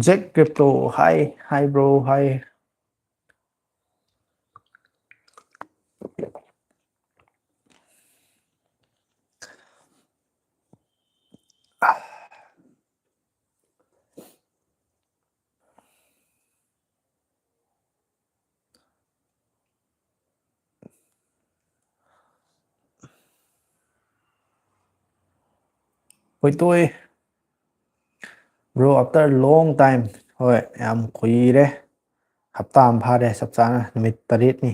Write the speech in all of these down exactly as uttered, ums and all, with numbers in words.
Jack Crypto, hi, hi bro, hi. ꯍꯣꯏ, ꯇꯣꯛꯑꯦ꯫ Bro, after long time. ꯍꯣꯏ, ꯌꯥꯝ ꯀꯨꯏꯔꯦ꯫ ꯍꯞꯇꯥ ꯑꯃ ꯐꯥꯔꯦ, ꯆꯞ ꯆꯥꯅ ꯅꯨꯃꯤꯠ ꯇꯔꯦꯠꯅꯤ꯫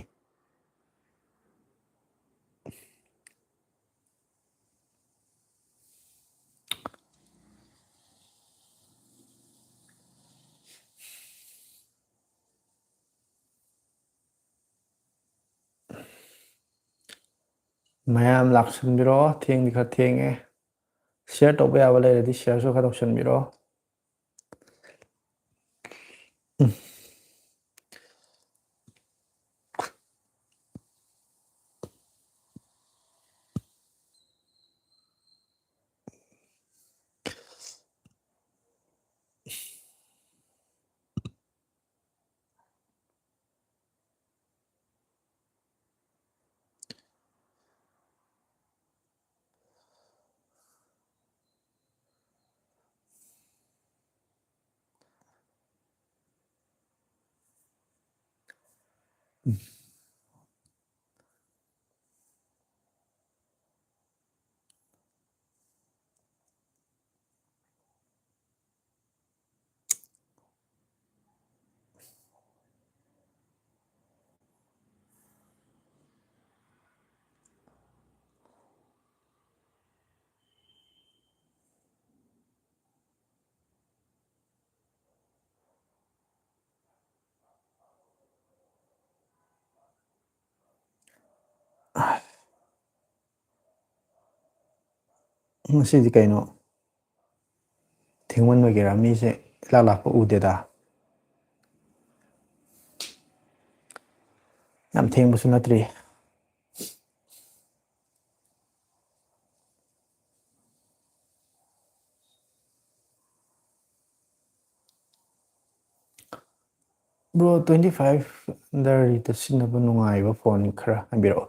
ꯃꯌꯥꯝ ꯂꯥꯛꯁꯟꯕꯤꯔꯣ, ꯊꯦꯡꯗꯤ ꯈꯔ ꯊꯦꯡꯉꯦ꯫ Share ꯇꯧꯕ ꯌꯥꯕ ꯂꯩꯔꯗꯤ shareꯁꯨ ꯈꯔ ꯇꯧꯁꯟꯕꯤꯔꯣ꯫ ꯉꯁꯤꯗꯤ ꯀꯩꯅꯣ, ꯊꯦꯡꯃꯟꯕꯒꯤꯔꯥ? ꯃꯤꯁꯦ ꯏꯂꯥꯛ ꯂꯥꯛꯄ ꯎꯗꯦꯗ꯫ ꯌꯥꯝ ꯊꯦꯡꯕꯁꯨ ꯅꯠꯇ꯭ꯔꯤ꯫ Bro, twenty five under ꯗ ꯁꯤꯖꯤꯟꯅꯕ ꯅꯨꯡꯉꯥꯏꯕ ꯐꯣꯟ ꯈꯔ ꯍꯥꯏꯕꯤꯔꯛꯑꯣ꯫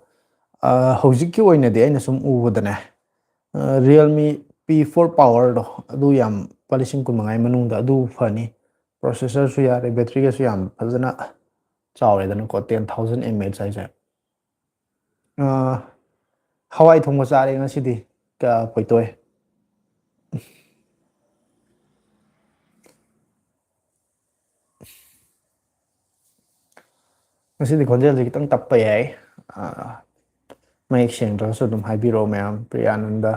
ꯑ, ꯍꯧꯖꯤꯛꯀꯤ ꯑꯣꯏꯅꯗꯤ ꯑꯩꯅ ꯁꯨꯝ ꯎꯕꯗꯅꯦ, ꯑ, Realme P four Power ꯗꯣ, ꯑꯗꯨ ꯌꯥꯝ, ꯂꯨꯄꯥ ꯂꯤꯁꯤꯡ ꯀꯨꯟ ꯃꯉꯥꯒꯤ ꯃꯅꯨꯡꯗ ꯑꯗꯨ ꯐꯅꯤ꯫ Processor ꯁꯨ ꯌꯥꯔꯦ, battery ꯒꯁꯨ ꯌꯥꯝ ꯐꯖꯅ ꯆꯥꯎꯔꯦꯗꯅꯀꯣ, ten thousand mAh ꯍꯥꯏꯁꯦ꯫ ꯑ, ꯍꯋꯥꯏ ꯊꯣꯡꯕ ꯆꯥꯔꯦ ꯉꯁꯤꯗꯤ, ꯀ-, ꯄꯣꯏꯇꯣꯏ꯫ ꯉꯁꯤꯗꯤ ꯈꯣꯟꯖꯦꯜꯁꯦ ꯈꯤꯇꯪ ꯇꯞꯄ ꯌꯥꯏ꯫ ꯑ, ꯃꯌꯦꯛ ꯁꯦꯡꯗ꯭ꯔꯒꯁꯨ ꯑꯗꯨꯝ ꯍꯥꯏꯕꯤꯔꯛꯑꯣ ꯃꯌꯥꯝ꯫ ꯄ꯭ꯔꯤꯌꯥꯅꯟꯗ꯫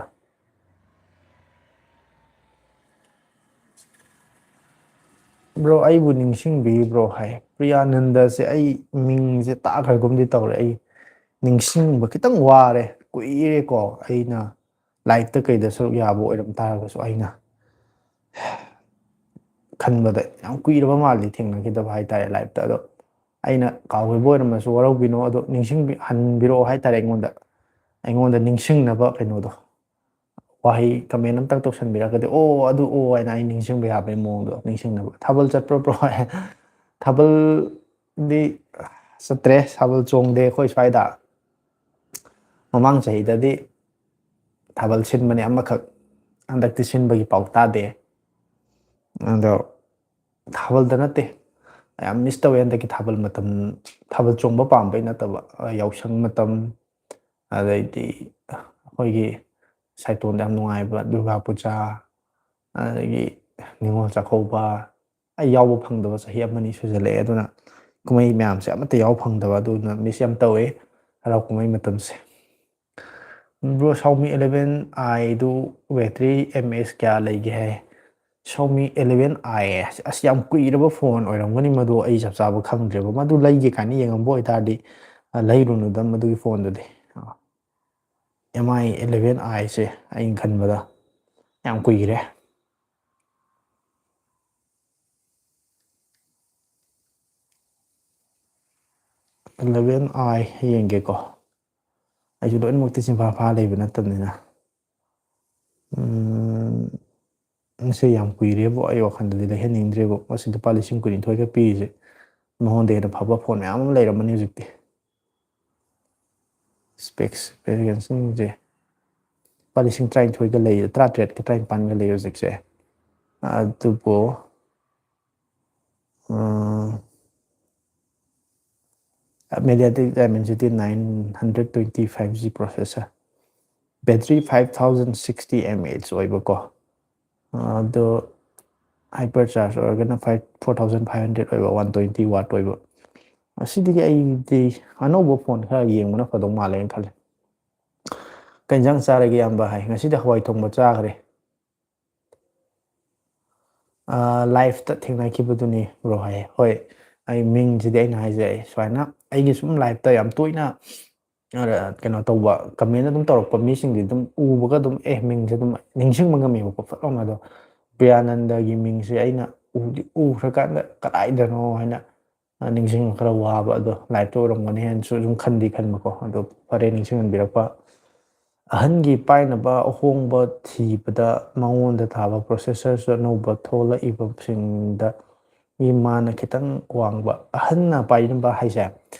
Bro, ꯑꯩꯕꯨ ꯅꯤꯡꯁꯤꯡꯕꯤꯕ꯭ꯔꯣ ꯍꯥꯏ꯫ ꯄ꯭ꯔꯤꯌꯥꯅꯟꯗꯁꯦ ꯑꯩ ꯃꯤꯡꯁꯦ ꯇꯥꯈ꯭ꯔꯒꯨꯝꯗꯤ ꯇꯧꯔꯦ꯫ ꯑꯩ ꯅꯤꯡꯁꯤꯡꯕ ꯈꯤꯇꯪ ꯋꯥꯔꯦ꯫ ꯀꯨꯏꯔꯦꯀꯣ, ꯑꯩꯅ live ꯇ ꯀꯩꯗ ꯁꯔꯨꯛ ꯌꯥꯕ ꯑꯣꯏꯔꯝ ꯇꯥꯔꯒꯁꯨ, ꯑꯩꯅ ꯈꯟꯕꯗ ꯌꯥꯝ ꯀꯨꯏꯔꯕ ꯃꯥꯜꯂꯤ ꯊꯦꯡꯅꯈꯤꯗꯕ ꯍꯥꯏꯇꯥꯔꯦ live ꯇ꯫ ꯑꯗꯣ ꯑꯩꯅ ꯀꯥꯎꯈꯤꯕ ꯑꯣꯏꯔꯝꯃꯁꯨ ꯋꯥꯔꯧꯕꯤꯅꯣ꯫ ꯑꯗꯣ ꯅꯤꯡꯁꯤꯡꯕꯤ-, ꯍꯟꯕꯤꯔꯛꯑꯣ ꯍꯥꯏꯇꯥꯔꯦ ꯑꯩꯉꯣꯟꯗ꯫ ꯑꯩꯉꯣꯟꯗ ꯅꯤꯡꯁꯤꯡꯅꯕ ꯀꯩꯅꯣꯗꯣ, ꯋꯥꯍꯩ comment ꯑꯝꯇꯪ ꯇꯧꯁꯟꯕꯤꯔꯒꯗꯤ, "ꯑꯣ, ꯑꯗꯨ ꯑꯣ" ꯍꯥꯏꯅ ꯑꯩ ꯅꯤꯡꯁꯤꯡꯕ ꯌꯥꯕꯒꯤ ꯃꯑꯣꯡꯗꯣ ꯅꯤꯡꯁꯤꯡꯅꯕ꯫ ꯊꯥꯕꯜ ꯆꯠꯄ꯭ꯔꯣ bro? ꯊꯥꯕꯜꯗꯤ ꯆꯠꯇ꯭ꯔꯦ, ꯊꯥꯕꯜ ꯆꯣꯡꯗꯦ ꯑꯩꯈꯣꯏ ꯁ꯭ꯋꯥꯏꯗ꯫ ꯃꯃꯥꯡ ꯆꯍꯤꯗꯗꯤ ꯊꯥꯕꯜ ꯁꯤꯟꯕꯅꯦ ꯑꯃꯈꯛ, ꯍꯟꯗꯛꯇꯤ ꯁꯤꯟꯕꯒꯤ ꯄꯥꯎ ꯇꯥꯗꯦ꯫ ꯑꯗꯣ ꯊꯥꯕꯜꯗ ꯅꯠꯇꯦ, ꯌꯥꯝ miss ꯇꯧꯋꯦ ꯍꯟꯗꯛꯀꯤ ꯊꯥꯕꯜ ꯃꯇꯝ꯫ ꯊꯥꯕꯜ ꯆꯣꯡꯕ ꯄꯥꯝꯕꯩ ꯅꯠꯇꯕ, ꯑ, ꯌꯥꯎꯁꯪ ꯃꯇꯝ, ꯑꯗꯩꯗꯤ ꯑꯩꯈꯣꯏꯒꯤ ꯁꯥꯏꯇꯣꯟꯗ ꯌꯥꯝ ꯅꯨꯡꯉꯥꯏꯕ ꯗꯨꯔꯒꯥ ꯄꯨꯖꯥ, ꯑꯗꯒꯤ ꯅꯤꯉꯣꯜ ꯆꯥꯛꯀꯧꯕ, ꯑꯩ ꯌꯥꯎꯕ ꯐꯪꯗꯕ ꯆꯍꯤ ꯑꯃꯅꯤ ꯁꯨꯖꯜꯂꯛꯑꯦ꯫ ꯑꯗꯨꯅ ꯀꯨꯝꯍꯩ ꯃꯌꯥꯝꯁꯦ ꯑꯃꯠꯇ ꯌꯥꯎꯕ ꯐꯪꯗꯕ, ꯑꯗꯨꯅ miss ꯌꯥꯝ ꯇꯧꯋꯦ ꯍꯔꯥꯎ ꯀꯨꯝꯍꯩ ꯃꯇꯝꯁꯦ꯫ Bro, Xiaomi eleven i do battery mAh ꯀꯌꯥ ꯂꯩꯒꯦ ꯍꯥꯏ? Xiaomi eleven i, ꯑꯁ, ꯌꯥꯝ ꯀꯨꯏꯔꯕ ꯐꯣꯟ ꯑꯣꯏꯔꯝꯒꯅꯤ ꯃꯗꯨ, ꯑꯩ ꯆꯞ ꯆꯥꯕ ꯈꯪꯗ꯭ꯔꯦꯕ꯫ ꯃꯗꯨ ꯂꯩꯒꯦ ꯀꯥꯏꯅ ꯌꯦꯡꯉꯝꯕ ꯑꯣꯏꯇꯥꯔꯗꯤ, ꯑ, ꯂꯩꯔꯨꯅꯨꯗ ꯃꯗꯨꯒꯤ ꯐꯣꯟꯗꯨꯗꯤ꯫ ꯑ, M I eleven i ꯁꯦ ꯑꯩꯅ ꯈꯟꯕꯗ ꯌꯥꯝ ꯀꯨꯏꯔꯦ꯫ ꯏꯂꯚꯦꯟ ꯑꯥꯏ ꯌꯦꯡꯒꯦꯀꯣ꯫ ꯑꯩꯁꯨ ꯂꯣꯏꯅꯃꯛꯇꯤ ꯆꯤꯟꯐꯥ ꯐꯥ ꯂꯩꯕ ꯅꯠꯇꯕꯅꯤꯅ꯫ ꯎꯝ, ꯉꯁꯤ ꯌꯥꯝ ꯀꯨꯏꯔꯦꯕꯨ ꯑꯩ ꯋꯥꯈꯜꯗꯗꯤ ꯂꯩꯍꯟꯅꯤꯡꯗ꯭ꯔꯦꯕꯨ꯫ ꯃꯁꯤ ꯂꯨꯄꯥ ꯂꯤꯁꯤꯡ ꯀꯨꯟꯅꯤꯊꯣꯏꯒ ꯄꯤꯔꯤꯁꯦ, ꯃꯉꯣꯟꯗ ꯍꯦꯟꯅ ꯐꯕ ꯐꯣꯟ ꯃꯌꯥꯝ ꯑꯃ ꯂꯩꯔꯝꯃꯅꯤ ꯍꯧꯖꯤꯛꯇꯤ꯫ ꯁ꯭ꯄꯦꯛꯁ ꯚꯦꯔꯤꯌꯦꯟꯁꯤꯡꯁꯦ ꯂꯨꯄꯥ ꯂꯤꯁꯤꯡ ꯇꯔꯥꯅꯤꯊꯣꯏꯒ ꯂꯩ, ꯇꯔꯥꯇꯔꯦꯠꯀ ꯇꯔꯥꯅꯤꯄꯥꯟꯒ ꯂꯩ ꯍꯧꯖꯤꯛꯁꯦ꯫ ꯑꯗꯨꯕꯨ, ꯎꯝ, MediaTek Dimensity nine hundred twenty five G processor, battery five thousand sixty mAh ꯑꯣꯏꯕꯀꯣ꯫ ꯑꯗꯣ hyper charge ꯑꯣꯏꯔꯒꯅ five, four thousand five hundred ꯑꯣꯏꯕ, one twenty watt ꯑꯣꯏꯕ꯫ ꯑꯁꯤꯗꯒꯤ ꯑꯩꯗꯤ ꯑꯅꯧꯕ ꯐꯣꯟ ꯈꯔ ꯌꯦꯡꯕꯅ ꯐꯗꯧ ꯃꯥꯜꯂꯦꯅ ꯈꯜꯂꯦ꯫ ꯀꯩ ꯏꯟꯖꯥꯡ ꯆꯥꯔꯒꯦ, ꯏꯌꯥꯝꯕ? ꯍꯥꯏ, ꯉꯁꯤꯗꯤ ꯍꯋꯥꯏ ꯊꯣꯡꯕ ꯆꯥꯈ꯭ꯔꯦ꯫ ꯑꯥ, live ꯇ ꯊꯦꯡꯅꯈꯤꯕꯗꯨꯅꯤ, bro, ꯍꯥꯏ꯫ ꯍꯣꯏ, ꯑꯩ ꯃꯤꯡꯁꯤꯗꯤ ꯑꯩꯅ ꯍꯥꯏꯖꯩ, ꯁꯨꯃꯥꯏꯅ ꯑꯩꯒꯤ ꯁꯨꯝ live ꯇ ꯌꯥꯝ ꯇꯣꯏꯅ, ꯑ, ꯀꯩꯅꯣ ꯇꯧꯕ, comment ꯑꯗꯨꯝ ꯇꯧꯔꯛꯄ ꯃꯤꯁꯤꯡꯗꯤ ꯑꯗꯨꯝ ꯎꯕꯒ ꯑꯗꯨꯝ, ꯑꯦ, ꯃꯤꯡꯁꯦ ꯑꯗꯨꯝ ꯅꯤꯡꯁꯤꯡꯕ ꯉꯝꯃꯦꯕꯀꯣ, ꯐꯠ ꯂꯥꯎꯅ꯫ ꯑꯗꯣ ꯄ꯭ꯔꯤꯌꯥꯅꯟꯗꯒꯤ ꯃꯤꯡꯁꯦ ꯑꯩꯅ ꯎꯗꯤ ꯎꯈ꯭ꯔꯀꯥꯟꯗ ꯀꯗꯥꯏꯗꯅꯣ ꯍꯥꯏꯅ, ꯑ, ꯅꯤꯡꯁꯤꯡꯕ ꯈꯔ ꯋꯥꯕ, ꯑꯗꯣ live ꯇ ꯑꯣꯏꯔꯝꯒꯅꯤ ꯍꯥꯏꯅꯁꯨ ꯑꯗꯨꯝ ꯈꯟꯗꯤ ꯈꯟꯕꯀꯣ꯫ ꯑꯗꯣ ꯐꯔꯦ, ꯅꯤꯡꯁꯤꯡꯍꯟꯕꯤꯔꯛꯄ꯫ ꯑꯍꯟꯒꯤ ꯄꯥꯏꯅꯕ ꯑꯍꯣꯡꯕ ꯊꯤꯕꯗ ꯃꯉꯣꯟꯗ ꯊꯥꯕ processor ꯁꯨ ꯑꯅꯧꯕ ꯊꯣꯛꯂꯛꯏꯕꯁꯤꯡꯗꯒꯤ ꯃꯥꯅ ꯈꯤꯇꯪ ꯋꯥꯡꯕ꯫ ꯑꯍꯟꯅ ꯄꯥꯏꯅꯕ ꯍꯥꯏꯁꯦ,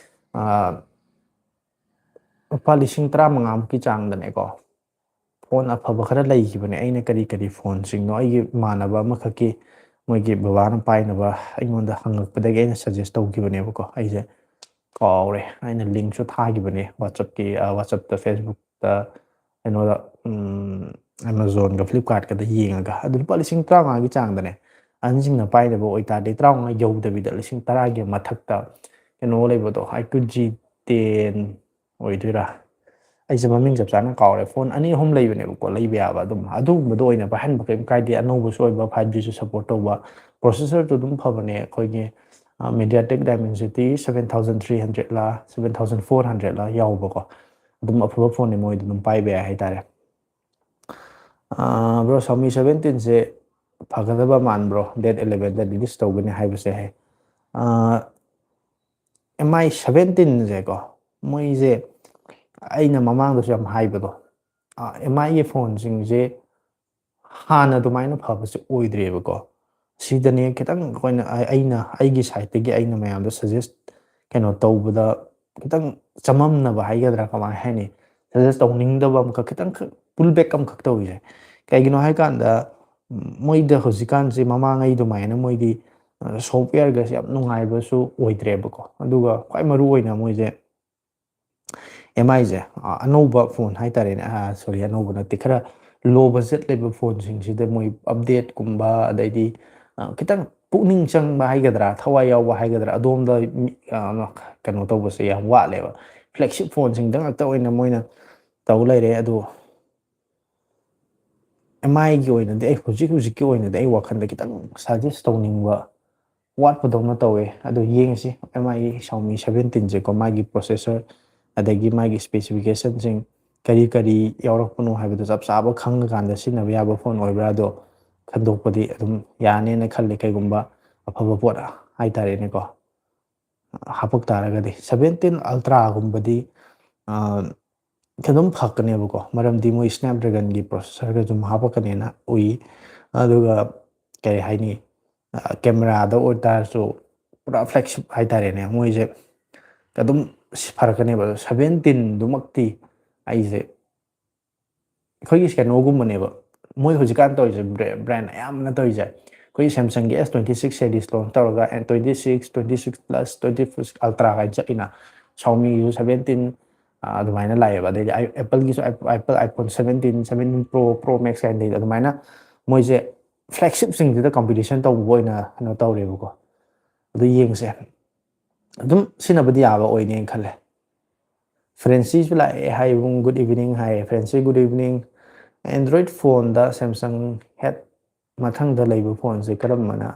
ꯑꯥ, ꯂꯨꯄꯥ ꯂꯤꯁꯤꯡ ꯇꯔꯥꯃꯉꯥꯃꯨꯛꯀꯤ ꯆꯥꯡꯗꯅꯦꯀꯣ꯫ ꯐꯣꯟ ꯑꯐꯕ ꯈꯔ ꯂꯩꯈꯤꯕꯅꯦ꯫ ꯑꯩꯅ ꯀꯔꯤ ꯀꯔꯤ ꯐꯣꯟꯁꯤꯡꯅꯣ, ꯑꯩꯒꯤ ꯏꯃꯥꯟꯅꯕ ꯑꯃꯈꯛꯀꯤ ꯃꯣꯏꯒꯤ ꯕꯕꯥꯅ ꯄꯥꯏꯅꯕ ꯑꯩꯉꯣꯟꯗ ꯍꯪꯉꯛꯄꯗꯒꯤ ꯑꯩꯅ suggest ꯇꯧꯈꯤꯕꯅꯦꯕꯀꯣ꯫ ꯑꯩꯁꯦ ꯀꯥꯎꯔꯦ, ꯑꯩꯅ link ꯁꯨ ꯊꯥꯈꯤꯕꯅꯦ WhatsApp ꯀꯤ, ꯑ, WhatsApp ꯇ, Facebook ꯇ, ꯀꯩꯅꯣꯗ, ꯎꯝ, Amazon ꯒ Flipkart ꯀꯗ ꯌꯦꯡꯉꯒ꯫ ꯑꯗꯨ ꯂꯨꯄꯥ ꯂꯤꯁꯤꯡ ꯇꯔꯥꯃꯉꯥꯒꯤ ꯆꯥꯡꯗꯅꯦ꯫ ꯑꯍꯟꯁꯤꯡꯅ ꯄꯥꯏꯅꯕ ꯑꯣꯏꯇꯥꯔꯗꯤ ꯇꯔꯥꯃꯉꯥ ꯌꯧꯗꯕꯤꯗ ꯂꯤꯁꯤꯡ ꯇꯔꯥꯒꯤ ꯃꯊꯛꯇ ꯀꯩꯅꯣ ꯂꯩꯕꯗꯣ, iQOO G ten ꯑꯣꯏꯗꯣꯏꯔꯥ? ꯑꯩꯁꯦ ꯃꯃꯤꯡ ꯆꯞ ꯆꯥꯅ ꯀꯥꯎꯔꯦ꯫ ꯐꯣꯟ ꯑꯅꯤ ꯑꯍꯨꯝ ꯂꯩꯕꯅꯦꯕꯀꯣ, ꯂꯩꯕ ꯌꯥꯕ ꯑꯗꯨꯝ꯫ ꯑꯗꯨꯒꯨꯝꯕꯗꯣ ꯑꯣꯏꯅ ꯄꯥꯏꯍꯟꯕ ꯀꯩꯝ ꯀꯥꯏꯗꯦ꯫ ꯑꯅꯧꯕꯁꯨ ꯑꯣꯏꯕ, five G ꯁꯨ support ꯇꯧꯕ, processor ꯁꯨ ꯑꯗꯨꯝ ꯐꯕꯅꯦ꯫ ꯑꯩꯈꯣꯏꯒꯤ, ꯑ, MediaTek Dimensity seven thousand three hundred ꯂ, seven thousand four hundred ꯂ ꯌꯥꯎꯕꯀꯣ꯫ ꯑꯗꯨꯝ ꯑꯐꯕ ꯐꯣꯟꯅꯦ, ꯃꯣꯏꯗ ꯑꯗꯨꯝ ꯄꯥꯏꯕ ꯌꯥꯏ ꯍꯥꯏꯇꯥꯔꯦ꯫ ꯑ, bro, Xiaomi seventeen ꯁꯦ ꯐꯒꯗꯕ ꯃꯥꯟꯕ꯭ꯔꯣ? Date eleven ꯗ release ꯇꯧꯒꯅꯤ ꯍꯥꯏꯕꯁꯦ ꯍꯥꯏ꯫ ꯑ, ꯑꯦꯝ ꯑꯥꯏ ꯁꯕꯦꯟꯇꯤꯟꯁꯦꯀꯣ, ꯃꯣꯏꯁꯦ ꯑꯩꯅ ꯃꯃꯥꯡꯗꯁꯨ ꯌꯥꯝ ꯍꯥꯏꯕꯗꯣ, ꯑꯦꯝ ꯑꯥꯏꯒꯤ ꯐꯣꯟꯁꯤꯡꯁꯦ ꯍꯥꯟꯅ ꯑꯗꯨꯃꯥꯏꯅ ꯐꯕꯁꯦ ꯑꯣꯏꯗ꯭ꯔꯦꯕꯀꯣ꯫ ꯁꯤꯗꯅꯦ ꯈꯤꯇꯪ ꯑꯩꯈꯣꯏꯅ ꯑꯩꯅ ꯑꯩꯒꯤ ꯁꯥꯏꯠꯇꯒꯤ ꯑꯩꯅ ꯃꯌꯥꯝꯗ ꯁꯖꯦꯁ ꯀꯩꯅꯣ ꯇꯧꯕꯗ ꯈꯤꯇꯪ ꯆꯃꯝꯅꯕ ꯍꯥꯏꯒꯗ꯭ꯔꯥ, ꯀꯃꯥꯏꯅ ꯍꯥꯏꯅꯤ, ꯁꯖꯦꯁ ꯇꯧꯅꯤꯡꯗꯕ ꯑꯃꯈꯛ, ꯈꯤꯇꯪꯈꯛ ꯄꯨꯜ ꯕꯦꯛ ꯑꯃꯈꯛ ꯇꯧꯔꯤꯁꯦ ꯀꯩꯒꯤꯅꯣ ꯍꯥꯏꯀꯥꯟꯗ, ꯃꯣꯏꯗ ꯍꯧꯖꯤꯛꯀꯥꯟꯁꯦ ꯃꯃꯥꯡꯉꯩ ꯑꯗꯨꯃꯥꯏꯅ ꯃꯣꯏꯗꯤ ꯁꯣꯐꯋꯦꯌꯔꯒꯁꯦ ꯌꯥꯝ ꯅꯨꯡꯉꯥꯏꯕꯁꯨ ꯑꯣꯏꯗ꯭ꯔꯦꯕꯀꯣ꯫ ꯑꯗꯨꯒ ꯈ꯭ꯋꯥꯏ ꯃꯔꯨ ꯑꯣꯏꯅ ꯃꯣꯏꯁꯦ ꯑꯦꯝ ꯑꯥꯏꯁꯦ ꯑꯅꯧꯕ ꯐꯣꯟ ꯍꯥꯏꯇꯥꯔꯦꯅꯦ, ꯁꯣꯔꯤ, ꯑꯅꯧꯕ ꯅꯠꯇꯦ, ꯈꯔ ꯂꯣ ꯕꯖꯦꯠ ꯂꯩꯕ ꯐꯣꯟꯁꯤꯡꯁꯤꯗ ꯃꯣꯏ ꯑꯞꯗꯦꯠꯀꯨꯝꯕ, ꯑꯗꯩꯗꯤ ꯈꯤꯇꯪ ꯄꯨꯛꯅꯤꯡ ꯆꯪꯕ ꯍꯥꯏꯒꯗ꯭ꯔꯥ, ꯊꯋꯥꯏ ꯌꯥꯎꯕ ꯍꯥꯏꯒꯗ꯭ꯔꯥ, ꯑꯗꯣꯝꯗ ꯀꯩꯅꯣ ꯇꯧꯕꯁꯦ ꯌꯥꯝ ꯋꯥꯠꯂꯦꯕ꯫ ꯐ꯭ꯂꯦꯒꯁꯤꯞ ꯐꯣꯟꯁꯤꯡꯗ ꯉꯥꯛꯇ ꯑꯣꯏꯅ ꯃꯣꯏꯅ ꯇꯧ ꯂꯩꯔꯦ꯫ ꯑꯗꯣ ꯑꯦꯝ ꯑꯥꯏꯒꯤ ꯑꯣꯏꯅꯗꯤ, ꯑꯩ ꯍꯧꯖꯤꯛ ꯍꯧꯖꯤꯛꯀꯤ ꯑꯣꯏꯅꯗꯤ ꯑꯩ ꯋꯥꯈꯜꯗ ꯈꯤꯇꯪ ꯁꯖꯦꯁ ꯇꯧꯅꯤꯡꯕ ꯋꯥꯠꯄꯗꯧꯅ ꯇꯧꯋꯦ꯫ ꯑꯗꯣ ꯌꯦꯡꯉꯁꯤ, ꯑꯦꯝ ꯑꯥꯏꯒꯤ ꯁꯥꯎꯃꯤ ꯁꯕꯦꯟꯇꯤꯟꯁꯦꯀꯣ, ꯃꯥꯒꯤ ꯄ꯭ꯔꯣꯁꯦꯁꯔ ꯑꯗꯒꯤ ꯃꯥꯒꯤ ꯏꯁꯄꯦꯁꯤꯐꯤꯀꯦꯁꯟꯁꯤꯡ ꯀꯔꯤ ꯀꯔꯤ ꯌꯥꯎꯔꯛꯄꯅꯣ ꯍꯥꯏꯕꯗꯣ ꯆꯞ ꯆꯥꯕ ꯈꯪꯉꯀꯥꯟꯗ ꯁꯤꯖꯤꯟꯅꯕ ꯌꯥꯕ ꯐꯣꯟ ꯑꯣꯏꯕ꯭ꯔꯥ, ꯑꯗꯣ ꯈꯟꯗꯣꯛꯄꯗꯤ ꯑꯗꯨꯝ ꯌꯥꯅꯦꯅ ꯈꯜꯂꯦ, ꯀꯩꯒꯨꯝꯕ ꯑꯐꯕ ꯄꯣꯠ ꯍꯥꯏꯇꯥꯔꯦꯅꯦꯀꯣ, ꯍꯥꯄꯛ ꯇꯥꯔꯒꯗꯤ꯫ ꯁꯕꯦꯟꯇꯤꯟ ꯑꯜꯇ꯭ꯔꯥꯒꯨꯝꯕꯗꯤ ꯑꯗꯨꯝ ꯐꯔꯛꯀꯅꯦꯕꯀꯣ, ꯃꯔꯝꯗꯤ ꯃꯣꯏ ꯁ꯭ꯅꯦꯞꯗ꯭ꯔꯦꯒꯟꯒꯤ ꯄ꯭ꯔꯣꯁꯦꯁꯔꯒ ꯑꯗꯨꯝ ꯍꯥꯄꯛꯀꯅꯦꯅ ꯎꯏ꯫ ꯑꯗꯨꯒ ꯀꯩ ꯍꯥꯏꯅꯤ, ꯀꯦꯃꯦꯔꯥꯗ ꯑꯣꯏꯇꯥꯔꯁꯨ ꯄꯨꯔꯥ ꯐ꯭ꯂꯦꯒꯁꯤꯞ ꯍꯥꯏꯇꯥꯔꯦꯅꯦ ꯃꯣꯏꯁꯦ꯫ ꯑꯗꯨꯝ ꯐꯔꯛꯀꯅꯦꯕ꯫ ꯑꯗꯣ ꯁꯕꯦꯟꯇꯤꯟꯗꯨꯃꯛꯇꯤ ꯑꯩꯁꯦ, ꯑꯩꯈꯣꯏꯒꯤ ꯀꯩꯅꯣꯒꯨꯝꯕꯅꯦꯕ, ꯃꯣꯏ ꯍꯧꯖꯤꯛꯀꯥꯟ ꯇꯧꯔꯤꯁꯦ, ꯕ꯭ꯔꯦꯟ ꯑꯌꯥꯝꯕꯅ ꯇꯧꯔꯤꯁꯦ꯫ ꯑꯩꯈꯣꯏꯒꯤ ꯁꯦꯝꯁꯪꯒꯤ S twenty six series launch ꯇꯧꯔꯒ, and twenty six, twenty six plus, twenty six ultra ꯀꯥꯏꯅ ꯆꯠꯂꯤꯅ, ꯁꯥꯎꯃꯤꯒꯤꯁꯨ ꯁꯕꯦꯟꯇꯤꯟ ꯑꯗꯨꯃꯥꯏꯅ ꯂꯥꯛꯑꯦꯕ꯫ ꯑꯗꯩꯗꯤ ꯑꯦꯄꯜꯒꯤꯁꯨ, Apple iPhone seventeen, seventeen pro, pro max ꯀꯥꯏꯅ ꯂꯩꯗ, ꯑꯗꯨꯃꯥꯏꯅ ꯃꯣꯏꯁꯦ ꯐ꯭ꯂꯦꯒꯁꯤꯞꯁꯤꯡꯁꯤꯗ ꯀꯝꯄꯤꯇꯤꯁꯟ ꯇꯧꯕ ꯑꯣꯏꯅ ꯀꯩꯅꯣ ꯇꯧꯔꯦꯕꯀꯣ꯫ ꯑꯗꯨ ꯌꯦꯡꯁꯦ꯫ ꯑꯗꯨꯝ ꯁꯤꯖꯤꯟꯅꯕꯗꯤ ꯌꯥꯕ ꯑꯣꯏꯅꯦꯅ ꯈꯜꯂꯦ꯫ ꯐ꯭ꯔꯦꯟꯁꯤꯁꯨ ꯂꯥꯛꯑꯦ ꯍꯥꯏ, ꯏꯕꯨꯡ, ꯒꯨꯗ ꯏꯚꯤꯅꯤꯡ ꯍꯥꯏꯌꯦ꯫ ꯐ꯭ꯔꯦꯟꯁꯤ, ꯒꯨꯗ ꯏꯚꯤꯅꯤꯡ꯫ ꯑꯦꯟꯗ꯭ꯔꯣꯏꯗ ꯐꯣꯟꯗ ꯁꯦꯝꯁꯪ ꯍꯦꯛ ꯃꯊꯪꯗ ꯂꯩꯕ ꯐꯣꯟꯁꯦ ꯀꯔꯝꯕꯅ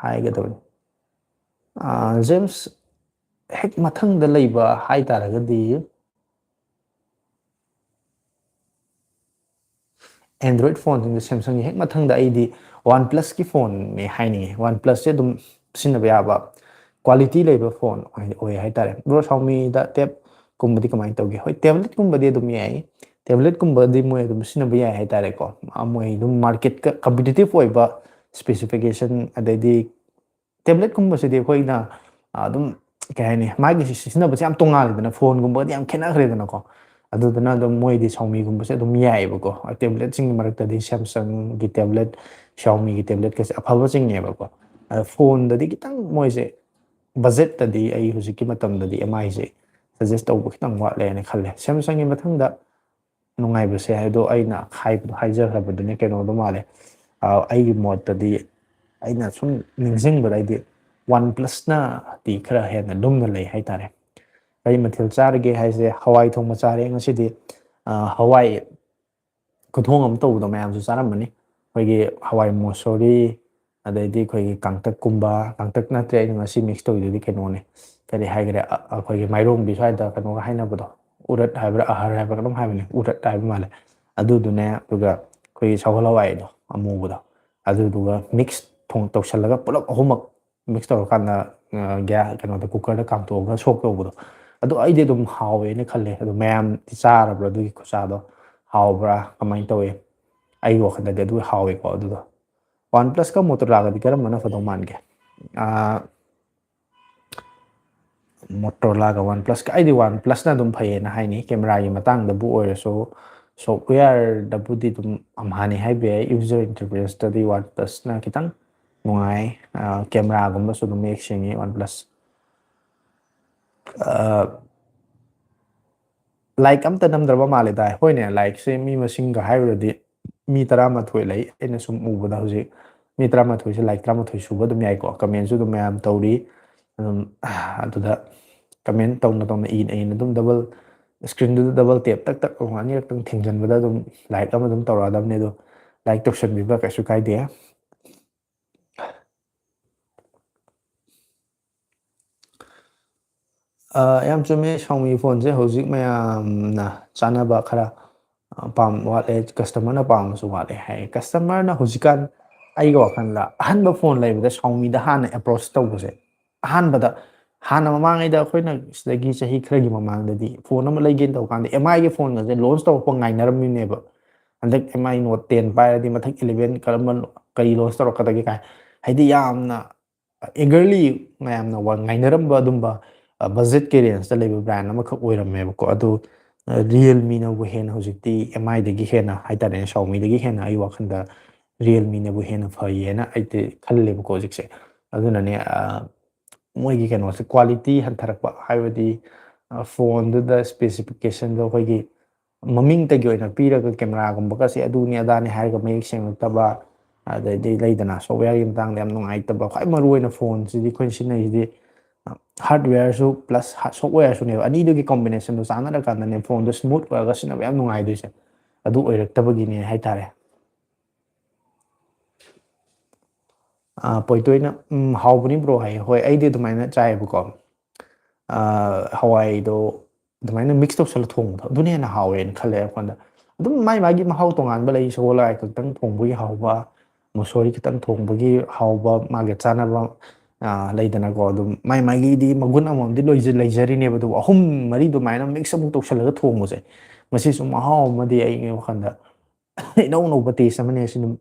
ꯍꯥꯏꯒꯗꯕꯅꯤ? ꯑꯥ, ꯖꯦꯝꯁ, ꯍꯦꯛ ꯃꯊꯪꯗ ꯂꯩꯕ ꯍꯥꯏ ꯇꯥꯔꯒꯗꯤ, ꯑꯦꯟꯗ꯭ꯔꯣꯏꯗ ꯐꯣꯟꯁꯤꯡꯗ ꯁꯦꯝꯁꯪꯒꯤ ꯍꯦꯛ ꯃꯊꯪꯗ ꯑꯩꯗꯤ ꯋꯥꯟ ꯄ꯭ꯂꯁꯀꯤ ꯐꯣꯟꯅꯦ ꯍꯥꯏꯅꯤꯡꯉꯦ꯫ ꯋꯥꯟ ꯄ꯭ꯂꯁꯁꯦ ꯑꯗꯨꯝ ꯁꯤꯖꯤꯟꯅꯕ ꯌꯥꯕ, ꯀ꯭ꯋꯥꯂꯤꯇꯤ ꯂꯩꯕ ꯐꯣꯟ ꯑꯣꯏ ꯍꯥꯏꯇꯥꯔꯦ꯫ ꯕ꯭ꯔꯣ, ꯁꯥꯎꯃꯤꯗ ꯇꯦꯕꯀꯨꯝꯕꯗꯤ ꯀꯃꯥꯏꯅ ꯇꯧꯒꯦ? ꯍꯣꯏ, ꯇꯦꯕ꯭ꯂꯦꯠꯀꯨꯝꯕꯗꯤ ꯑꯗꯨꯝ ꯌꯥꯏ, ꯇꯦꯕ꯭ꯂꯦꯠꯀꯨꯝꯕꯗꯤ ꯃꯣꯏ ꯑꯗꯨꯝ ꯁꯤꯖꯤꯟꯅꯕ ꯌꯥꯏ ꯍꯥꯏꯇꯥꯔꯦꯀꯣ꯫ ꯃꯣꯏ ꯑꯗꯨꯝ ꯃꯥꯔꯀꯦꯠꯀ ꯀꯝꯄꯤꯇꯤꯇꯤꯞ ꯑꯣꯏꯕ ꯁ꯭ꯄꯦꯁꯤꯐꯤꯀꯦꯁꯟ, ꯑꯗꯩꯗꯤ ꯇꯦꯕ꯭ꯂꯦꯠꯀꯨꯝꯕꯁꯤꯗꯤ ꯑꯩꯈꯣꯏꯅ ꯑꯗꯨꯝ, ꯀꯩ ꯍꯥꯏꯅꯤ, ꯃꯥꯒꯤ ꯁꯤꯖꯤꯟꯅꯕꯁꯦ ꯌꯥꯝ ꯇꯣꯡꯉꯥꯜꯂꯤꯗꯅ, ꯐꯣꯟꯒꯨꯝꯕꯒꯗꯤ ꯌꯥꯝ ꯈꯦꯠꯅꯈ꯭ꯔꯦꯗꯅꯀꯣ꯫ ꯑꯗꯨꯗꯨꯅ ꯑꯗꯨꯝ ꯃꯣꯏꯗꯤ ꯁꯥꯎꯃꯤꯒꯨꯝꯕꯁꯦ ꯑꯗꯨꯝ ꯌꯥꯏꯑꯕꯀꯣ꯫ ꯇꯦꯕ꯭ꯂꯦꯠꯁꯤꯡꯒꯤ ꯃꯔꯛꯇꯗꯤ ꯁꯦꯝꯁꯪꯒꯤ ꯇꯦꯕ꯭ꯂꯦꯠ, ꯁꯥꯎꯃꯤꯒꯤ ꯇꯦꯕ꯭ꯂꯦꯠꯀꯁꯦ ꯑꯐꯕ ꯆꯤꯡꯉꯦꯕꯀꯣ꯫ ꯑꯗ ꯐꯣꯟꯗꯗꯤ ꯈꯤꯇꯪ ꯃꯣꯏꯁꯦ ꯕꯖꯦꯠꯇꯗꯤ ꯑꯩ ꯍꯧꯖꯤꯛꯀꯤ ꯃꯇꯝꯗꯗꯤ ꯑꯦꯝ ꯑꯥꯏꯁꯦ ꯁꯖꯦꯁ ꯇꯧꯕ ꯈꯤꯇꯪ ꯋꯥꯠꯂꯦꯅ ꯈꯜꯂꯦ꯫ ꯁꯦꯝꯁꯪꯒꯤ ꯃꯊꯪꯗ ꯅꯨꯡꯉꯥꯏꯕꯁꯦ ꯍꯥꯏꯗꯣ ꯑꯩꯅ ꯍꯥꯏꯕꯗꯣ ꯍꯥꯏꯖꯈ꯭ꯔꯕꯗꯨꯅꯦ, ꯀꯩꯅꯣꯗꯣ ꯃꯥꯜꯂꯦ꯫ ꯑꯩꯒꯤ ꯃꯣꯠꯇꯗꯤ, ꯑꯩꯅ ꯁꯨꯝ ꯅꯤꯡꯁꯤꯡꯕꯗ ꯑꯩꯗꯤ ꯋꯥꯟ ꯄ꯭ꯂꯁꯅꯗꯤ ꯈꯔ ꯍꯦꯟꯅ ꯂꯨꯝꯅ ꯂꯩ ꯍꯥꯏꯇꯥꯔꯦ꯫ ꯀꯔꯤ ꯃꯊꯦꯜ ꯆꯥꯔꯒꯦ ꯍꯥꯏꯁꯦ, ꯍꯋꯥꯏ ꯊꯣꯡꯕ ꯆꯥꯔꯦ ꯉꯁꯤꯗꯤ꯫ ꯍꯋꯥꯏ ꯈꯨꯊꯣꯡ ꯑꯃ ꯇꯧꯕꯗꯣ ꯃꯌꯥꯝꯁꯨ ꯆꯥꯔꯝꯃꯅꯤ꯫ ꯑꯩꯈꯣꯏꯒꯤ ꯍꯋꯥꯏ ꯃꯣꯁꯣꯔꯤ, ꯑꯗꯩꯗꯤ ꯑꯩꯈꯣꯏꯒꯤ ꯀꯥꯡꯇꯛꯀꯨꯝꯕ, ꯀꯥꯡꯇꯛ ꯅꯠꯇ꯭ꯔꯦ ꯑꯩꯅ ꯉꯁꯤ ꯃꯤꯛꯁ ꯇꯧꯔꯤꯗꯨꯗꯤ ꯀꯩꯅꯣꯅꯦ, ꯀꯔꯤ ꯍꯥꯏꯈ꯭ꯔꯦ, ꯑꯩꯈꯣꯏꯒꯤ ꯃꯥꯏꯔꯣꯡꯕꯤ ꯁ꯭ꯋꯥꯏꯗ ꯀꯩꯅꯣꯒ ꯍꯥꯏꯅꯕꯗꯣ, ꯎꯔꯠ ꯍꯥꯏꯕ꯭ꯔꯥ, ꯑꯍꯔ ꯍꯥꯏꯕ꯭ꯔꯥ ꯀꯩꯅꯣꯝ ꯍꯥꯏꯕꯅꯦ, ꯎꯔꯠ ꯍꯥꯏꯕ ꯃꯥꯜꯂꯦ꯫ ꯑꯗꯨꯗꯨꯅꯦ, ꯑꯗꯨꯒ ꯑꯩꯈꯣꯏꯒꯤ ꯁꯒꯣꯜ ꯍꯋꯥꯏꯗꯣ ꯑꯃꯨꯕꯗꯣ, ꯑꯗꯨꯗꯨꯒ ꯃꯤꯛꯁ ꯇꯧꯁꯜꯂꯒ ꯄꯨꯂꯞ ꯑꯍꯨꯝꯃꯛ ꯃꯤꯛꯁ ꯇꯧꯔꯀꯥꯟꯗ ꯒ꯭ꯌꯥꯁ ꯀꯩꯅꯣꯗ, ꯀꯨꯀꯔꯗ ꯀꯥꯝꯊꯣꯛꯑꯒ ꯁꯣꯛ ꯇꯧꯕꯗꯣ, ꯑꯗꯣ ꯑꯩꯗꯤ ꯑꯗꯨꯝ ꯍꯥꯎꯋꯦꯅ ꯈꯜꯂꯦ꯫ ꯑꯗꯣ ꯃꯌꯥꯝꯗꯤ ꯆꯥꯔꯕ꯭ꯔꯥ ꯑꯗꯨꯒꯤ ꯈꯨꯆꯥꯗꯣ? ꯍꯥꯎꯕ꯭ꯔꯥ? ꯀꯃꯥꯏꯅ ꯇꯧꯋꯤ? ꯑꯩꯒꯤ ꯋꯥꯈꯜꯗꯗꯤ ꯑꯗꯨ ꯍꯥꯎꯋꯦꯀꯣ꯫ ꯑꯗꯨꯗꯣ ꯋꯥꯟ ꯄ꯭ꯂꯁꯀ ꯃꯣꯇꯣꯔꯣꯂꯥꯒꯗꯤ ꯀꯔꯝꯕꯅ ꯐꯗꯧ ꯃꯥꯟꯒꯦ? ꯃꯣꯇꯣꯔꯣꯂꯥꯒ ꯋꯥꯟ ꯄ꯭ꯂꯁꯀ, ꯑꯩꯗꯤ ꯋꯥꯟ ꯄ꯭ꯂꯁꯅ ꯑꯗꯨꯝ ꯐꯩꯌꯦꯅ ꯍꯥꯏꯅꯤ꯫ ꯀꯦꯃꯦꯔꯥꯒꯤ ꯃꯇꯥꯡꯗꯕꯨ ꯑꯣꯏꯔꯁꯨ, ꯁꯣꯐꯋꯦꯌꯔꯗꯕꯨꯗꯤ ꯑꯗꯨꯝ ꯑꯝꯍꯥꯅꯤ ꯍꯥꯏꯕ ꯌꯥꯏ, ꯌꯨꯖꯔ ꯏꯟꯇꯔꯐꯦꯁꯇꯗꯤ ꯋꯥꯟ ꯄ꯭ꯂꯁꯅ ꯈꯤꯇꯪ ꯅꯨꯡꯉꯥꯏ꯫ ꯀꯦꯃꯦꯔꯥꯒꯨꯝꯕꯁꯨ ꯑꯗꯨꯝ ꯃꯌꯦꯛ ꯁꯦꯡꯉꯤ ꯋꯥꯟ ꯄ꯭ꯂꯁ꯫ ꯂꯥꯏꯛ ꯑꯝꯇ ꯅꯝꯗ꯭ꯔꯕ ꯃꯥꯜꯂꯦ ꯗꯥꯏ꯫ ꯍꯣꯏꯅꯦ, ꯂꯥꯏꯛꯁꯦ ꯃꯤ ꯃꯁꯤꯡꯒ ꯍꯥꯏꯔꯨꯔꯗꯤ ꯃꯤ ꯇꯔꯥꯃꯥꯊꯣꯏ ꯂꯩ꯫ ꯑꯩꯅ ꯁꯨꯝ ꯎꯕꯗ ꯍꯧꯖꯤꯛ ꯃꯤ ꯇꯔꯥꯃꯥꯊꯣꯏꯁꯦ ꯂꯥꯏꯛ ꯇꯔꯥꯃꯥꯊꯣꯏ ꯁꯨꯕ ꯑꯗꯨꯝ ꯌꯥꯏꯀꯣ꯫ ꯀꯃꯦꯟꯁꯨ ꯑꯗꯨꯝ ꯃꯌꯥꯝ ꯇꯧꯔꯤ꯫ ꯑꯗꯨꯝ ꯑꯗꯨꯗ ꯀꯃꯦꯟ ꯇꯧꯅ ꯇꯧꯅ, ꯏꯅ ꯏꯅ ꯑꯗꯨꯝ ꯗꯕꯜ ꯁ꯭ꯀ꯭ꯔꯤꯟꯗꯨꯗ ꯗꯕꯜ ꯇꯦꯞ ꯇꯛ ꯇꯛ ꯑꯃꯨꯛ ꯑꯅꯤꯔꯛꯇꯪ ꯊꯤꯡꯖꯤꯟꯕꯗ ꯑꯗꯨꯝ ꯂꯥꯏꯛ ꯑꯃ ꯑꯗꯨꯝ ꯇꯧꯔꯛꯑꯗꯕꯅꯦ꯫ ꯑꯗꯣ ꯂꯥꯏꯛ ꯇꯧꯁꯟꯕꯤꯕ ꯀꯩꯁꯨ ꯀꯥꯏꯗꯦ꯫ ꯑ, ꯌꯥꯝ ꯆꯨꯝꯃꯦ, ꯁꯥꯎꯃꯤ ꯐꯣꯟꯁꯦ ꯍꯧꯖꯤꯛ ꯃꯌꯥꯝꯅ ꯆꯥꯅꯕ ꯈꯔ, ꯑ, ꯄꯥꯝ ꯋꯥꯠꯂꯦ, ꯀꯁꯇꯃꯔꯅ ꯄꯥꯝꯕꯁꯨ ꯋꯥꯠꯂꯦ ꯍꯥꯏ꯫ ꯀꯁꯇꯃꯔꯅ ꯍꯧꯖꯤꯛꯀꯥꯟ ꯑꯩꯒꯤ ꯋꯥꯈꯜꯗ ꯑꯍꯟꯕ ꯐꯣꯟ ꯂꯩꯕꯗ ꯁꯥꯎꯃꯤꯗ ꯍꯥꯟꯅ ꯑꯦꯄ꯭ꯔꯣꯆ ꯇꯧꯕꯁꯦ ꯑꯍꯥꯟꯕꯗ, ꯍꯥꯟꯅ ꯃꯃꯥꯡꯉꯩꯗ ꯑꯩꯈꯣꯏꯅ ꯁꯤꯗꯒꯤ ꯆꯍꯤ ꯈꯔꯒꯤ ꯃꯃꯥꯡꯗꯗꯤ ꯐꯣꯟ ꯑꯃ ꯂꯩꯒꯦꯅ ꯇꯧꯕ ꯀꯥꯟꯗ ꯑꯦꯝ ꯑꯥꯏꯒꯤ ꯐꯣꯟꯒꯁꯦ ꯂꯣꯟꯁ ꯇꯧꯔꯛꯄ ꯉꯥꯏꯅꯔꯝꯃꯤꯅꯦꯕ꯫ ꯍꯟꯗꯛ ꯑꯦꯝ ꯑꯥꯏ ꯅꯣꯠ ꯇꯦꯟ ꯄꯥꯏꯔꯗꯤ ꯃꯊꯪ ꯏꯂꯦꯚꯦꯟ ꯀꯔꯝꯕ, ꯀꯔꯤ ꯂꯣꯟꯁ ꯇꯧꯔꯛꯀꯗꯒꯦ ꯀꯥꯏ, ꯍꯥꯏꯗꯤ ꯌꯥꯝꯅ ꯏꯒꯔꯂꯤ ꯃꯌꯥꯝꯅ ꯋꯥ-, ꯉꯥꯏꯅꯔꯝꯕ ꯑꯗꯨꯝꯕ ꯕꯖꯦꯠꯀꯤ ꯔꯦꯟꯖꯇ ꯂꯩꯕ ꯕ꯭ꯔꯥꯟ ꯑꯃꯈꯛ ꯑꯣꯏꯔꯝꯃꯦꯕꯀꯣ꯫ ꯑꯗꯨ ꯔꯤꯌꯦꯜꯃꯤꯅꯕꯨ ꯍꯦꯟꯅ ꯍꯧꯖꯤꯛꯇꯤ ꯑꯦꯝ ꯑꯥꯏꯗꯒꯤ ꯍꯦꯟꯅ ꯍꯥꯏꯇꯥꯔꯦꯅꯦ, ꯁꯥꯎꯃꯤꯗꯒꯤ ꯍꯦꯟꯅ ꯑꯩ ꯋꯥꯈꯜꯗ ꯔꯤꯌꯦꯜꯃꯤꯅꯕꯨ ꯍꯦꯟꯅ ꯐꯩꯌꯦꯅ ꯑꯩꯗꯤ ꯈꯜꯂꯦꯕꯀꯣ ꯍꯧꯖꯤꯛꯁꯦ꯫ ꯑꯗꯨꯅꯅꯦ, ꯑ, ꯃꯣꯏꯒꯤ ꯀꯩꯅꯣꯁꯦ, ꯀ꯭ꯋꯥꯂꯤꯇꯤ ꯍꯟꯊꯔꯛꯄ ꯍꯥꯏꯕꯗꯤ, ꯑ, ꯐꯣꯟꯗꯨꯗ ꯁ꯭ꯄꯦꯁꯤꯐꯤꯀꯦꯁꯟꯗꯣ ꯑꯩꯈꯣꯏꯒꯤ ꯃꯃꯤꯡꯇꯒꯤ ꯑꯣꯏꯅ ꯄꯤꯔꯒ ꯀꯦꯃꯦꯔꯥꯒꯨꯝꯕꯒꯁꯦ ꯑꯗꯨꯅꯤ ꯑꯗꯥꯅꯤ ꯍꯥꯏꯔꯒ ꯃꯌꯦꯛ ꯁꯦꯡꯉꯛꯇꯕ, ꯑꯗꯩꯗꯤ ꯂꯩꯗꯅ ꯁꯣꯞꯋꯦꯌꯔꯒꯤ ꯃꯇꯥꯡꯗ ꯌꯥꯝ ꯅꯨꯡꯉꯥꯏꯇꯕ꯫ ꯈ꯭ꯋꯥꯏ ꯃꯔꯨꯑꯣꯏꯅ ꯐꯣꯟꯁꯤꯗꯤ ꯑꯩꯈꯣꯏꯅ ꯁꯤꯖꯤꯟꯅꯔꯤꯁꯤꯗꯤ ꯍꯥꯔꯗꯋꯦꯌꯔꯁꯨ ꯄ꯭ꯂꯁ ꯁꯣꯞꯋꯦꯌꯔꯁꯨꯅꯦꯕ꯫ ꯑꯅꯤꯗꯨꯒꯤ ꯀꯣꯝꯕꯤꯅꯦꯁꯟꯗꯣ ꯆꯥꯟꯅꯔꯀꯥꯟꯗꯅꯦ ꯐꯣꯟꯗꯣ ꯁ꯭ꯃꯨꯠ ꯑꯣꯏꯔꯒ ꯁꯤꯖꯤꯟꯅꯕ ꯌꯥꯝ ꯅꯨꯡꯉꯥꯏꯗꯣꯏꯁꯦ꯫ ꯑꯗꯨ ꯑꯣꯏꯔꯛꯇꯕꯒꯤꯅꯦ ꯍꯥꯏꯇꯥꯔꯦ꯫ ꯑꯥ, ꯄꯣꯏꯇꯣꯏꯅ, "ꯎꯝ, ꯍꯥꯎꯕꯅꯤ ꯕ꯭ꯔꯣ" ꯍꯥꯏꯌꯦ꯫ ꯍꯣꯏ, ꯑꯩꯗꯤ ꯑꯗꯨꯃꯥꯏꯅ ꯆꯥꯏꯌꯦꯕꯀꯣ꯫ ꯑꯥ, ꯍꯋꯥꯏꯗꯣ ꯑꯗꯨꯃꯥꯏꯅ ꯃꯤꯛꯁ ꯇꯧꯁꯜꯂ ꯊꯣꯡꯕꯗꯣ, ꯑꯗꯨꯅ ꯍꯦꯟꯅ ꯍꯥꯎꯋꯦꯅ ꯈꯜꯂꯦ ꯑꯩꯉꯣꯟꯗ꯫ ꯑꯗꯨꯝ ꯃꯥꯏ ꯃꯥꯒꯤ ꯃꯍꯥꯎ ꯇꯣꯉꯥꯟꯕ ꯂꯩ꯫ ꯁꯒꯣꯜ ꯍꯋꯥꯏ ꯈꯛꯇꯪ ꯊꯣꯡꯕꯒꯤ ꯍꯥꯎꯕ, ꯃꯨꯁꯣꯔꯤ ꯈꯛꯇꯪ ꯊꯣꯡꯕꯒꯤ ꯍꯥꯎꯕ, ꯃꯥꯒꯤ ꯆꯥꯅꯕ, ꯑꯥ, ꯂꯩꯗꯅꯀꯣ꯫ ꯑꯗꯨꯝ ꯃꯥꯏ ꯃꯥꯒꯤꯗꯤ ꯃꯒꯨꯟ ꯑꯃꯃꯝꯗꯤ ꯂꯣꯏꯖ-, ꯂꯩꯖꯔꯤꯅꯦꯕ꯫ ꯑꯗꯨꯕꯨ ꯑꯍꯨꯝ ꯃꯔꯤ ꯑꯗꯨꯃꯥꯏꯅ ꯃꯤꯛꯁ ꯑꯃꯨꯛ ꯇꯧꯁꯜꯂꯒ ꯊꯣꯡꯕꯁꯦ, ꯃꯁꯤꯁꯨ ꯃꯍꯥꯎ ꯑꯃꯗꯤ ꯑꯩꯒꯤ ꯋꯥꯈꯜꯗ ꯏꯅꯧ ꯅꯧꯕ ꯇꯦꯁ ꯑꯃꯅꯦ꯫ ꯁꯤ ꯑꯗꯨꯝ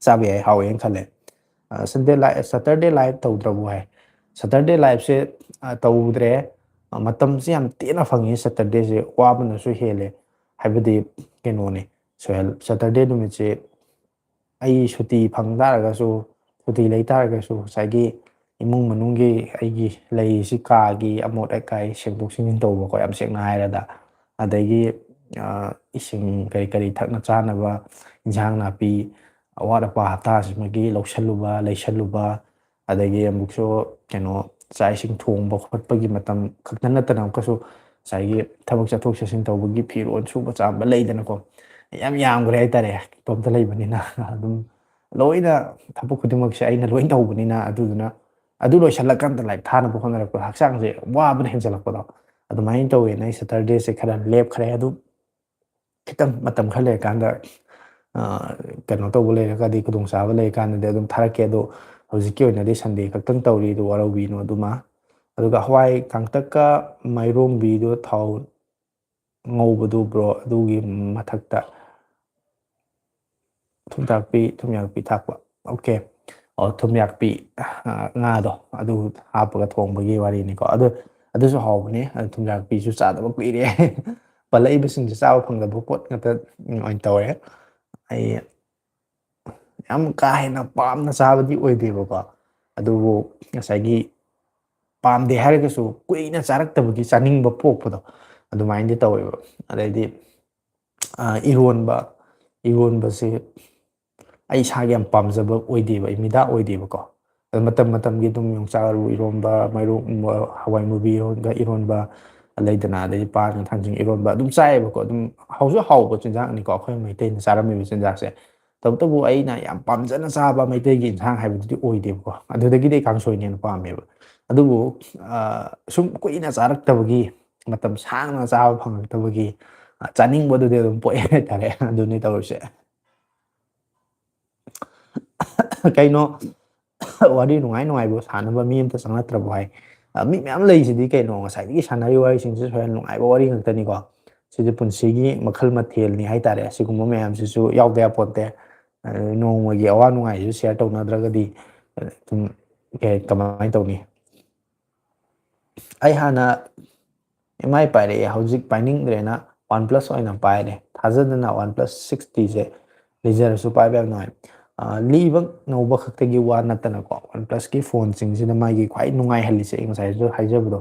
ꯆꯥꯕ ꯌꯥꯏ, ꯍꯥꯎꯋꯦꯅ ꯈꯜꯂꯦ꯫ ꯑ, Sunday li-, Saturday live ꯇꯧꯗ꯭ꯔꯕꯣ ꯍꯥꯏ꯫ Saturday liveꯁꯦ, ꯑ, ꯇꯧꯗ꯭ꯔꯦ꯫ ꯑ, ꯃꯇꯝꯁꯦ ꯌꯥꯝ ꯇꯦꯟꯅ ꯐꯪꯉꯤ꯫ Saturdayꯁꯦ ꯋꯥꯕꯅꯁꯨ ꯍꯦꯜꯂꯦ꯫ ꯍꯥꯏꯕꯗꯤ ꯀꯩꯅꯣꯅꯦ, ꯁꯣꯍꯦꯜ, Saturday ꯅꯨꯃꯤꯠꯁꯦ ꯑꯩ ꯁꯨꯇꯤ ꯐꯪ ꯇꯥꯔꯒꯁꯨ, ꯁꯨꯇꯤ ꯂꯩ ꯇꯥꯔꯒꯁꯨ, ꯉꯁꯥꯏꯒꯤ ꯏꯃꯨꯡ ꯃꯅꯨꯡꯒꯤ ꯑꯩꯒꯤ ꯂꯩꯔꯤꯁꯤ ꯀꯥꯒꯤ ꯑꯃꯣꯠ ꯑꯀꯥꯏ ꯁꯦꯡꯗꯣꯛ ꯁꯦꯡꯖꯤꯟ ꯇꯧꯕꯀꯣ, ꯌꯥꯝ ꯁꯦꯡꯅ ꯍꯥꯏꯔꯗ꯫ ꯑꯗꯒꯤ, ꯑ, ꯏꯁꯤꯡ ꯀꯔꯤ ꯀꯔꯤ ꯊꯛꯅ ꯆꯥꯅꯕ, ꯏꯟꯁꯥꯡ ꯅꯥꯄꯤ, ꯑꯋꯥꯠ ꯑꯄꯥ ꯍꯞꯇꯥꯁꯤꯃꯒꯤ ꯂꯧꯁꯜꯂꯨꯕ, ꯂꯩꯁꯜꯂꯨꯕ, ꯑꯗꯒꯤ ꯑꯃꯨꯛꯁꯨ ꯀꯩꯅꯣ, ꯆꯥꯛ ꯏꯁꯤꯡ ꯊꯣꯡꯕ ꯈꯣꯠꯄꯒꯤ ꯃꯇꯝ ꯈꯛꯇ ꯅꯠꯇꯅ ꯑꯃꯨꯛꯀꯁꯨ ꯉꯁꯥꯏꯒꯤ ꯊꯕꯛ ꯆꯠꯊꯣꯛ ꯆꯠꯁꯤꯟ ꯇꯧꯕꯒꯤ ꯐꯤꯔꯣꯜ ꯁꯨꯕ ꯆꯥꯝꯕ ꯂꯩꯗꯅꯀꯣ, ꯌꯥꯝ ꯌꯥꯝꯈ꯭ꯔꯦ ꯍꯥꯏꯇꯥꯔꯦ, ꯏꯇꯣꯝꯇ ꯂꯩꯕꯅꯤꯅ꯫ ꯑꯗꯨꯝ ꯂꯣꯏꯅ ꯊꯕꯛ ꯈꯨꯗꯤꯡꯃꯛꯁꯦ ꯑꯩꯅ ꯂꯣꯏ ꯇꯧꯕꯅꯤꯅ, ꯑꯗꯨꯗꯨꯅ ꯑꯗꯨ ꯂꯣꯏꯁꯤꯜꯂꯀꯥꯟꯗ ꯂꯥꯏꯔꯤꯛ ꯊꯥꯅꯕ ꯍꯣꯠꯅꯔꯛꯄꯗ ꯍꯛꯆꯥꯡꯁꯦ ꯋꯥꯕꯅ ꯍꯦꯟꯖꯜꯂꯛꯄꯗꯣ, ꯑꯗꯨꯃꯥꯏꯅ ꯇꯧꯋꯦꯅ ꯑꯩ Saturdayꯁꯦ ꯈꯔ ꯂꯦꯞꯈ꯭ꯔꯦ꯫ ꯑꯗꯨ ꯈꯤꯇꯪ ꯃꯇꯝ ꯈꯔ ꯂꯩꯔꯀꯥꯟꯗ, ꯑ, ꯀꯩꯅꯣ ꯇꯧꯕ ꯂꯩꯔꯒꯗꯤ, ꯈꯨꯗꯣꯡꯆꯥꯕ ꯂꯩꯔꯀꯥꯟꯗꯗꯤ ꯑꯗꯨꯝ ꯊꯥꯔꯛꯀꯦ꯫ ꯑꯗꯣ ꯍꯧꯖꯤꯛꯀꯤ ꯑꯣꯏꯅꯗꯤ Sunday ꯈꯛꯇꯪ ꯇꯧꯔꯤ, ꯑꯗꯨ ꯋꯥꯔꯧꯕꯤꯅꯨ ꯑꯗꯨꯃ꯫ ꯑꯗꯨꯒ ꯍꯋꯥꯏ ꯀꯥꯡꯇꯛꯀ ꯃꯥꯏꯔꯣꯡꯕꯤꯗꯣ ꯊꯥꯎ ꯉꯧꯕꯗꯨ bro, ꯑꯗꯨꯒꯤ ꯃꯊꯛꯇ ꯊꯨꯝꯌꯥꯛꯄꯤ, ꯊꯨꯝꯌꯥꯛꯄꯤ ꯊꯥꯛꯄ꯫ Okay꯫ ꯑꯣ, ꯊꯨꯝꯌꯥꯛꯄꯤ, ꯑ, ꯉꯥꯗꯣ ꯑꯗꯨ ꯍꯥꯞꯄꯒ ꯊꯣꯡꯕꯒꯤ ꯋꯥꯔꯤꯅꯤꯀꯣ꯫ ꯑꯗꯨ, ꯑꯗꯨꯁꯨ ꯍꯥꯎꯕꯅꯦ꯫ ꯑꯗꯨ ꯊꯨꯝꯌꯥꯛꯄꯤꯁꯨ ꯆꯥꯗꯕ ꯀꯨꯏꯔꯦ꯫ ꯄꯜꯂꯛꯏꯕꯁꯤꯡꯁꯦ ꯆꯥꯕ ꯐꯪꯗꯕ ꯄꯣꯠ ꯉꯥꯛꯇ ꯑꯣꯏꯅ ꯇꯧꯔꯦ꯫ ꯑꯩ ꯌꯥꯝ ꯀꯥ ꯍꯦꯟꯅ ꯄꯥꯝꯅ ꯆꯥꯕꯗꯤ ꯑꯣꯏꯗꯦꯕꯀꯣ, ꯑꯗꯨꯕꯨ ꯉꯁꯥꯏꯒꯤ ꯄꯥꯝꯗꯦ ꯍꯥꯏꯔꯒꯁꯨ ꯀꯨꯏꯅ ꯆꯥꯔꯛꯇꯕꯒꯤ ꯆꯥꯅꯤꯡꯕ ꯄꯣꯛꯄꯗꯣ ꯑꯗꯨꯃꯥꯏꯅꯗꯤ ꯇꯧꯋꯦꯕ꯫ ꯑꯗꯩꯗꯤ, ꯑ, ꯏꯔꯣꯟꯕ, ꯏꯔꯣꯟꯕꯁꯦ ꯑꯩ ꯏꯁꯥꯒꯤ ꯌꯥꯝ ꯄꯥꯝꯖꯕ ꯑꯣꯏꯗꯦꯕ, ꯑꯩ ꯃꯤꯗꯥ ꯑꯣꯏꯗꯦꯕꯀꯣ꯫ ꯑꯗꯣ ꯃꯇꯝ ꯃꯇꯝꯒꯤ ꯑꯗꯨꯝ ꯌꯣꯡꯆꯥꯛ ꯑꯔꯨ ꯏꯔꯣꯟꯕ, ꯃꯥꯏꯔꯣꯡ, ꯍꯋꯥꯏ ꯃꯨꯕꯤ ꯏꯔꯣꯟꯕ, ꯏꯔꯣꯟꯕ ꯂꯩꯗꯅ, ꯑꯗꯩꯗꯤ ꯄꯥꯟꯒ ꯊꯥꯡꯖꯤꯡ ꯏꯔꯣꯟꯕ ꯑꯗꯨꯝ ꯆꯥꯏꯌꯦꯕꯀꯣ꯫ ꯑꯗꯨꯝ ꯍꯧꯁꯨ ꯍꯥꯎꯕ ꯆꯤꯟꯖꯥꯛꯅꯤꯀꯣ, ꯑꯩꯈꯣꯏ ꯃꯩꯇꯩꯅ ꯆꯥꯔꯝꯃꯤꯕ ꯆꯤꯟꯖꯥꯛꯁꯦ꯫ ꯇꯧꯕꯇꯕꯨ ꯑꯩꯅ ꯌꯥꯝ ꯄꯥꯝꯖꯅ ꯆꯥꯕ ꯃꯩꯇꯩꯒꯤ ꯏꯟꯁꯥꯡ ꯍꯥꯏꯕꯗꯨꯗꯤ ꯑꯣꯏꯗꯦꯕꯀꯣ꯫ ꯑꯗꯨꯗꯒꯤꯗꯤ ꯑꯩ ꯀꯥꯡꯁꯣꯏꯅ ꯍꯦꯟꯅ ꯄꯥꯝꯃꯦꯕ꯫ ꯑꯗꯨꯕꯨ, ꯑ, ꯁꯨꯝ ꯀꯨꯏꯅ ꯆꯥꯔꯛꯇꯕꯒꯤ, ꯃꯇꯝ ꯁꯥꯡꯅ ꯆꯥꯕ ꯐꯪꯉꯛꯇꯕꯒꯤ, ꯑ, ꯆꯥꯅꯤꯡꯕꯗꯨꯗꯤ ꯑꯗꯨꯝ ꯄꯣꯛꯑꯦ ꯍꯥꯏꯇꯥꯔꯦ꯫ ꯑꯗꯨꯅꯤ ꯇꯧꯔꯤꯁꯦ꯫ ꯀꯩꯅꯣ, ꯋꯥꯔꯤ ꯅꯨꯡꯉꯥꯏ ꯅꯨꯡꯉꯥꯏꯕ ꯁꯥꯟꯅꯕ ꯃꯤ ꯑꯝꯇ ꯆꯪꯂꯛꯇ꯭ꯔꯕꯣ ꯍꯥꯏ꯫ ꯑ, ꯃꯤ ꯃꯌꯥꯝ ꯂꯩꯁꯤꯗꯤ ꯀꯩꯅꯣ, ꯉꯁꯥꯏꯗꯒꯤ ꯁꯥꯟꯅꯔꯤꯕ ꯋꯥꯔꯤꯁꯤꯡꯁꯤꯁꯨ ꯍꯦꯟꯅ ꯅꯨꯡꯉꯥꯏꯕ ꯋꯥꯔꯤ ꯉꯥꯛꯇꯅꯤꯀꯣ꯫ ꯁꯤꯁꯨ ꯄꯨꯟꯁꯤꯒꯤ ꯃꯈꯜ ꯃꯊꯦꯜꯅꯤ ꯍꯥꯏꯇꯥꯔꯦ꯫ ꯑꯁꯤꯒꯨꯝꯕ ꯃꯌꯥꯝꯁꯤꯁꯨ ꯌꯥꯎꯗ ꯌꯥꯄꯣꯟꯇꯦ꯫ ꯑ, ꯅꯣꯡꯃꯒꯤ ꯑꯋꯥ ꯅꯨꯡꯉꯥꯏꯁꯤꯁꯨ share ꯇꯧꯅꯗ꯭ꯔꯒꯗꯤ, ꯑ, ꯑꯗꯨꯝ ꯀꯩ, ꯀꯃꯥꯏꯅ ꯇꯧꯅꯤ? ꯑꯩ ꯍꯥꯟꯅ M I ꯄꯥꯏꯔꯛꯑꯦ, ꯍꯧꯖꯤꯛ ꯄꯥꯏꯅꯤꯡꯗ꯭ꯔꯦꯅ OnePlus ꯑꯣꯏꯅ ꯄꯥꯏꯔꯦ꯫ ꯊꯥꯖꯗꯅ OnePlus six T ꯁꯦ ꯂꯩꯖꯔꯁꯨ ꯄꯥꯏꯕ ꯌꯥꯝ ꯅꯨꯡꯉꯥꯏ꯫ ꯑ, ꯂꯤꯕ ꯅꯧꯕ ꯈꯛꯇꯒꯤ ꯋꯥ ꯅꯠꯇꯅꯀꯣ, OnePlus ꯀꯤ ꯐꯣꯟꯁꯤꯡꯁꯤꯅ ꯃꯥꯒꯤ ꯈ꯭ꯋꯥꯏ ꯅꯨꯡꯉꯥꯏꯍꯜꯂꯤꯁꯦ, ꯑꯩ ꯉꯁꯥꯏꯁꯨ ꯍꯥꯏꯖꯕꯗꯣ,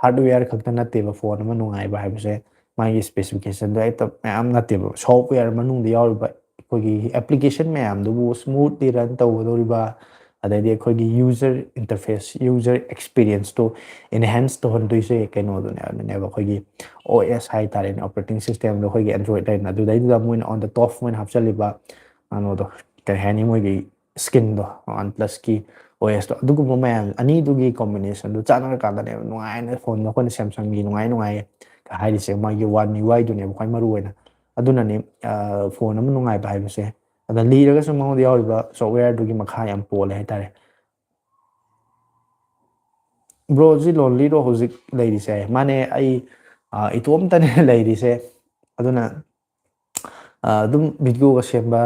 hardware ꯈꯛꯇ ꯅꯠꯇꯦꯕ꯫ ꯐꯣꯟ ꯑꯃ ꯅꯨꯡꯉꯥꯏꯕ ꯍꯥꯏꯕꯁꯦ ꯃꯥꯒꯤ specification ꯗꯣ ꯍꯦꯛꯇ ꯃꯌꯥꯝ ꯅꯠꯇꯦꯕ, software ꯃꯅꯨꯡꯗ ꯌꯥꯎꯔꯤꯕ ꯑꯩꯈꯣꯏꯒꯤ application ꯃꯌꯥꯝꯗꯨꯕꯨ smoothly run ꯇꯧꯒꯗꯧꯔꯤꯕ, ꯑꯗꯩꯗꯤ ꯑꯩꯈꯣꯏꯒꯤ user interface, user experience ꯇꯣ enhance ꯇꯧꯍꯟꯗꯣꯏꯁꯦ ꯀꯩꯅꯣꯗꯨꯅꯦ, ꯑꯗꯨꯅꯦꯕ, ꯑꯩꯈꯣꯏꯒꯤ O S ꯍꯥꯏ ꯇꯥꯔꯦꯅꯦ, operating system ꯗꯣ ꯑꯩꯈꯣꯏꯒꯤ Android ꯂꯩꯅ, ꯑꯗꯨꯗꯩꯗꯨꯗ ꯃꯣꯏꯅ on the top ꯃꯣꯏꯅ ꯍꯥꯞꯆꯜꯂꯤꯕ ꯀꯩꯅꯣꯗꯣ, ꯀꯩ ꯍꯥꯏꯅꯤ, ꯃꯣꯏꯒꯤ skin ꯗꯣ, OnePlus ꯀꯤ O S ꯇꯣ, ꯑꯗꯨꯒꯨꯝꯕ ꯃꯌꯥꯝ ꯑꯅꯤꯗꯨꯒꯤ combination ꯗꯨ ꯆꯥꯟꯅꯔꯀꯥꯟꯗꯅꯦꯕ ꯅꯨꯡꯉꯥꯏꯅ ꯐꯣꯟꯗꯣ ꯑꯩꯈꯣꯏꯅ Samsung ꯒꯤ ꯅꯨꯡꯉꯥꯏ ꯅꯨꯡꯉꯥꯏ ꯍꯥꯏꯔꯤꯁꯦ, ꯃꯥꯒꯤ One U I ꯗꯨꯅꯦꯕ ꯈ꯭ꯋꯥꯏ ꯃꯔꯨ ꯑꯣꯏꯅ꯫ ꯑꯗꯨꯅꯅꯦ, ꯑ, ꯐꯣꯟ ꯑꯃ ꯅꯨꯡꯉꯥꯏꯕ ꯍꯥꯏꯕꯁꯦ꯫ ꯑꯗ ꯂꯤꯔꯒꯁꯨ ꯃꯉꯣꯟꯗ ꯌꯥꯎꯔꯤꯕ software ꯗꯨꯒꯤ ꯃꯈꯥ ꯌꯥꯝ ꯄꯣꯜꯂꯦ ꯍꯥꯏꯇꯥꯔꯦ꯫ ꯕ꯭ꯔꯣꯁꯤ ꯂꯣꯟꯂꯤꯔꯣ ꯍꯧꯖꯤꯛ ꯂꯩꯔꯤꯁꯦ? ꯃꯥꯅꯦ, ꯑꯩ ꯑ, ꯏꯇꯣꯝꯇꯅꯦ ꯂꯩꯔꯤꯁꯦ꯫ ꯑꯗꯨꯅ ꯑ, ꯑꯗꯨꯝ ꯚꯤꯗꯤꯑꯣꯒ ꯁꯦꯝꯕ,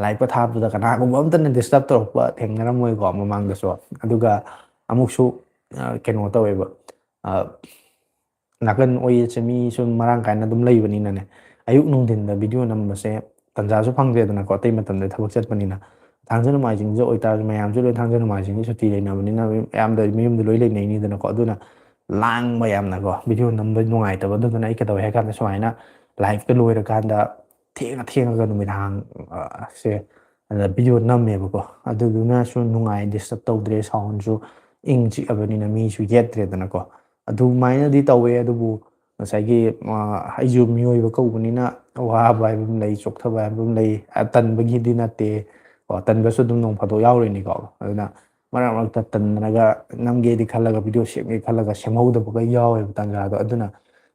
ꯂꯥꯏꯞꯀ ꯊꯥꯕꯗ ꯀꯅꯥꯒꯨꯝꯕ ꯑꯝꯇꯅ ꯗꯤꯁꯇꯔꯕ ꯇꯧꯔꯛꯄ ꯊꯦꯡꯅꯔꯝꯃꯣꯏꯀꯣ ꯃꯃꯥꯡꯗꯁꯨ꯫ ꯑꯗꯨꯒ ꯑꯃꯨꯛꯁꯨ ꯑ, ꯀꯩꯅꯣ ꯇꯧꯋꯦꯕ, ꯑ, ꯅꯥꯀꯟ ꯑꯣꯏꯁꯦ ꯃꯤ ꯁꯨꯝ ꯃꯔꯥꯡ ꯀꯥꯏꯅ ꯑꯗꯨꯝ ꯂꯩꯕꯅꯤꯅꯅꯦ, ꯑꯌꯨꯛ ꯅꯨꯡꯊꯤꯟꯗ ꯚꯤꯗꯤꯑꯣ ꯅꯝꯕꯁꯦ ꯇꯟꯖꯥꯁꯨ ꯐꯪꯗꯦꯗꯅꯀꯣ, ꯑꯇꯩ ꯃꯇꯝꯗ ꯊꯕꯛ ꯆꯠꯄꯅꯤꯅ꯫ ꯊꯥꯡꯖ ꯅꯣꯡꯃꯥꯏꯖꯤꯡꯁꯦ ꯑꯣꯏꯇꯥꯔꯁꯨ ꯃꯌꯥꯝꯁꯨ ꯂꯣꯏ ꯊꯥꯡꯖ ꯅꯣꯡꯃꯥꯏꯖꯤꯡꯒꯤ ꯁꯨꯇꯤ ꯂꯩꯅꯕꯅꯤꯅ ꯃꯌꯥꯝꯗ ꯃꯌꯨꯝꯗ ꯂꯣꯏ ꯂꯩꯅꯩꯅꯤꯗꯅꯀꯣ꯫ ꯑꯗꯨꯅ ꯂꯥꯡꯕ ꯌꯥꯝꯅꯀꯣ, ꯚꯤꯗꯤꯑꯣ ꯅꯝꯕ ꯅꯨꯡꯉꯥꯏꯇꯕ꯫ ꯑꯗꯨꯗꯨꯅ ꯑꯩ ꯀꯩꯗꯧꯋꯦ ꯍꯥꯏ ꯀꯥꯟꯗ ꯁꯨꯃꯥꯏꯅ ꯂꯥꯏꯞꯀ ꯂꯣꯏꯔꯀꯥꯟꯗ ꯊꯦꯡꯉ ꯊꯦꯡꯉꯒ ꯅꯨꯃꯤꯗꯥꯡ, ꯑ, ꯁꯦ ꯑꯗ ꯚꯤꯗꯤꯑꯣ ꯅꯝꯃꯦꯕꯀꯣ꯫ ꯑꯗꯨꯗꯨꯅꯁꯨ ꯅꯨꯡꯉꯥꯏ, ꯗꯤꯁꯇꯔꯕ ꯇꯧꯗ꯭ꯔꯦ, ꯁꯥꯎꯟꯁꯨ ꯏꯪ ꯆꯤꯛꯑꯕꯅꯤꯅ ꯃꯤꯁꯨ ꯌꯦꯠꯇ꯭ꯔꯦꯗꯅꯀꯣ꯫ ꯑꯗꯨꯃꯥꯏꯅꯗꯤ ꯇꯧꯋꯦ, ꯑꯗꯨꯕꯨ ꯉꯁꯥꯏꯒꯤ, ꯑ, ꯑꯩꯁꯨ ꯃꯤꯑꯣꯏꯕ ꯀꯧꯕꯅꯤꯅ ꯑꯋꯥꯕ ꯍꯥꯏꯕ ꯑꯃ ꯂꯩ, ꯆꯣꯛꯊꯕ ꯍꯥꯏꯕ ꯑꯃ ꯂꯩ꯫ ꯑ, ꯇꯟꯕꯒꯤꯗꯤ ꯅꯠꯇꯦ ꯀꯣ, ꯇꯟꯕꯁꯨ ꯑꯗꯨꯝ ꯅꯣꯡ ꯐꯥꯗꯣꯛ ꯌꯥꯎꯔꯤꯅꯤꯀꯣ꯫ ꯑꯗꯨꯅ ꯃꯔꯛ ꯃꯔꯛꯇ ꯇꯟꯗꯅꯒ ꯅꯝꯒꯦꯗꯤ ꯈꯜꯂꯒ, ꯚꯤꯗꯤꯑꯣ ꯁꯦꯝꯒꯦ ꯈꯜꯂꯒ ꯁꯦꯝꯍꯧꯗꯕꯒ ꯌꯥꯎꯋꯦꯕ ꯇꯥꯟꯖꯥꯗꯣ꯫ ꯑꯗꯨꯅ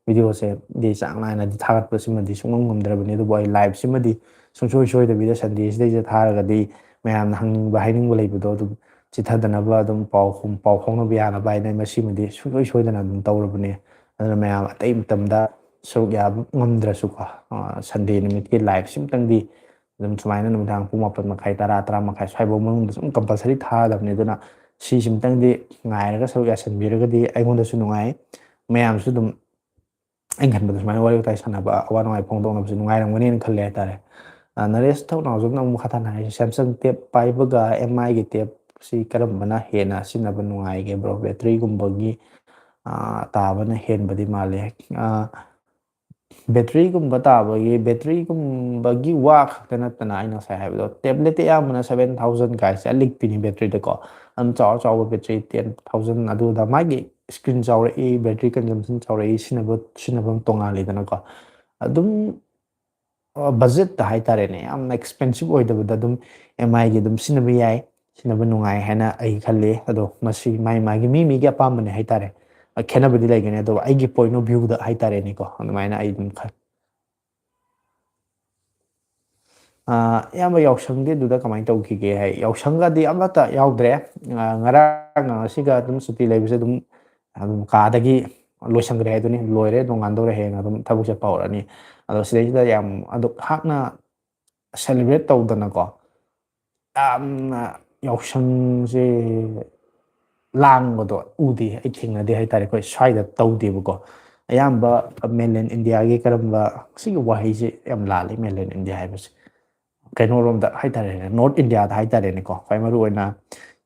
ꯚꯤꯗꯤꯑꯣꯁꯦ ꯗꯤ ꯆꯥꯡ ꯅꯥꯏꯅꯗꯤ ꯊꯥꯒꯠꯄꯁꯤꯃꯗꯤ ꯁꯨꯡꯉꯝ ꯉꯝꯗ꯭ꯔꯕꯅꯤ, ꯑꯗꯨꯕꯨ ꯑꯩ ꯂꯥꯏꯞꯁꯤꯃꯗꯤ ꯁꯨꯡꯁꯣꯏ ꯁꯣꯏꯗꯕꯤꯗ ꯁꯟꯗꯦꯁꯤꯗꯩꯗ ꯊꯥꯔꯒꯗꯤ ꯃꯌꯥꯝꯅ ꯍꯪꯅꯤꯡꯕ ꯍꯥꯏꯅꯤꯡꯕ ꯂꯩꯕꯗꯣ ꯑꯗꯨꯝ ꯆꯤꯊꯗꯅꯕ, ꯑꯗꯨꯝ ꯄꯥꯎ ꯄꯥꯎ ꯐꯥꯎꯅꯕ ꯌꯥꯅꯕ ꯍꯥꯏꯅ ꯃꯁꯤꯃꯗꯤ ꯁꯨꯡꯁꯣꯏ ꯁꯣꯏꯗꯅ ꯑꯗꯨꯝ ꯇꯧꯔꯕꯅꯦ꯫ ꯑꯗꯨꯅ ꯃꯌꯥꯝ ꯑꯇꯩ ꯃꯇꯝꯗ ꯁꯔꯨꯛ ꯌꯥꯕ ꯉꯝꯗ꯭ꯔꯁꯨꯀꯣ, ꯑ, ꯁꯟꯗꯦ ꯅꯨꯃꯤꯠꯀꯤ ꯂꯥꯏꯞꯁꯤꯃꯇꯪꯗꯤ ꯑꯗꯨꯝ ꯁꯨꯃꯥꯏꯅ ꯅꯨꯃꯤꯗꯥꯡ ꯄꯨꯡ ꯃꯥꯄꯟ ꯃꯈꯥꯏ, ꯇꯔꯥ, ꯇꯔꯥ ꯃꯈꯥꯏ ꯁ꯭ꯋꯥꯏꯐꯥꯎ ꯃꯅꯨꯡꯗ ꯁꯨꯝ ꯀꯝꯄꯜꯁꯔꯤ ꯊꯥꯒꯗꯕꯅꯤ꯫ ꯑꯗꯨꯅ ꯁꯤꯁꯤꯃꯇꯪꯗꯤ ꯉꯥꯏꯔꯒ ꯁꯔꯨꯛ ꯌꯥꯁꯟꯕꯤꯔꯒꯗꯤ ꯑꯩꯉꯣꯟꯗꯁꯨ ꯅꯨꯡꯉꯥꯏ, ꯃꯌꯥꯝꯁꯨ ꯑꯗꯨꯝ ꯑꯩꯅ ꯈꯟꯕꯗ ꯁꯨꯃꯥꯏꯅ ꯋꯥꯔꯤ ꯋꯥꯇꯥꯏ ꯁꯥꯟꯅꯕ, ꯑꯋꯥ ꯅꯨꯡꯉꯥꯏ ꯐꯣꯡꯗꯣꯛꯅꯕꯁꯦ ꯅꯨꯡꯉꯥꯏꯔꯝꯒꯅꯤꯅ ꯈꯜꯂꯦ ꯍꯥꯏꯇꯥꯔꯦ꯫ ꯑ, ꯅꯔꯦꯁ ꯊꯧꯅꯥꯎꯖꯝꯅ ꯑꯃꯨꯛ ꯃꯈꯥ ꯇꯥꯅ ꯍꯥꯏꯔꯤ, "ꯁꯦꯝꯁꯪ ꯇꯦꯞ ꯄꯥꯏꯕꯒ ꯑꯦꯝ ꯑꯥꯏꯒꯤ ꯇꯦꯞꯁꯤ ꯀꯔꯝꯕꯅ ꯍꯦꯟꯅ ꯁꯤꯖꯤꯟꯅꯕ ꯅꯨꯡꯉꯥꯏꯒꯦ ꯕ꯭ꯔꯣ?" ꯕꯦꯇ꯭ꯔꯤꯒꯨꯝꯕꯒꯤ, ꯑ, ꯇꯥꯕꯅ ꯍꯦꯟꯕꯗꯤ ꯃꯥꯜꯂꯦ꯫ ꯑ, ꯕꯦꯇ꯭ꯔꯤꯒꯨꯝꯕ ꯇꯥꯕꯒꯤ, ꯕꯦꯇ꯭ꯔꯤꯒꯨꯝꯕꯒꯤ ꯋꯥ ꯈꯛꯇ ꯅꯠꯇꯅ ꯑꯩꯅ ꯉꯁꯥꯏ ꯍꯥꯏꯕꯗꯣ, ꯇꯦꯕ꯭ꯂꯦꯠꯇꯤ ꯑꯌꯥꯝꯕꯅ ꯁꯚꯦꯟ ꯊꯥꯎꯖꯟ ꯀꯥꯏꯁꯦ ꯑꯂꯤꯛꯄꯤꯅꯤ ꯕꯦꯇ꯭ꯔꯤꯗꯀꯣ꯫ ꯑꯗꯨꯝ ꯆꯥꯎ ꯆꯥꯎꯕ ꯕꯦꯇ꯭ꯔꯤ ꯇꯦꯟ ꯊꯥꯎꯖꯟ ꯑꯗꯨꯗ ꯃꯥꯒꯤ ꯁ꯭ꯀ꯭ꯔꯤꯟ ꯆꯥꯎꯔꯛꯏ, ꯕꯦꯇ꯭ꯔꯤ ꯀꯟꯖꯝꯁꯟ ꯆꯥꯎꯔꯛꯏ, ꯁꯤꯖꯤꯟꯅꯕ, ꯁꯤꯖꯤꯟꯅꯐꯝ ꯇꯣꯉꯥꯜꯂꯤꯗꯅꯀꯣ꯫ ꯑꯗꯨꯝ, ꯑ, ꯕꯖꯦꯠꯇ ꯍꯥꯏꯇꯥꯔꯦꯅꯦ, ꯌꯥꯝꯅ ꯑꯦꯛꯁꯄꯦꯟꯁꯤꯞ ꯑꯣꯏꯗꯕꯗ ꯑꯗꯨꯝ ꯑꯦꯝ ꯑꯥꯏꯒꯤ ꯑꯗꯨꯝ ꯁꯤꯖꯤꯟꯅꯕ ꯌꯥꯏ, ꯁꯤꯖꯤꯟꯅꯕ ꯅꯨꯡꯉꯥꯏ ꯍꯥꯏꯅ ꯑꯩ ꯈꯜꯂꯤ꯫ ꯑꯗꯣ ꯃꯁꯤ ꯃꯥꯒꯤ, ꯃꯥꯒꯤ ꯃꯤ ꯃꯤꯒꯤ ꯑꯄꯥꯝꯕꯅꯦ ꯍꯥꯏꯇꯥꯔꯦ꯫ ꯑ, ꯈꯦꯠꯅꯕꯗꯤ ꯂꯩꯒꯅꯤ, ꯑꯗꯨꯕꯨ ꯑꯩꯒꯤ ꯄꯣꯏꯟ ꯑꯣꯐ ꯚ꯭ꯌꯨꯗ ꯍꯥꯏꯇꯥꯔꯦꯅꯦꯀꯣ, ꯑꯗꯨꯃꯥꯏꯅ ꯑꯩ ꯑꯗꯨꯝ ꯈꯜꯂꯤ꯫ ꯑ, ꯏꯌꯥꯝꯕ, ꯌꯥꯎꯁꯪꯗꯤ ꯑꯗꯨꯗ ꯀꯃꯥꯏꯅ ꯇꯧꯈꯤꯒꯦ? ꯍꯥꯏ, ꯌꯥꯎꯁꯪꯒꯗꯤ ꯑꯃꯠꯇ ꯌꯥꯎꯗ꯭ꯔꯦ꯫ ꯑ, ꯉꯔꯥꯡ ꯉꯁꯤꯒ ꯑꯗꯨꯝ ꯁꯨꯇꯤ ꯂꯩꯕꯁꯦ ꯑꯗꯨꯝ, ꯑꯗꯨꯝ ꯀꯥꯗꯒꯤ ꯂꯣꯏꯁꯟꯈ꯭ꯔꯦ ꯍꯥꯏꯗꯨꯅꯤ꯫ ꯂꯣꯏꯔꯦ, ꯅꯣꯡꯉꯥꯟꯗꯧꯔꯦ, ꯍꯌꯦꯡ ꯑꯗꯨꯝ ꯊꯕꯛ ꯆꯠꯄ ꯍꯧꯔꯅꯤ꯫ ꯑꯗꯣ ꯁꯤꯗꯩꯁꯤꯗ ꯌꯥꯝ ꯑꯗꯨꯛ ꯍꯥꯛꯅ celebrate ꯇꯧꯗꯅꯀꯣ, ꯌꯥꯝꯅ ꯌꯥꯎꯁꯪꯁꯦ ꯂꯥꯡꯕꯗꯣ ꯎꯗꯦ, ꯑꯩ ꯊꯦꯡꯅꯗꯦ ꯍꯥꯏꯇꯥꯔꯦ꯫ ꯑꯩꯈꯣꯏ ꯁ꯭ꯋꯥꯏꯗ ꯇꯧꯗꯦꯕꯀꯣ꯫ ꯑꯌꯥꯝꯕ mainland India ꯒꯤ ꯀꯔꯝꯕ, ꯁꯤꯒꯤ ꯋꯥꯍꯩꯁꯦ ꯌꯥꯝ ꯂꯥꯜꯂꯤ, mainland India ꯍꯥꯏꯕꯁꯦ꯫ ꯀꯩꯅꯣꯔꯣꯝꯗ ꯍꯥꯏꯇꯥꯔꯦꯅꯦ, North India ꯗ ꯍꯥꯏꯇꯥꯔꯦꯅꯦꯀꯣ, ꯈ꯭ꯋꯥꯏ ꯃꯔꯨ ꯑꯣꯏꯅ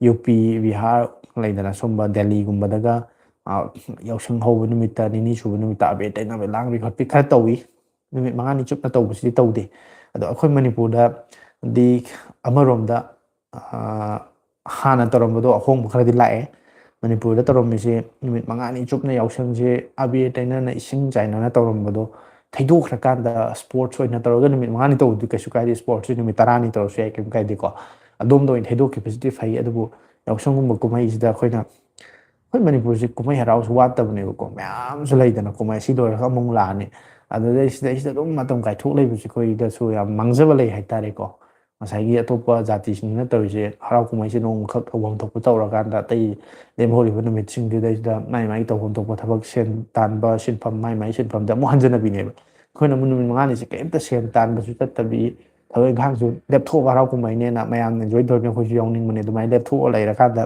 ꯌꯨ ꯄꯤ, ꯕꯤꯍꯥꯔ ꯂꯩꯗꯅ, ꯁꯨꯝꯕ ꯗꯦꯜꯂꯤꯒꯨꯝꯕꯗꯒ, ꯑ, ꯌꯥꯎꯁꯪ ꯍꯧꯕ ꯅꯨꯃꯤꯠꯇ, ꯅꯤꯅꯤ ꯁꯨꯕ ꯅꯨꯃꯤꯠꯇ ꯑꯕꯦꯔ ꯇꯩꯅꯕ, ꯂꯥꯡꯕꯤ ꯈꯣꯠꯄꯤ ꯈꯔ ꯇꯧꯏ꯫ ꯅꯨꯃꯤꯠ ꯃꯉꯥꯅꯤ ꯆꯨꯞꯅ ꯇꯧꯕꯁꯤꯗꯤ ꯇꯧꯗꯦ꯫ ꯑꯗꯣ ꯑꯩꯈꯣꯏ ꯃꯅꯤꯄꯨꯔꯗꯗꯤ ꯑꯃꯔꯣꯝꯗ, ꯑ, ꯍꯥꯟꯅ ꯇꯧꯔꯝꯕꯗꯣ ꯑꯍꯣꯡꯕ ꯈꯔꯗꯤ ꯂꯥꯛꯑꯦ꯫ ꯃꯅꯤꯄꯨꯔꯗ ꯇꯧꯔꯝꯃꯤꯁꯦ ꯅꯨꯃꯤꯠ ꯃꯉꯥꯅꯤ ꯆꯨꯞꯅ ꯌꯥꯎꯁꯪꯁꯦ ꯑꯕꯦꯔ ꯇꯩꯅꯅ, ꯏꯁꯤꯡ ꯆꯥꯏꯅꯅ ꯇꯧꯔꯝꯕꯗꯣ ꯊꯩꯗꯣꯛꯈ꯭ꯔꯀꯥꯟꯗ sports ꯑꯣꯏꯅ ꯇꯧꯔꯒ ꯅꯨꯃꯤꯠ ꯃꯉꯥꯅꯤ ꯇꯧꯕꯗꯤ ꯀꯩꯁꯨ ꯀꯥꯏꯗꯦ, sports ꯁꯦ ꯅꯨꯃꯤꯠ ꯇꯔꯥꯅꯤ ꯇꯧꯔꯁꯨ ꯌꯥꯏ, ꯀꯩꯝ ꯀꯥꯏꯗꯦꯀꯣ꯫ ꯑꯗꯣꯝꯗ ꯑꯣꯏꯅ ꯊꯩꯗꯣꯛꯈꯤꯕꯁꯤꯗꯤ ꯐꯩ꯫ ꯑꯗꯨꯕꯨ ꯌꯥꯎꯁꯪꯒꯨꯝꯕ ꯀꯨꯝꯍꯩꯁꯤꯗ ꯑꯩꯈꯣꯏꯅ, ꯑꯩꯈꯣꯏ ꯃꯅꯤꯄꯨꯔꯁꯦ ꯀꯨꯝꯍꯩ ꯍꯔꯥꯎꯁꯨ ꯋꯥꯠꯇꯕꯅꯦꯕꯀꯣ, ꯃꯌꯥꯝꯁꯨ ꯂꯩꯗꯅ, ꯀꯨꯝꯍꯩ ꯑꯁꯤ ꯂꯣꯏꯔꯒ ꯑꯃꯨꯛ ꯂꯥꯛꯑꯅꯤ꯫ ꯑꯗꯨꯗꯩ ꯁꯤꯗꯩꯁꯤꯗ ꯑꯗꯨꯝ ꯃꯇꯝ ꯀꯥꯏꯊꯣꯛ ꯂꯩꯕꯁꯦ ꯑꯩꯈꯣꯏꯗꯁꯨ ꯌꯥꯝ ꯃꯥꯡꯖꯕ ꯂꯩ ꯍꯥꯏꯇꯥꯔꯦꯀꯣ꯫ ꯉꯁꯥꯏꯒꯤ ꯑꯇꯣꯞꯄ ꯖꯥꯇꯤꯁꯤꯡꯁꯤꯅ ꯇꯧꯔꯤꯁꯦ, ꯍꯔꯥꯎ ꯀꯨꯝꯍꯩꯁꯦ ꯅꯣꯡꯃꯈꯛ ꯇꯧꯐꯝ ꯊꯣꯛꯄ ꯇꯧꯔꯀꯥꯟꯗ, ꯑꯇꯩ ꯂꯦꯝꯍꯧꯔꯤꯕ ꯅꯨꯃꯤꯠꯁꯤꯡꯗꯨꯗꯩꯁꯤꯗ ꯃꯥꯏ ꯃꯥꯏ ꯇꯧꯐꯝ ꯊꯣꯛꯄ ꯊꯕꯛ, ꯁꯦꯟ ꯇꯥꯟꯕ ꯁꯤꯟꯐꯝ, ꯃꯥꯏ ꯃꯥꯏ ꯁꯤꯟꯐꯝꯗ ꯑꯃꯨꯛ ꯍꯟꯖꯅꯕꯤꯅꯦꯕ꯫ ꯑꯩꯈꯣꯏꯅ ꯑꯃꯨꯛ ꯅꯨꯃꯤꯠ ꯃꯉꯥꯅꯤꯁꯦ ꯀꯔꯤꯝꯇ ꯁꯦꯟ ꯇꯥꯟꯕꯁꯨ ꯆꯠꯇꯕꯤ, ꯊꯕꯛ ꯏꯪꯈꯥꯡꯁꯨ ꯂꯦꯞꯊꯣꯛꯑꯒ, ꯍꯔꯥꯎ ꯀꯨꯝꯍꯩꯅꯦꯅ ꯃꯌꯥꯝꯅ enjoy ꯇꯧꯔꯤꯕꯅꯤ, ꯑꯩꯈꯣꯏꯁꯨ ꯌꯥꯎꯅꯤꯡꯕꯅꯦ, ꯑꯗꯨꯃꯥꯏꯅ ꯂꯦꯞꯊꯣꯛꯑ ꯂꯩꯔꯀꯥꯟꯗ,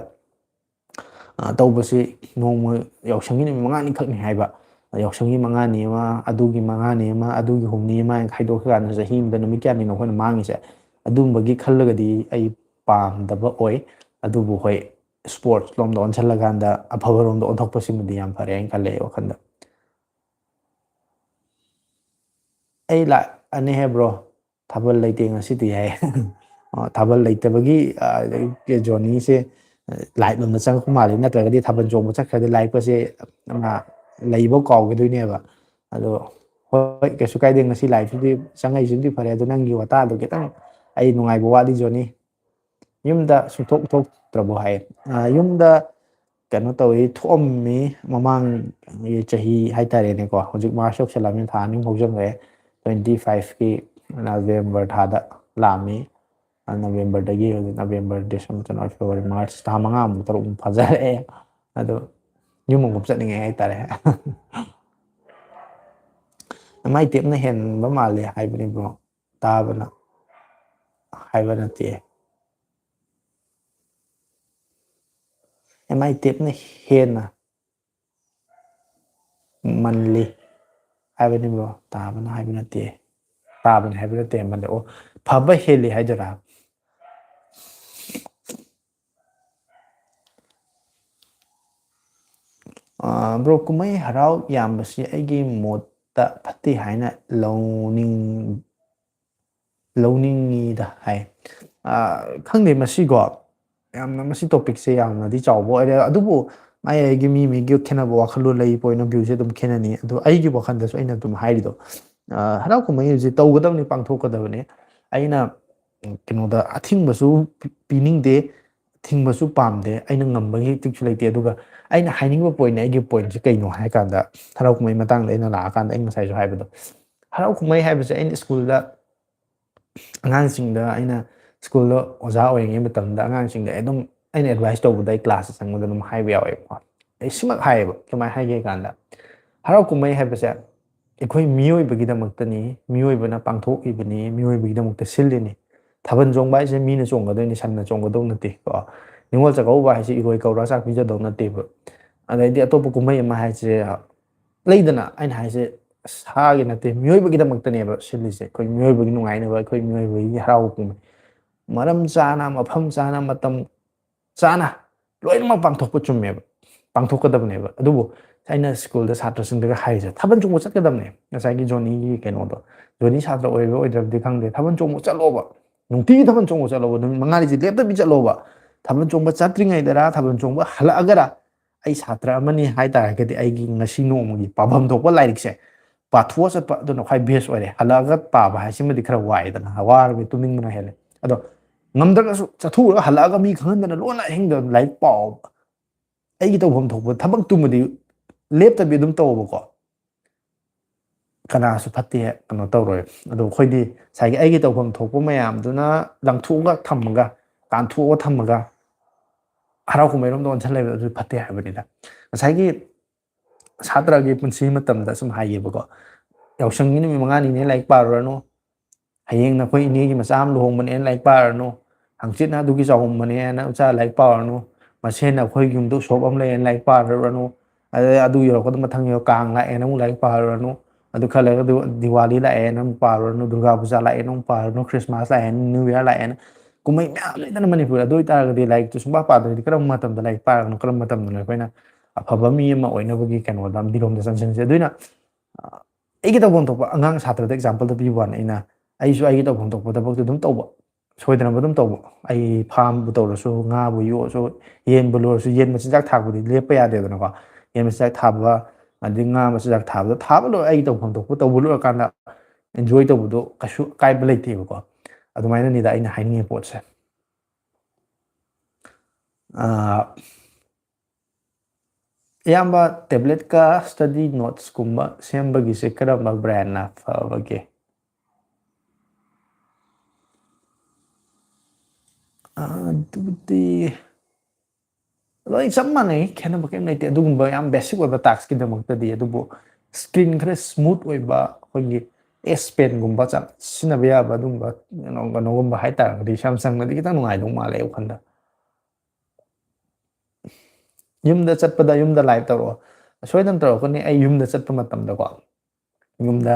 ꯑ, ꯇꯧꯕꯁꯤ ꯅꯣꯡꯃ ꯌꯥꯎꯁꯪꯒꯤ ꯅꯨꯃꯤꯠ ꯃꯉꯥꯅꯤꯈꯛꯅꯤ ꯍꯥꯏꯕ꯫ ꯌꯥꯎꯁꯪꯒꯤ ꯃꯉꯥꯅꯤ ꯑꯃ, ꯑꯗꯨꯒꯤ ꯃꯉꯥꯅꯤ ꯑꯃ, ꯑꯗꯨꯒꯤ ꯍꯨꯝꯅꯤ ꯑꯃ ꯍꯥꯏꯅ ꯈꯥꯏꯗꯣꯛꯈ꯭ꯔꯀꯥꯟꯗ ꯆꯍꯤ ꯑꯃꯗ ꯅꯨꯃꯤꯠ ꯀꯌꯥꯅꯤꯅꯣ ꯑꯩꯈꯣꯏꯅ ꯃꯥꯡꯉꯤꯁꯦ? ꯑꯗꯨꯝꯕꯒꯤ ꯈꯜꯂꯒꯗꯤ ꯑꯩ ꯄꯥꯝꯗꯕ ꯑꯣꯏ꯫ ꯑꯗꯨꯕꯨ ꯍꯣꯏ, sports ꯂꯣꯝꯗ ꯑꯣꯟꯁꯤꯜꯂꯀꯥꯟꯗ ꯑꯐꯕꯔꯣꯝꯗ ꯑꯣꯟꯊꯣꯛꯄꯁꯤꯃꯗꯤ ꯌꯥꯝ ꯐꯔꯦ ꯍꯥꯏꯅ ꯈꯜꯂꯦ ꯑꯩ ꯋꯥꯈꯜꯗ꯫ ꯑꯩ ꯂꯥꯛꯑꯅꯤ ꯍꯥꯏꯕ꯭ꯔꯣ? ꯊꯥꯕꯜ ꯂꯩꯇꯦ ꯉꯁꯤꯗꯤ ꯍꯥꯏ꯫ ꯑꯣ, ꯊꯥꯕꯜ ꯂꯩꯇꯕꯒꯤ, ꯑ, ꯖꯣꯅꯤꯁꯦ, ꯑ, live ꯂꯣꯝꯗ ꯆꯪꯉꯛꯄ ꯃꯥꯜꯂꯤ, ꯅꯠꯇ꯭ꯔꯒꯗꯤ ꯊꯥꯕꯜ ꯆꯣꯡꯕ ꯆꯠꯈ꯭ꯔꯗꯤ live ꯀꯁꯦ, ꯑ, ꯂꯩꯕ ꯀꯥꯎꯒꯗꯣꯏꯅꯦꯕ꯫ ꯑꯗꯣ ꯍꯣꯏ, ꯀꯩꯁꯨ ꯀꯥꯏꯗꯦ, ꯉꯁꯤ live ꯁꯤꯗꯤ ꯆꯪꯉꯛꯏꯁꯤꯕꯨꯗꯤ ꯐꯔꯦ꯫ ꯑꯗꯣ ꯅꯪꯒꯤ ꯋꯥꯇꯥꯗꯣ ꯈꯤꯇꯪ ꯑꯩ ꯅꯨꯡꯉꯥꯏꯕ ꯋꯥꯠꯂꯤ, ꯖꯣꯅꯤ꯫ ꯌꯨꯝꯗ ꯁꯨꯡꯊꯣꯛ ꯊꯣꯛꯇ꯭ꯔꯕꯣ ꯍꯥꯏ꯫ ꯑ, ꯌꯨꯝꯗ ꯀꯩꯅꯣ ꯇꯧꯏ, ꯊꯣꯛꯑꯝꯃꯤ ꯃꯃꯥꯡꯒꯤ ꯆꯍꯤ ꯍꯥꯏꯇꯥꯔꯦꯅꯦꯀꯣ꯫ ꯍꯧꯖꯤꯛ March ꯌꯧꯁꯜꯂꯛꯑꯕꯅꯤꯅ ꯊꯥ ꯑꯅꯤ ꯑꯍꯨꯝ ꯍꯧꯖꯤꯟꯈ꯭ꯔꯦ꯫ Twenty five ꯀꯤ November ꯊꯥꯗ ꯂꯥꯛꯑꯝꯃꯤ꯫ ꯅꯕꯦꯝꯕꯔꯗꯒꯤ, ꯍꯧꯖꯤꯛ November, December, January, February, March, ꯊꯥ ꯃꯉꯥꯃꯨꯛ, ꯇꯔꯨꯛꯃꯨꯛ ꯐꯥꯖꯔꯛꯑꯦ꯫ ꯑꯗꯣ ꯌꯨꯝ ꯑꯃꯨꯛ ꯆꯠꯅꯤꯡꯉꯦ ꯍꯥꯏꯇꯥꯔꯦ꯫ ꯑꯦꯝ ꯑꯥꯏ ꯇꯦꯛꯅ ꯍꯦꯟꯕ ꯃꯥꯜꯂꯦ ꯍꯥꯏꯕꯅꯤ ꯕ꯭ꯔꯣ, ꯇꯥꯕꯅ ꯍꯥꯏꯕ ꯅꯠꯇꯦ꯫ ꯑꯦꯝ ꯑꯥꯏ ꯇꯦꯛꯅ ꯍꯦꯟꯅ ꯃꯜꯂꯤ ꯍꯥꯏꯕꯅꯤ ꯕ꯭ꯔꯣ, ꯇꯥꯕꯅ ꯍꯥꯏꯕ ꯅꯠꯇꯦ꯫ ꯇꯥꯕꯅꯤ ꯍꯥꯏꯕ ꯅꯠꯇꯦ, ꯃꯜꯂꯤ꯫ ꯑꯣ, ꯐꯕ ꯍꯦꯜꯂꯤ ꯍꯥꯏꯗꯣꯏꯔꯥ? ꯕ꯭ꯔꯣ, ꯀꯨꯝꯍꯩ ꯍꯔꯥꯎ ꯌꯥꯝꯕꯁꯤ ꯑꯩꯒꯤ ꯃꯣꯠꯇ ꯐꯠꯇꯦ ꯍꯥꯏꯅ ꯂꯧꯅꯤꯡ ꯂꯧꯅꯤꯡꯉꯤꯗ ꯍꯥꯏ꯫ ꯈꯪꯗꯦ, ꯃꯁꯤꯀꯣ, ꯌꯥꯝꯅ, ꯃꯁꯤ ꯇꯣꯄꯤꯛꯁꯦ ꯌꯥꯝꯅꯗꯤ ꯆꯥꯎꯕ ꯑꯣꯏꯔꯦ, ꯑꯗꯨꯕꯨ ꯃꯥꯏ ꯑꯩꯒꯤ ꯃꯤ ꯃꯤꯒꯤ ꯈꯦꯠꯅꯕ ꯋꯥꯈꯜꯂꯣꯟ ꯂꯩ, ꯄꯣꯏꯟ ꯑꯣꯐ ꯚ꯭ꯌꯨꯁꯦ ꯑꯗꯨꯝ ꯈꯦꯠꯅꯅꯤ꯫ ꯑꯗꯨ ꯑꯩꯒꯤ ꯋꯥꯈꯜꯗꯁꯨ ꯑꯩꯅ ꯑꯗꯨꯝ ꯍꯥꯏꯔꯤꯗꯣ, ꯍꯔꯥꯎ ꯀꯨꯝꯍꯩ ꯍꯧꯖꯤꯛ ꯇꯧꯒꯗꯕꯅꯤ, ꯄꯥꯡꯊꯣꯛꯀꯗꯕꯅꯤ꯫ ꯑꯩꯅ ꯀꯩꯅꯣꯗ ꯑꯊꯤꯡꯕꯁꯨ ꯄꯤꯅꯤꯡꯗꯦ, ꯊꯤꯡꯕꯁꯨ ꯄꯥꯝꯗꯦ, ꯑꯩꯅ ꯉꯝꯕꯒꯤ ꯇꯤꯛꯁꯨ ꯂꯩꯇꯦ꯫ ꯑꯗꯨꯒ ꯑꯩꯅ ꯍꯥꯏꯅꯤꯡꯕ ꯄꯣꯏꯟ, ꯑꯩꯒꯤ ꯄꯣꯏꯟꯁꯦ ꯀꯩꯅꯣ ꯍꯥꯏ ꯀꯥꯟꯗ, ꯍꯔꯥꯎ ꯀꯨꯝꯍꯩ ꯃꯇꯥꯡꯗ ꯑꯩꯅ ꯂꯥꯛꯑꯀꯥꯟꯗ, ꯑꯩꯅ ꯉꯁꯥꯏꯁꯨ ꯍꯥꯏꯕꯗꯣ, ꯍꯔꯥꯎ ꯀꯨꯝꯍꯩ ꯍꯥꯏꯕꯁꯦ ꯑꯩꯅ ꯁ꯭ꯀꯨꯜꯗ, ꯑꯉꯥꯡꯁꯤꯡꯗ, ꯑꯩꯅ ꯁ꯭ꯀꯨꯜꯗ ꯑꯣꯖꯥ ꯑꯣꯏꯔꯤꯉꯩ ꯃꯇꯝꯗ ꯑꯉꯥꯡꯁꯤꯡꯗ ꯑꯩ ꯑꯗꯨꯝ, ꯑꯩꯅ ꯑꯦꯗꯚꯥꯏꯁ ꯇꯧꯕꯗ, ꯑꯩ ꯀ꯭ꯂꯥꯁꯇ ꯆꯪꯕꯗ ꯑꯗꯨꯝ ꯍꯥꯏꯕ ꯌꯥꯎꯋꯦꯕꯀꯣ꯫ ꯑꯩ ꯁꯤꯃꯛ ꯍꯥꯏꯌꯦꯕ, ꯀꯃꯥꯏꯅ ꯍꯥꯏꯒꯦ ꯀꯥꯟꯗ, ꯍꯔꯥꯎ ꯀꯨꯝꯍꯩ ꯍꯥꯏꯕꯁꯦ ꯑꯩꯈꯣꯏ ꯃꯤꯑꯣꯏꯕꯒꯤꯗꯃꯛꯇꯅꯤ, ꯃꯤꯑꯣꯏꯕꯅ ꯄꯥꯡꯊꯣꯛꯏꯕꯅꯤ, ꯃꯤꯑꯣꯏꯕꯒꯤꯗꯃꯛꯇ ꯁꯤꯜꯂꯤꯅꯤ꯫ ꯊꯥꯕꯜ ꯆꯣꯡꯕ ꯍꯥꯏꯁꯦ ꯃꯤꯅ ꯆꯣꯡꯒꯗꯣꯏꯅꯤ, ꯁꯟꯅ ꯆꯣꯡꯒꯗꯧ ꯅꯠꯇꯦ ꯀꯣ꯫ ꯅꯤꯉꯣꯜ ꯆꯥꯛꯀꯧꯕ ꯍꯥꯏꯁꯦ ꯏꯔꯣꯏ ꯀꯧꯔ ꯆꯥꯛ ꯄꯤꯖꯗꯧ ꯅꯠꯇꯦꯕ꯫ ꯑꯗꯩꯗꯤ ꯑꯇꯣꯞꯄ ꯀꯨꯝꯍꯩ ꯑꯃ ꯍꯥꯏꯁꯦ, ꯂꯩꯗꯅ, ꯑꯩꯅ ꯍꯥꯏꯁꯦ ꯁꯥꯒꯤ ꯅꯠꯇꯦ, ꯃꯤꯑꯣꯏꯕꯒꯤꯗꯃꯛꯇꯅꯦꯕ ꯁꯤꯜꯂꯤꯁꯦ꯫ ꯑꯩꯈꯣꯏ ꯃꯤꯑꯣꯏꯕꯒꯤ ꯅꯨꯡꯉꯥꯏꯅꯕ, ꯑꯩꯈꯣꯏ ꯃꯤꯑꯣꯏꯕꯒꯤ ꯍꯔꯥꯎꯕ ꯀꯨꯝꯍꯩ꯫ ꯃꯔꯝ ꯆꯥꯅ, ꯃꯐꯝ ꯆꯥꯅ, ꯃꯇꯝ ꯆꯥꯅ ꯂꯣꯏꯅꯃꯛ ꯄꯥꯡꯊꯣꯛꯄ ꯆꯨꯝꯃꯦꯕ, ꯄꯥꯡꯊꯣꯛꯀꯗꯕꯅꯦꯕ꯫ ꯑꯗꯨꯕꯨ ꯑꯩꯅ ꯁ꯭ꯀꯨꯜꯗ ꯁꯥꯇ꯭ꯔꯁꯤꯡꯗꯒ ꯍꯥꯏꯔꯤꯁꯦ, ꯊꯥꯕꯜ ꯆꯣꯡꯕ ꯆꯠꯀꯗꯕꯅꯦ꯫ ꯉꯁꯥꯏꯒꯤ ꯖꯣꯅꯤꯒꯤ ꯀꯩꯅꯣꯗꯣ, ꯖꯣꯅꯤ ꯁꯥꯇ꯭ꯔ ꯑꯣꯏꯕ ꯑꯣꯏꯗ꯭ꯔꯕꯗꯤ ꯈꯪꯗꯦ, ꯊꯥꯕꯜ ꯆꯣꯡꯕ ꯆꯠꯂꯣꯕ, ꯅꯨꯡꯇꯤꯒꯤ ꯊꯥꯕꯜ ꯆꯣꯡꯕ ꯆꯠꯂꯣꯕ, ꯅꯨꯃꯤꯠ ꯃꯉꯥꯅꯤꯁꯦ ꯂꯦꯞꯇꯕꯤ ꯆꯠꯂꯣꯕ꯫ ꯊꯥꯕꯜ ꯆꯣꯡꯕ ꯆꯠꯇ꯭ꯔꯤꯉꯩꯗꯔ, ꯊꯥꯕꯜ ꯆꯣꯡꯕ ꯍꯜꯂꯛꯑꯒꯔ, ꯑꯩ ꯁꯥꯇ꯭ꯔ ꯑꯃꯅꯤ ꯍꯥꯏ ꯇꯥꯔꯒꯗꯤ ꯑꯩꯒꯤ ꯉꯁꯤ ꯅꯣꯡꯃꯒꯤ ꯄꯥꯐꯝ ꯊꯣꯛꯄ ꯂꯥꯏꯔꯤꯛꯁꯦ ꯄꯥꯊꯣꯛꯑ ꯆꯠꯄ ꯑꯗꯨꯅ ꯈ꯭ꯋꯥꯏ ꯕꯦꯁ ꯑꯣꯏꯔꯦ꯫ ꯍꯜꯂꯛꯑꯒ ꯄꯥꯕ ꯍꯥꯏꯁꯤꯃꯗꯤ ꯈꯔ ꯋꯥꯏꯗꯅ, ꯋꯥꯔꯕꯅꯤ, ꯇꯨꯝꯅꯤꯡꯕꯅ ꯍꯦꯜꯂꯦ꯫ ꯑꯗꯣ ꯉꯝꯗ꯭ꯔꯒꯁꯨ ꯆꯠꯊꯣꯛꯎꯔꯒ ꯍꯜꯂꯛꯑꯒ ꯃꯤ ꯈꯪꯍꯟꯗꯅ ꯂꯣꯟꯅ ꯑꯍꯤꯡꯗ ꯂꯥꯏꯔꯤꯛ ꯄꯥꯎ꯫ ꯑꯩꯒꯤ ꯇꯧꯐꯝ ꯊꯣꯛꯄ ꯊꯕꯛꯇꯨꯃꯗꯤ ꯂꯦꯞꯇꯕꯤ ꯑꯗꯨꯝ ꯇꯧꯑꯣꯕꯀꯣ꯫ ꯀꯅꯥꯁꯨ ꯐꯠꯇꯦ, ꯀꯩꯅꯣ ꯇꯧꯔꯣꯏ꯫ ꯑꯗꯣ ꯑꯩꯈꯣꯏꯗꯤ ꯉꯁꯥꯏꯒꯤ ꯑꯩꯒꯤ ꯇꯧꯐꯝ ꯊꯣꯛꯄ ꯃꯌꯥꯝꯗꯨꯅ ꯂꯪꯊꯣꯛꯑꯒ ꯊꯝꯃꯒ, ꯀꯥꯟꯊꯣꯛꯑꯒ ꯊꯝꯃꯒ, ꯍꯔꯥꯎ ꯀꯨꯝꯍꯩꯔꯣꯝꯗ ꯑꯣꯟꯁꯤꯜꯂꯦꯕ, ꯑꯗꯨ ꯐꯠꯇꯦ ꯍꯥꯏꯕꯅꯤꯗ꯫ ꯉꯁꯥꯏꯒꯤ ꯁꯥꯇ꯭ꯔꯒꯤ ꯄꯨꯟꯁꯤ ꯃꯇꯝꯗ ꯁꯨꯝ ꯍꯥꯏꯒꯦꯕꯀꯣ, ꯌꯥꯎꯁꯪꯒꯤ ꯅꯨꯃꯤꯠ ꯃꯉꯥꯅꯤꯅꯦ ꯂꯥꯏꯔꯤꯛ ꯄꯥꯔꯨꯔꯅꯨ, ꯍꯌꯦꯡ ꯅꯈꯣꯏ ꯏꯅꯦꯒꯤ ꯃꯆꯥ ꯑꯃ ꯂꯨꯍꯣꯡꯕꯅꯦꯅ ꯂꯥꯏꯔꯤꯛ ꯄꯥꯔꯨꯔꯅꯨ, ꯍꯪꯆꯤꯠꯅ ꯑꯗꯨꯒꯤ ꯆꯥꯎꯍꯣꯡꯕꯅꯦꯅ ꯏꯆꯥ ꯂꯥꯏꯔꯤꯛ ꯄꯥꯔꯨꯔꯅꯨ, ꯃꯁꯦꯟꯅ ꯑꯩꯈꯣꯏ ꯌꯨꯝꯗ ꯎꯁꯣꯞ ꯑꯃ ꯂꯩꯌꯦꯅ ꯂꯥꯏꯔꯤꯛ ꯄꯥꯔꯨꯔꯅꯨ, ꯑꯗꯩ ꯑꯗꯨ ꯌꯧꯔꯛꯄꯗ ꯃꯊꯪ ꯌꯧꯔ ꯀꯥꯡ ꯂꯥꯛꯑꯦꯅ ꯑꯃꯨꯛ ꯂꯥꯏꯔꯤꯛ ꯄꯥꯔꯨꯔꯅꯨ, ꯑꯗꯨ ꯈꯔ ꯂꯩꯔꯒ ꯗꯤ-, ꯗꯤꯋꯥꯂꯤ ꯂꯥꯛꯑꯦꯅ ꯑꯃꯨꯛ ꯄꯥꯔꯨꯔꯅꯨ, ꯗꯨꯔꯒꯥ ꯄꯨꯖꯥ ꯂꯥꯛꯑꯦꯅ ꯑꯃꯨꯛ ꯄꯥꯔꯨꯔꯅꯨ, ꯈ꯭ꯔꯤꯁꯃꯥꯁ ꯂꯥꯛꯑꯦꯅ, ꯅ꯭ꯌꯨ ꯌꯥꯔ ꯂꯥꯛꯑꯦꯅ, ꯀꯨꯝꯍꯩ ꯃꯌꯥꯝ ꯂꯩꯗꯅ ꯃꯅꯤꯄꯨꯔꯗ꯫ ꯑꯗꯨ ꯑꯣꯏꯇꯥꯔꯒꯗꯤ ꯂꯥꯏꯔꯤꯛꯇꯨ ꯁꯨꯡꯄꯥ ꯄꯥꯗ꯭ꯔꯗꯤ ꯀꯔꯝꯕ ꯃꯇꯝꯗ ꯂꯥꯏꯔꯤꯛ ꯄꯥꯔꯒꯅꯣ, ꯀꯔꯝꯕ ꯃꯇꯝꯗꯅꯣ ꯑꯩꯈꯣꯏꯅ ꯑꯐꯕ ꯃꯤ ꯑꯃ ꯑꯣꯏꯅꯕꯒꯤ ꯀꯩꯅꯣꯗ ꯂꯝꯕꯤꯔꯣꯝꯗ ꯆꯪꯁꯤꯟꯁꯦ꯫ ꯑꯗꯨꯅ, ꯑ, ꯑꯩꯒꯤ ꯇꯧꯐꯝ ꯊꯣꯛꯄ ꯑꯉꯥꯡ ꯁꯥꯇ꯭ꯔꯗ ꯑꯦꯛꯖꯥꯝꯄꯜꯗ ꯄꯤꯕ ꯋꯥꯅꯤ ꯑꯩꯅ, ꯑꯩꯁꯨ ꯑꯩꯒꯤ ꯇꯧꯐꯝ ꯊꯣꯛꯄ ꯊꯕꯛꯇꯨ ꯑꯗꯨꯝ ꯇꯧꯕ, ꯁꯣꯏꯗꯅꯕ ꯑꯗꯨꯝ ꯇꯧꯕ꯫ ꯑꯩ ꯐꯥꯝꯕꯨ ꯇꯧꯔꯁꯨ, ꯉꯥꯕꯨ ꯌꯣꯛꯑꯁꯨ, ꯌꯦꯟꯕꯨ ꯂꯣꯏꯔꯁꯨ, ꯌꯦꯟ ꯃꯆꯤꯟꯖꯥꯛ ꯊꯥꯛꯄꯗꯤ ꯂꯦꯞꯄ ꯌꯥꯗꯦꯗꯅꯀꯣ꯫ ꯌꯦꯟ ꯃꯆꯤꯟꯖꯥꯛ ꯊꯥꯕ, ꯑꯗꯩ ꯉꯥ ꯃꯆꯤꯟꯖꯥꯛ ꯊꯥꯕꯗ ꯊꯥꯕ ꯂꯣꯏꯔ ꯑꯩꯒꯤ ꯇꯧꯐꯝ ꯊꯣꯛꯄ ꯇꯧꯕ ꯂꯣꯏꯔꯀꯥꯟꯗ ꯑꯦꯟꯖꯣꯏ ꯇꯧꯕꯗꯣ ꯀꯩꯁꯨ ꯑꯀꯥꯏꯕ ꯂꯩꯇꯦꯕꯀꯣ꯫ ꯑꯗꯨꯃꯥꯏꯅꯅꯤꯗ ꯑꯩꯅ ꯍꯥꯏꯅꯤꯡꯉꯤ ꯄꯣꯠꯁꯦ꯫ ꯑꯥ, ꯑꯌꯥꯝꯕ ꯇꯦꯕ꯭ꯂꯦꯠꯀ ꯁ꯭ꯇꯗꯤ ꯅꯣꯠꯁꯀꯨꯝꯕ ꯁꯦꯝꯕꯒꯤꯁꯦ ꯀꯔꯝꯕ ꯕ꯭ꯔꯥꯟꯅ ꯐꯕꯒꯦ? ꯑꯗꯨꯗꯤ ꯂꯣꯏ ꯆꯞ ꯃꯥꯟꯅꯩ, ꯈꯦꯠꯅꯕ ꯀꯩꯝ ꯂꯩꯇꯦ꯫ ꯑꯗꯨꯒꯨꯝꯕ ꯌꯥꯝ ꯕꯦꯁꯤꯛ ꯑꯣꯏꯕ ꯇꯥꯛꯁꯀꯤꯗꯃꯛꯇꯗꯤ꯫ ꯑꯗꯨꯕꯨ ꯁ꯭ꯀ꯭ꯔꯤꯟ ꯈꯔ ꯁ꯭ꯃꯨꯠ ꯑꯣꯏꯕ, ꯑꯩꯈꯣꯏꯒꯤ ꯑꯦꯁ ꯄꯦꯟꯒꯨꯝꯕ ꯆꯥ-, ꯁꯤꯖꯤꯟꯅꯕ ꯌꯥꯕ ꯑꯗꯨꯒꯨꯝꯕ ꯀꯩꯅꯣ-, ꯀꯩꯅꯣꯒꯨꯝꯕ ꯍꯥꯏꯇꯥꯔꯒꯗꯤ ꯁꯦꯝꯁꯪꯅꯗꯤ ꯈꯤꯇꯪ ꯅꯨꯡꯉꯥꯏꯗꯧ ꯃꯥꯜꯂꯦ ꯑꯩ ꯋꯥꯈꯜꯗ꯫ ꯌꯨꯝꯗ ꯆꯠꯄꯗ ꯌꯨꯝꯗ ꯂꯥꯏꯚ ꯇꯧꯔꯛꯑꯣ꯫ ꯁꯣꯏꯗꯅ ꯇꯧꯔꯛꯀꯅꯤ꯫ ꯑꯩ ꯌꯨꯝꯗ ꯆꯠꯄ ꯃꯇꯝꯗꯀꯣ, ꯌꯨꯝꯗ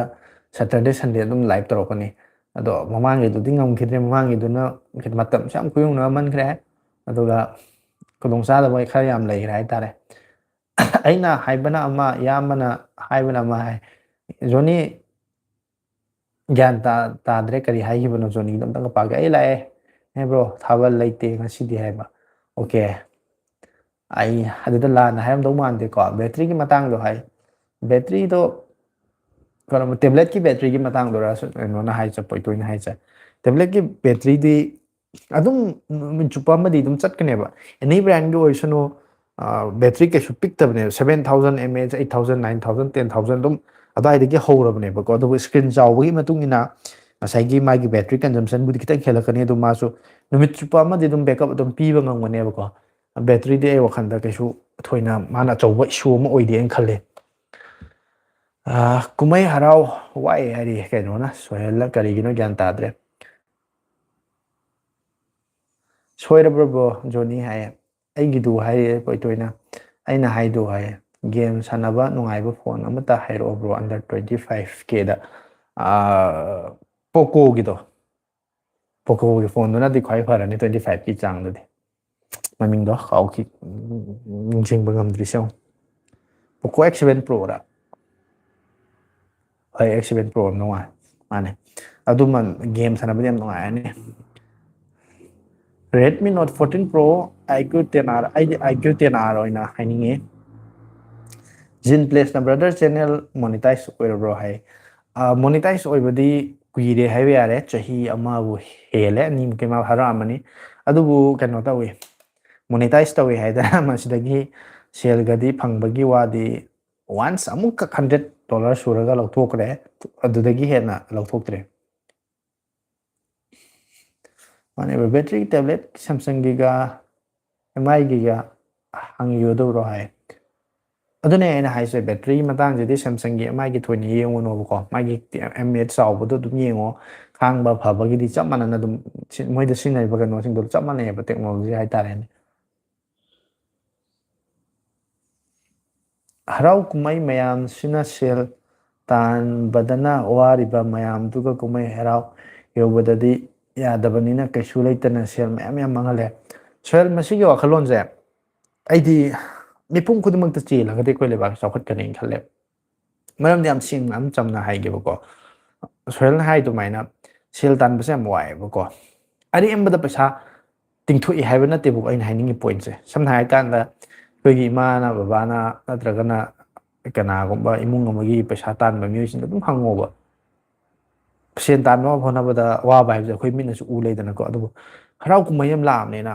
ꯁꯦꯇꯔꯗꯦ, ꯁꯟꯗꯦ ꯑꯗꯨꯝ ꯂꯥꯏꯚ ꯇꯧꯔꯛꯀꯅꯤ꯫ ꯑꯗꯣ ꯃꯃꯥꯡꯒꯤꯗꯨꯗꯤ ꯉꯝꯈꯤꯗ꯭ꯔꯦ, ꯃꯃꯥꯡꯒꯤꯗꯨꯅ ꯃꯇꯝꯁꯨ ꯌꯥꯝ ꯈꯨꯌꯧꯅꯃꯟꯈ꯭ꯔꯦ, ꯑꯗꯨꯒ ꯈꯨꯗꯣꯡꯆꯥꯗꯕ ꯈꯔ ꯌꯥꯝ ꯂꯩꯈ꯭ꯔꯦ ꯍꯥꯏꯇꯥꯔꯦ꯫ ꯑꯩꯅ ꯍꯥꯏꯕꯅ ꯑꯃ, ꯏꯌꯥꯝꯕꯅ ꯍꯥꯏꯕꯅ ꯑꯃ ꯍꯥꯏ꯫ ꯖꯣꯅꯤ ꯒ꯭ꯌꯥꯟ ꯇꯥ-, ꯇꯥꯗ꯭ꯔꯦ, ꯀꯔꯤ ꯍꯥꯏꯈꯤꯕꯅꯣ ꯖꯣꯅꯤꯗꯣ ꯑꯝꯇꯪꯒ ꯄꯥꯒꯦ꯫ "ꯑꯩ ꯂꯥꯛꯑꯦ꯫ ꯑꯦ bro, ꯊꯥꯕꯜ ꯂꯩꯇꯦ ꯉꯁꯤꯗꯤ" ꯍꯥꯏꯕ꯫ ꯑꯣꯀꯦ꯫ ꯑꯩ ꯑꯗꯨꯗ ꯂꯥꯟꯅ ꯍꯥꯏꯔꯝꯗꯧ ꯃꯥꯟꯗꯦꯀꯣ꯫ ꯕꯦꯇ꯭ꯔꯤꯒꯤ ꯃꯇꯥꯡꯗꯣ ꯍꯥꯏ꯫ ꯕꯦꯇ꯭ꯔꯤꯗꯣ ꯀꯩꯅꯣ, ꯇꯦꯕ꯭ꯂꯦꯠꯀꯤ ꯕꯦꯇ꯭ꯔꯤꯒꯤ ꯃꯇꯥꯡꯗꯨꯔ ꯁꯨ-, ꯀꯩꯅꯣꯅ ꯍꯥꯏꯁꯦ, ꯄꯣꯏꯇꯣꯏꯅ ꯍꯥꯏꯁꯦ? ꯇꯦꯕ꯭ꯂꯦꯠꯀꯤ ꯕꯦꯇ꯭ꯔꯤꯗꯤ ꯑꯗꯨꯝ ꯅꯨꯃꯤꯠ ꯆꯨꯞꯄ ꯑꯃꯗꯤ ꯑꯗꯨꯝ ꯆꯠꯀꯅꯦꯕ꯫ ꯑꯦꯅꯤ ꯕ꯭ꯔꯥꯟꯒꯤ ꯑꯣꯏꯁꯅꯨ, ꯑ, ꯕꯦꯇ꯭ꯔꯤ ꯀꯩꯁꯨ ꯄꯤꯛꯇꯕꯅꯦꯕ꯫ Seven thousand mAh, eight thousand, nine thousand, ten thousand ꯑꯗꯨꯝ, ꯑꯗꯨꯋꯥꯏꯗꯒꯤ ꯍꯧꯔꯕꯅꯦꯕꯀꯣ꯫ ꯑꯗꯨꯕꯨ screen ꯆꯥꯎꯕꯒꯤ ꯃꯇꯨꯡ ꯏꯟꯅ ꯉꯁꯥꯏꯒꯤ ꯃꯥꯒꯤ battery consumption ꯕꯨꯗꯤ ꯈꯤꯇꯪ ꯍꯦꯜꯂꯛꯀꯅꯤ, ꯑꯗꯨ ꯃꯥꯁꯨ ꯅꯨꯃꯤꯠ ꯆꯨꯞꯄ ꯑꯃꯗꯤ ꯑꯗꯨꯝ backup ꯑꯗꯨꯝ ꯄꯤꯕ ꯉꯝꯒꯅꯦꯕꯀꯣ꯫ Battery ꯗꯤ ꯑꯩ ꯋꯥꯈꯜꯗ ꯀꯩꯁꯨ ꯊꯣꯏꯅ ꯃꯥꯅ ꯑꯆꯧꯕ issue ꯑꯃ ꯑꯣꯏꯗꯦꯅ ꯈꯜꯂꯦ꯫ ꯑꯥ, ꯀꯨꯝꯍꯩ ꯍꯔꯥꯎ ꯋꯥꯏ ꯍꯥꯏꯔꯤ ꯀꯩꯅꯣꯅ, ꯁꯣꯍꯦꯜꯅ, ꯀꯔꯤꯒꯤꯅꯣ ꯒ꯭ꯌꯥꯟ ꯇꯥꯗ꯭ꯔꯦ꯫ "ꯁꯣꯏꯔꯕ꯭ꯔꯣ ꯕ꯭ꯔꯣ?" ꯖꯣꯅꯤ ꯍꯥꯏꯌꯦ꯫ "ꯑꯩꯒꯤꯗꯨ" ꯍꯥꯏꯔꯤ ꯀꯣꯏꯇꯣꯏꯅ꯫ "ꯑꯩꯅ ꯍꯥꯏꯗꯨ" ꯍꯥꯏꯌꯦ꯫ "Game ꯁꯥꯟꯅꯕ ꯅꯨꯡꯉꯥꯏꯕ phone ꯑꯃꯇ ꯍꯥꯏꯔꯛꯑꯣ bro, under twenty five K ꯗ꯫ ꯑꯥ, Poco ꯒꯤꯗꯣ꯫ Poco ꯒꯤ phone ꯗꯨꯅꯗꯤ ꯈ꯭ꯋꯥꯏ ꯐꯔꯅꯤ twenty five ꯀꯤ ꯆꯥꯡꯗꯗꯤ꯫ ꯃꯃꯤꯡꯗꯣ ꯀꯥꯎꯈꯤ, ꯅꯤꯡꯁꯤꯡꯕ ꯉꯝꯗ꯭ꯔꯤꯁꯦ ꯌꯦꯡꯉꯨ꯫ Poco X seven Pro ꯔ? ꯍꯣꯏ, X seven Pro ꯌꯥꯝ ꯅꯨꯡꯉꯥꯏ꯫ ꯃꯥꯅꯦ꯫ ꯑꯗꯨꯃ game ꯁꯥꯟꯅꯕꯗꯤ ꯌꯥꯝ ꯅꯨꯡꯉꯥꯏꯔꯅꯤ꯫ Redmi Note fourteen Pro, IQ ten R, ꯑꯩꯗꯤ IQ ten R ꯑꯣꯏꯅ ꯍꯥꯏꯅꯤꯡꯉꯤ꯫ ꯖꯤꯟ ꯄ꯭ꯂꯦꯁꯅ, "Brother, channel monetize ꯑꯣꯏꯔꯕ꯭ꯔꯣ?" ꯍꯥꯏ꯫ ꯑ, monetize ꯑꯣꯏꯕꯗꯤ ꯀꯨꯏꯔꯦ ꯍꯥꯏꯕ ꯌꯥꯔꯦ, ꯆꯍꯤ ꯑꯃꯕꯨ ꯍꯦꯜꯂꯦ, ꯑꯅꯤꯃꯨꯛꯀꯤ ꯃꯌꯥ ꯐꯥꯔꯛꯑꯃꯅꯤ꯫ ꯑꯗꯨꯕꯨ ꯀꯩꯅꯣ ꯇꯧꯏ, monetize ꯇꯧꯏ ꯍꯥꯏꯗꯅ ꯃꯁꯤꯗꯒꯤ ꯁꯦꯜꯒꯗꯤ ꯐꯪꯕꯒꯤ ꯋꯥꯗꯤ, once ꯑꯃꯨꯛꯈꯛ hundred dollar ꯁꯨꯔꯒ ꯂꯧꯊꯣꯛꯈ꯭ꯔꯦ, ꯑꯗꯨꯗꯒꯤ ꯍꯦꯟꯅ ꯂꯧꯊꯣꯛꯇ꯭ꯔꯦ꯫ ꯃꯥꯅꯦꯕ, battery tablet Samsung ꯒꯤꯒ MI ꯒꯤꯒ ꯍꯪꯕꯤꯒꯗꯧꯔꯣ ꯍꯥꯏ꯫ ꯑꯗꯨꯅꯦ ꯑꯩꯅ ꯍꯥꯏꯁꯦ, battery ꯃꯇꯥꯡꯁꯤꯗꯤ Samsung ꯒꯤ MI ꯒꯤ ꯊꯣꯏꯅ ꯌꯦꯡꯉꯨꯅꯣꯕꯀꯣ, ꯃꯥꯒꯤ mAh ꯆꯥꯎꯕꯗꯣ ꯑꯗꯨꯝ ꯌꯦꯡꯉꯣ꯫ ꯈꯥꯡꯕ ꯐꯕꯒꯤꯗꯤ ꯆꯞ ꯃꯥꯟꯅꯅ ꯑꯗꯨꯝ ꯁꯤ-, ꯃꯣꯏꯗ ꯁꯤꯖꯤꯟꯅꯔꯤꯕ ꯀꯩꯅꯣꯁꯤꯡꯗꯣ ꯆꯞ ꯃꯥꯟꯅꯩꯕ, technology ꯍꯥꯏꯇꯥꯔꯦꯅꯦ꯫ ꯍꯔꯥꯎ ꯀꯨꯝꯍꯩ ꯃꯌꯥꯝꯁꯤꯅ ꯁꯦꯜ ꯇꯥꯟꯕꯗꯅ ꯋꯥꯔꯤꯕ ꯃꯌꯥꯝꯗꯨꯒ ꯀꯨꯝꯍꯩ ꯍꯔꯥꯎ ꯌꯧꯕꯗꯗꯤ ꯌꯥꯗꯕꯅꯤꯅ ꯀꯩꯁꯨ ꯂꯩꯇꯅ ꯁꯦꯜ ꯃꯌꯥꯝ ꯃꯌꯥꯝ ꯃꯥꯡꯍꯜꯂꯦ꯫ ꯁꯣꯍꯦꯜ, ꯃꯁꯤꯒꯤ ꯋꯥꯈꯜꯂꯣꯟꯁꯦ ꯑꯩꯗꯤ ꯃꯤꯄꯨꯝ ꯈꯨꯗꯤꯡꯃꯛꯇ ꯆꯦꯜꯂꯒꯗꯤ ꯑꯩꯈꯣꯏ ꯂꯩꯕꯥꯛꯁꯦ ꯆꯥꯎꯈꯠꯀꯅꯤꯅ ꯈꯜꯂꯦ꯫ ꯃꯔꯝꯗꯤ ꯌꯥꯝ ꯁꯦꯡꯅ ꯑꯃ ꯆꯝꯅ ꯍꯥꯏꯒꯦꯕꯀꯣ, ꯁꯣꯍꯦꯜꯅ ꯍꯥꯏ ꯑꯗꯨꯃꯥꯏꯅ ꯁꯦꯜ ꯇꯥꯟꯕꯁꯦ ꯌꯥꯝ ꯋꯥꯏꯑꯦꯕꯀꯣ꯫ ꯑꯔꯦꯝꯕꯗ ꯄꯩꯁꯥ ꯇꯤꯡꯊꯣꯛꯏ ꯍꯥꯏꯕ ꯅꯠꯇꯦꯕꯀꯣ ꯑꯩꯅ ꯍꯥꯏꯅꯤꯡꯉꯤ point ꯁꯦ꯫ ꯁꯝꯅ ꯍꯥꯏꯔꯀꯥꯟꯗ ꯑꯩꯈꯣꯏꯒꯤ ꯏꯃꯥꯅ, ꯕꯕꯥꯅ, ꯅꯠꯇ꯭ꯔꯒꯅ ꯀꯅꯥꯒꯨꯝꯕ ꯏꯃꯨꯡ ꯑꯃꯒꯤ ꯄꯩꯁꯥ ꯇꯥꯟꯕ ꯃꯤꯑꯣꯏꯁꯤꯡꯗ ꯑꯗꯨꯝ ꯍꯪꯉꯣꯕ꯫ ꯁꯦꯟ ꯇꯥꯟꯕ ꯍꯣꯠꯅꯕꯗ ꯑꯋꯥꯕ ꯍꯥꯏꯕꯁꯦ ꯑꯩꯈꯣꯏ ꯃꯤꯠꯅꯁꯨ ꯎ ꯂꯩꯗꯅꯀꯣ꯫ ꯑꯗꯨꯕꯨ ꯍꯔꯥꯎ ꯀꯨꯝꯍꯩ ꯑꯃ ꯂꯥꯛꯑꯕꯅꯤꯅ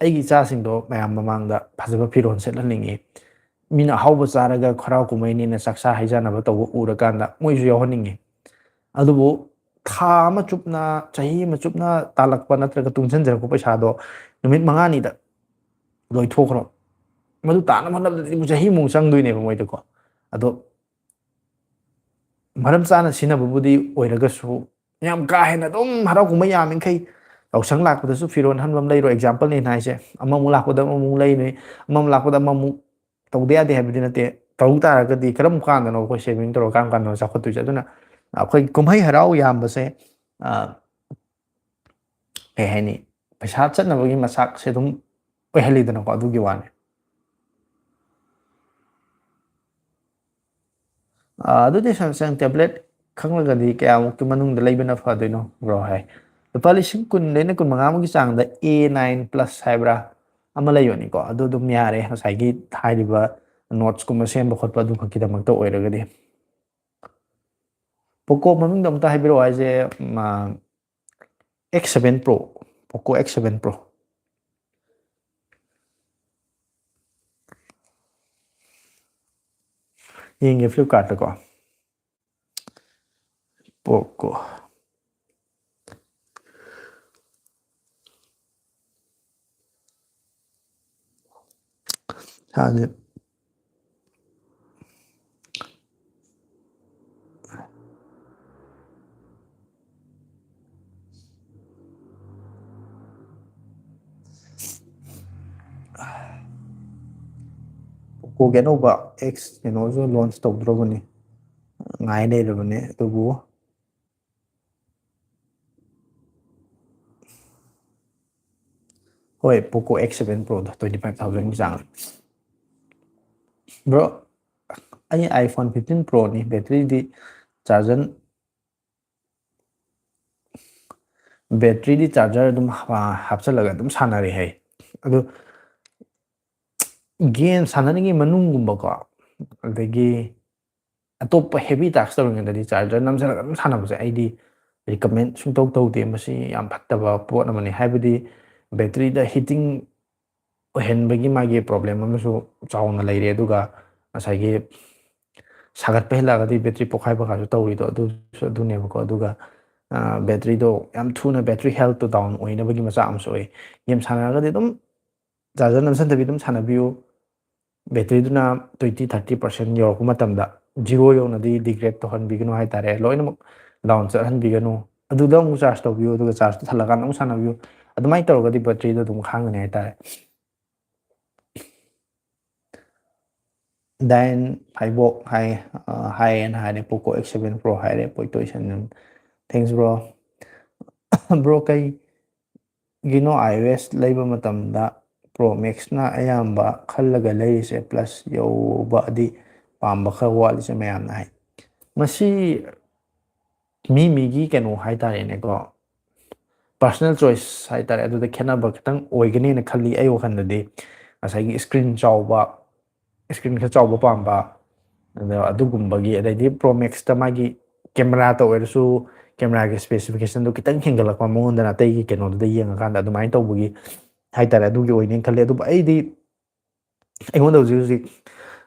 ꯑꯩꯒꯤ ꯏꯆꯥꯁꯤꯡꯗꯣ ꯃꯌꯥꯝ ꯃꯃꯥꯡꯗ ꯐꯖꯕ ꯐꯤꯔꯣꯜ ꯁꯦꯠꯍꯟꯅꯤꯡꯉꯤ, ꯃꯤꯅ ꯑꯍꯥꯎꯕ ꯆꯥꯔꯒ ꯍꯔꯥꯎ ꯀꯨꯝꯍꯩꯅꯤꯅ ꯆꯥꯛꯆꯥ ꯍꯩꯖꯥꯟꯅꯕ ꯇꯧꯕ ꯎꯔꯀꯥꯟꯗ ꯃꯣꯏꯁꯨ ꯌꯥꯎꯍꯟꯅꯤꯡꯉꯤ꯫ ꯑꯗꯨꯕꯨ ꯊꯥ ꯑꯃ ꯆꯨꯞꯅ, ꯆꯍꯤ ꯑꯃ ꯆꯨꯞꯅ ꯇꯥꯜꯂꯛꯄ ꯅꯠꯇ꯭ꯔꯒ ꯇꯨꯡꯁꯤꯟꯖꯔꯛꯄ ꯄꯩꯁꯥꯗꯣ ꯅꯨꯃꯤꯠ ꯃꯉꯥꯅꯤꯗ ꯂꯣꯏꯊꯣꯛꯈ꯭ꯔꯣ꯫ ꯃꯗꯨ ꯇꯥꯅꯕ ꯍꯣꯠꯅꯕꯗꯗꯤ ꯆꯍꯤꯃꯨꯛ ꯆꯪꯗꯣꯏꯅꯦꯕ ꯃꯣꯏꯗꯀꯣ꯫ ꯑꯗꯣ ꯃꯔꯝ ꯆꯥꯅ ꯁꯤꯖꯤꯟꯅꯕꯕꯨꯗꯤ ꯑꯣꯏꯔꯒꯁꯨ, ꯌꯥꯝ ꯀꯥ ꯍꯦꯟꯅ ꯑꯗꯨꯝ ꯍꯔꯥꯎ ꯀꯨꯝꯍꯩ ꯌꯥꯝꯃꯤꯈꯩ ꯌꯥꯎꯁꯪ ꯂꯥꯛꯄꯗꯁꯨ ꯐꯤꯔꯣꯜ ꯑꯍꯟꯕ ꯑꯃ ꯂꯩꯔꯣ, example ꯅꯤ ꯑꯩꯅ ꯍꯥꯏꯁꯦ꯫ ꯑꯃꯃꯨꯛ ꯂꯥꯛꯄꯗ ꯑꯃꯃꯨꯛ ꯂꯩꯅꯤ, ꯑꯃꯃꯨꯛ ꯂꯥꯛꯄꯗ ꯑꯃꯃꯨꯛ ꯇꯧꯗ ꯌꯥꯗꯦ ꯍꯥꯏꯕꯗꯤ ꯅꯠꯇꯦ꯫ ꯇꯧ ꯇꯥꯔꯒꯗꯤ ꯀꯔꯝ ꯀꯥꯟꯗꯅꯣ ꯑꯩꯈꯣꯏ saving ꯇꯧꯔꯒ ꯀꯔꯝ ꯀꯥꯟꯗꯅꯣ ꯆꯥꯎꯈꯠꯇꯣꯏꯁꯦ? ꯑꯗꯨꯅ ꯑꯩꯈꯣꯏ ꯀꯨꯝꯍꯩ ꯍꯔꯥꯎ ꯌꯥꯝꯕꯁꯦ, ꯑ, ꯀꯩ ꯍꯥꯏꯅꯤ, ꯄꯩꯁꯥ ꯆꯠꯅꯕꯒꯤ ꯃꯆꯥꯛꯁꯦ ꯑꯗꯨꯝ ꯑꯣꯏꯍꯜꯂꯤꯗꯅꯀꯣ, ꯑꯗꯨꯒꯤ ꯋꯥꯅꯤ꯫ ꯑ, ꯑꯗꯨꯗꯤ ꯁꯦꯝꯁꯪ tablet ꯈꯪꯂꯒꯗꯤ ꯀꯌꯥꯃꯨꯛꯀꯤ ꯃꯅꯨꯡꯗ ꯂꯩꯕꯅ ꯐꯗꯣꯏꯅꯣ, bro? ꯍꯥꯏ, ꯂꯨꯄꯥ ꯂꯤꯁꯤꯡ ꯀꯨꯟꯗꯩꯅ ꯀꯨꯟꯃꯉꯥꯃꯨꯛꯀꯤ ꯆꯥꯡꯗ A nine plus ꯍꯥꯏꯕ꯭ꯔꯥ ꯑꯃ ꯂꯩꯕꯅꯤꯀꯣ, ꯑꯗꯨ ꯑꯗꯨꯝ ꯌꯥꯔꯦ꯫ ꯉꯁꯥꯏꯒꯤ ꯍꯥꯏꯔꯤꯕ notes ꯀꯨꯝꯕ ꯁꯦꯝꯕ ꯈꯣꯠꯄ ꯑꯗꯨ ꯈꯛꯀꯤꯗꯃꯛꯇ ꯑꯣꯏꯔꯒꯗꯤ꯫ Poco ꯃꯃꯤꯡꯗꯣ ꯑꯝꯇ ꯍꯥꯏꯕꯤꯔꯛꯑꯣ ꯍꯥꯏꯁꯦ, ꯎꯝ, ꯑ, X seven Pro, Poco X seven Pro꯫ ꯌꯦꯡꯒꯦ Flipkart-ꯇꯀꯣ꯫ Poco꯫ ꯏꯁꯥꯁꯦ Poco-ꯒꯤ ꯑꯅꯧꯕ X ꯀꯩꯅꯣꯁꯨ launch ꯇꯧꯗ꯭ꯔꯕꯅꯤ, ꯉꯥꯏ ꯂꯩꯔꯕꯅꯦ꯫ ꯑꯗꯨꯕꯨ ꯍꯣꯏ, Poco X seven Pro-ꯗꯣ twenty five thousand-ꯒꯤ ꯆꯥꯡ꯫ Bro, ꯑꯩ iPhone fifteen Pro-ꯅꯤ, battery-ꯗꯤ charger, battery-ꯗꯤ charger ꯑꯗꯨꯝ ꯍꯥ-, ꯍꯥꯞꯆꯜꯂꯒ ꯑꯗꯨꯝ ꯁꯥꯟꯅꯔꯦ ꯍꯥꯏ꯫ ꯑꯗꯨ game ꯁꯥꯟꯅꯔꯤꯉꯩ ꯃꯅꯨꯡꯒꯨꯝꯕꯀꯣ, ꯑꯗꯒꯤ ꯑꯇꯣꯞꯄ heavy task ꯇꯧꯔꯤꯉꯩꯗꯗꯤ charger ꯅꯝꯁꯤꯜꯂꯒ ꯑꯗꯨꯝ ꯁꯥꯟꯅꯕꯁꯦ ꯑꯩꯗꯤ recommend ꯁꯨꯡꯇꯧ ꯇꯧꯗꯦ꯫ ꯃꯁꯤ ꯌꯥꯝ ꯐꯠꯇꯕ ꯄꯣꯠ ꯑꯃꯅꯤ, ꯍꯥꯏꯕꯗꯤ battery-ꯗ heating ꯑꯣꯏꯍꯟꯕꯒꯤ ꯃꯥꯒꯤ ꯄ꯭ꯔꯣꯕ꯭ꯂꯦꯝ ꯑꯃꯁꯨ ꯆꯥꯎꯅ ꯂꯩꯔꯦ꯫ ꯑꯗꯨꯒ ꯉꯁꯥꯏꯒꯤ ꯁꯥꯒꯠꯄ ꯍꯦꯜꯂꯛꯑꯒꯗꯤ ꯕꯦꯇ꯭ꯔꯤ ꯄꯣꯛꯈꯥꯏꯕ ꯀꯥꯏꯁꯨ ꯇꯧꯔꯤꯗꯣ ꯑꯗꯨꯁꯨ ꯑꯗꯨꯅꯦꯕꯀꯣ꯫ ꯑꯗꯨꯒ ꯕꯦꯇ꯭ꯔꯤꯗꯣ ꯌꯥꯝ ꯊꯨꯅ ꯕꯦꯇ꯭ꯔꯤ ꯍꯦꯜꯠꯇꯣ ꯗꯥꯎꯟ ꯑꯣꯏꯅꯕꯒꯤ ꯃꯆꯥꯛ ꯑꯃꯁꯨ ꯑꯣꯏ꯫ ꯒꯦꯝ ꯁꯥꯟꯅꯔꯒꯗꯤ ꯑꯗꯨꯝ ꯆꯥꯔꯖꯔ ꯅꯝꯁꯤꯟꯗꯕꯤ ꯑꯗꯨꯝ ꯁꯥꯟꯅꯕꯤꯌꯨ꯫ ꯕꯦꯇ꯭ꯔꯤꯗꯨꯅ ꯇ꯭ꯋꯦꯟꯇꯤ ꯊꯥꯔꯇꯤ ꯄꯥꯔꯁꯦꯟ ꯌꯧꯔꯛꯄ ꯃꯇꯝꯗ ꯖꯤꯔꯣ ꯌꯧꯅꯗꯤ ꯗꯤꯒ꯭ꯔꯦꯗ ꯇꯧꯍꯟꯕꯤꯒꯅꯨ ꯍꯥꯏꯇꯥꯔꯦ꯫ ꯂꯣꯏꯅꯃꯛ ꯗꯥꯎꯟ ꯆꯠꯍꯟꯕꯤꯒꯅꯨ꯫ ꯑꯗꯨꯗ ꯑꯃꯨꯛ ꯆꯥꯔꯖ ꯇꯧꯕꯤꯌꯨ, ꯑꯗꯨꯒ ꯆꯥꯔꯖꯇꯨ ꯊꯜꯂꯀꯥꯟꯗ ꯑꯃꯨꯛ ꯁꯥꯟꯅꯕꯤꯌꯨ꯫ ꯑꯗꯨꯃꯥꯏꯅ ꯇꯧꯔꯒꯗꯤ ꯕꯦꯇ꯭ꯔꯤꯗꯣ ꯑꯗꯨꯝ ꯈꯥꯡꯒꯅꯤ ꯍꯥꯏꯇꯥꯔꯦ꯫ ꯗꯥꯏꯟ ꯐꯥꯏꯕꯣꯛ ꯍꯥꯏ, ꯍꯥꯏ ꯑꯦꯟ ꯍꯥꯏꯔꯦ, ꯄꯣꯀꯣ ꯑꯦꯛꯁ ꯁꯚꯦꯟ ꯄ꯭ꯔꯣ ꯍꯥꯏꯔꯦ, ꯄꯣꯏꯇꯣꯏ ꯁꯟ꯫ Thanks bro. Bro, ꯀꯩꯒꯤꯅꯣ iOS ꯂꯩꯕ ꯃꯇꯝꯗ ꯄ꯭ꯔꯣ ꯃꯦꯛꯁꯅ ꯑꯌꯥꯝꯕ ꯈꯜꯂꯒ ꯂꯩꯔꯤꯁꯦ? ꯄ꯭ꯂꯁ ꯌꯧꯕꯗꯤ ꯄꯥꯝꯕ ꯈꯔ ꯋꯥꯠꯂꯤꯁꯦ ꯃꯌꯥꯝꯅ ꯍꯥꯏ꯫ ꯃꯁꯤ ꯃꯤ ꯃꯤꯒꯤ ꯀꯩꯅꯣ ꯍꯥꯏꯇꯥꯔꯦꯅꯦꯀꯣ, ꯄꯥꯔꯁꯣꯅꯦꯜ ꯆꯣꯏꯁ ꯍꯥꯏꯇꯥꯔꯦ꯫ ꯑꯗꯨꯗ ꯈꯦꯠꯅꯕ ꯈꯤꯇꯪ ꯑꯣꯏꯒꯅꯤꯅ ꯈꯜꯂꯤ ꯑꯩ ꯋꯥꯈꯜꯗꯗꯤ꯫ ꯉꯁꯥꯏꯒꯤ ꯏꯁꯀ꯭ꯔꯤꯟ ꯆꯥꯎꯕ, ꯏꯁꯀ꯭ꯔꯤꯟ ꯈꯔ ꯆꯥꯎꯕ ꯄꯥꯝꯕ, ꯑꯗꯣ ꯑꯗꯨꯒꯨꯝꯕꯒꯤ, ꯑꯗꯩꯗꯤ ꯄ꯭ꯔꯣ ꯃꯦꯛꯁꯇ ꯃꯥꯒꯤ ꯀꯦꯃꯦꯔꯥꯇ ꯑꯣꯏꯔꯁꯨ ꯀꯦꯃꯦꯔꯥꯒꯤ ꯏꯁꯄꯦꯁꯤꯐꯤꯀꯦꯁꯟꯗꯣ ꯈꯤꯇꯪ ꯍꯦꯟꯒꯠꯂꯛꯄ ꯃꯉꯣꯟꯗꯅ ꯑꯇꯩꯒꯤ ꯀꯩꯅꯣꯗꯨꯗ ꯌꯦꯡꯉꯀꯥꯟꯗ ꯑꯗꯨꯃꯥꯏꯅ ꯇꯧꯕꯒꯤ ꯍꯥꯏꯇꯥꯔꯦ, ꯑꯗꯨꯒꯤ ꯑꯣꯏꯅꯦꯅ ꯈꯜꯂꯤ꯫ ꯑꯗꯨꯕꯨ ꯑꯩꯗꯤ, ꯑꯩꯉꯣꯟꯗ ꯍꯧꯖꯤꯛ ꯍꯧꯖꯤꯛ,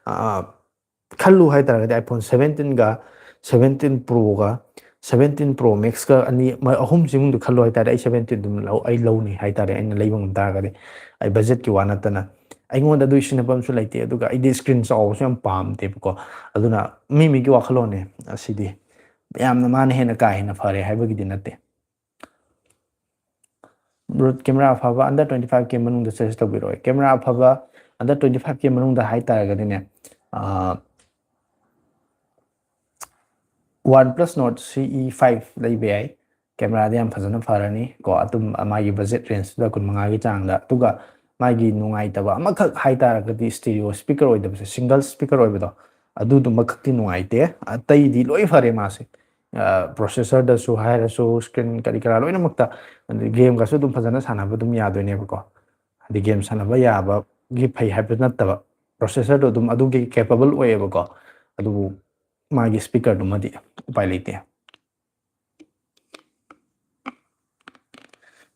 ꯑꯥ, ꯈꯜꯂꯨ ꯍꯥꯏꯇꯥꯔꯒꯗꯤ iPhone ꯁꯚꯦꯟꯇꯤꯟꯒ ꯁꯚꯦꯟꯇꯤꯟ ꯄ꯭ꯔꯣꯒ ꯁꯚꯦꯟꯇꯤꯟ ꯄ꯭ꯔꯣ ꯃꯦꯛꯁꯀ ꯑꯅꯤ, ꯃ-, ꯑꯍꯨꯝꯁꯤ ꯃꯅꯨꯡꯗ ꯈꯜꯂꯨ ꯍꯥꯏꯇꯥꯔꯗꯤ ꯑꯩ ꯁꯚꯦꯟꯇꯤꯟ ꯑꯗꯨꯝ ꯂꯧ-, ꯑꯩ ꯂꯧꯅꯤ ꯍꯥꯏꯇꯥꯔꯦ, ꯑꯩꯅ ꯂꯩꯕ ꯉꯝ ꯇꯥꯔꯒꯗꯤ꯫ ꯑꯩ ꯕꯖꯦꯠꯀꯤ ꯋꯥ ꯅꯠꯇꯅ ꯑꯩꯉꯣꯟꯗ ꯑꯗꯨꯒꯤ ꯁꯤꯟꯅꯐꯝꯁꯨ ꯂꯩꯇꯦ꯫ ꯑꯗꯨꯒ ꯑꯩꯗꯤ ꯏꯁꯀ꯭ꯔꯤꯟ ꯆꯥꯎꯕꯁꯨ ꯌꯥꯝ ꯄꯥꯝꯗꯦꯕꯀꯣ꯫ ꯑꯗꯨꯅ ꯃꯤ ꯃꯤꯒꯤ ꯋꯥꯈꯜꯂꯣꯟꯅꯦ ꯑꯁꯤꯗꯤ꯫ ꯌꯥꯝꯅ ꯃꯥꯅ ꯍꯦꯟꯅ ꯀꯥ ꯍꯦꯟꯅ ꯐꯔꯦ ꯍꯥꯏꯕꯒꯤꯗꯤ ꯅꯠꯇꯦ꯫ ꯕ꯭ꯔꯣ, ꯀꯦꯃꯦꯔꯥ ꯑꯐꯕ under twenty five K ꯃꯅꯨꯡꯗ suggest ꯇꯧꯕꯤꯔꯛꯑꯣ꯫ ꯀꯦꯃꯦꯔꯥ ꯑꯐꯕ under twenty five K ꯃꯅꯨꯡꯗ ꯍꯥꯏꯇꯥꯔꯒꯗꯤꯅꯦ, ꯑꯥ, OnePlus Nord C E five ꯂꯩꯕ ꯌꯥꯏ꯫ ꯀꯦꯃꯦꯔꯥꯗꯤ ꯌꯥꯝ ꯐꯖꯅ ꯐꯔꯅꯤ ꯀꯣ, ꯑꯗꯨꯝ ꯃꯥꯒꯤ ꯕꯖꯦꯠ ꯔꯦꯟꯖꯇꯨꯗ ꯀꯨꯟꯃꯉꯥꯒꯤ ꯆꯥꯡꯗ꯫ ꯑꯗꯨꯒ ꯃꯥꯒꯤ ꯅꯨꯡꯉꯥꯏꯇꯕ ꯑꯃꯈꯛ ꯍꯥꯏꯇꯥꯔꯒꯗꯤ stereo speaker ꯑꯣꯏꯗꯕꯁꯦ, single speaker ꯑꯣꯏꯕꯗꯣ, ꯑꯗꯨꯗꯨꯃꯈꯛꯇꯤ ꯅꯨꯡꯉꯥꯏꯇꯦ꯫ ꯑꯇꯩꯗꯤ ꯂꯣꯏ ꯐꯔꯦ ꯃꯥꯁꯦ꯫ ꯑ, processorꯗꯁꯨ ꯍꯥꯏꯔꯁꯨ, screen ꯀꯔꯤ ꯀꯔꯥ ꯂꯣꯏꯅꯃꯛꯇ, ꯑꯗꯩ gameꯒꯁꯨ ꯑꯗꯨꯝ ꯐꯖꯅ ꯁꯥꯟꯅꯕ ꯑꯗꯨꯝ ꯌꯥꯗꯣꯏꯅꯦꯕꯀꯣ꯫ ꯍꯥꯏꯗꯤ game ꯁꯥꯟꯅꯕ ꯌꯥꯕꯒꯤ ꯐꯩ ꯍꯥꯏꯕ ꯅꯠꯇꯕ, processorꯗꯣ ꯑꯗꯨꯝ ꯑꯗꯨꯒꯤ capable ꯑꯣꯏꯌꯦꯕꯀꯣ꯫ ꯑꯗꯨꯕꯨ ꯃꯥꯒꯤ speakerꯗꯨꯃꯗꯤ ꯎꯄꯥꯏ ꯂꯩꯇꯦ꯫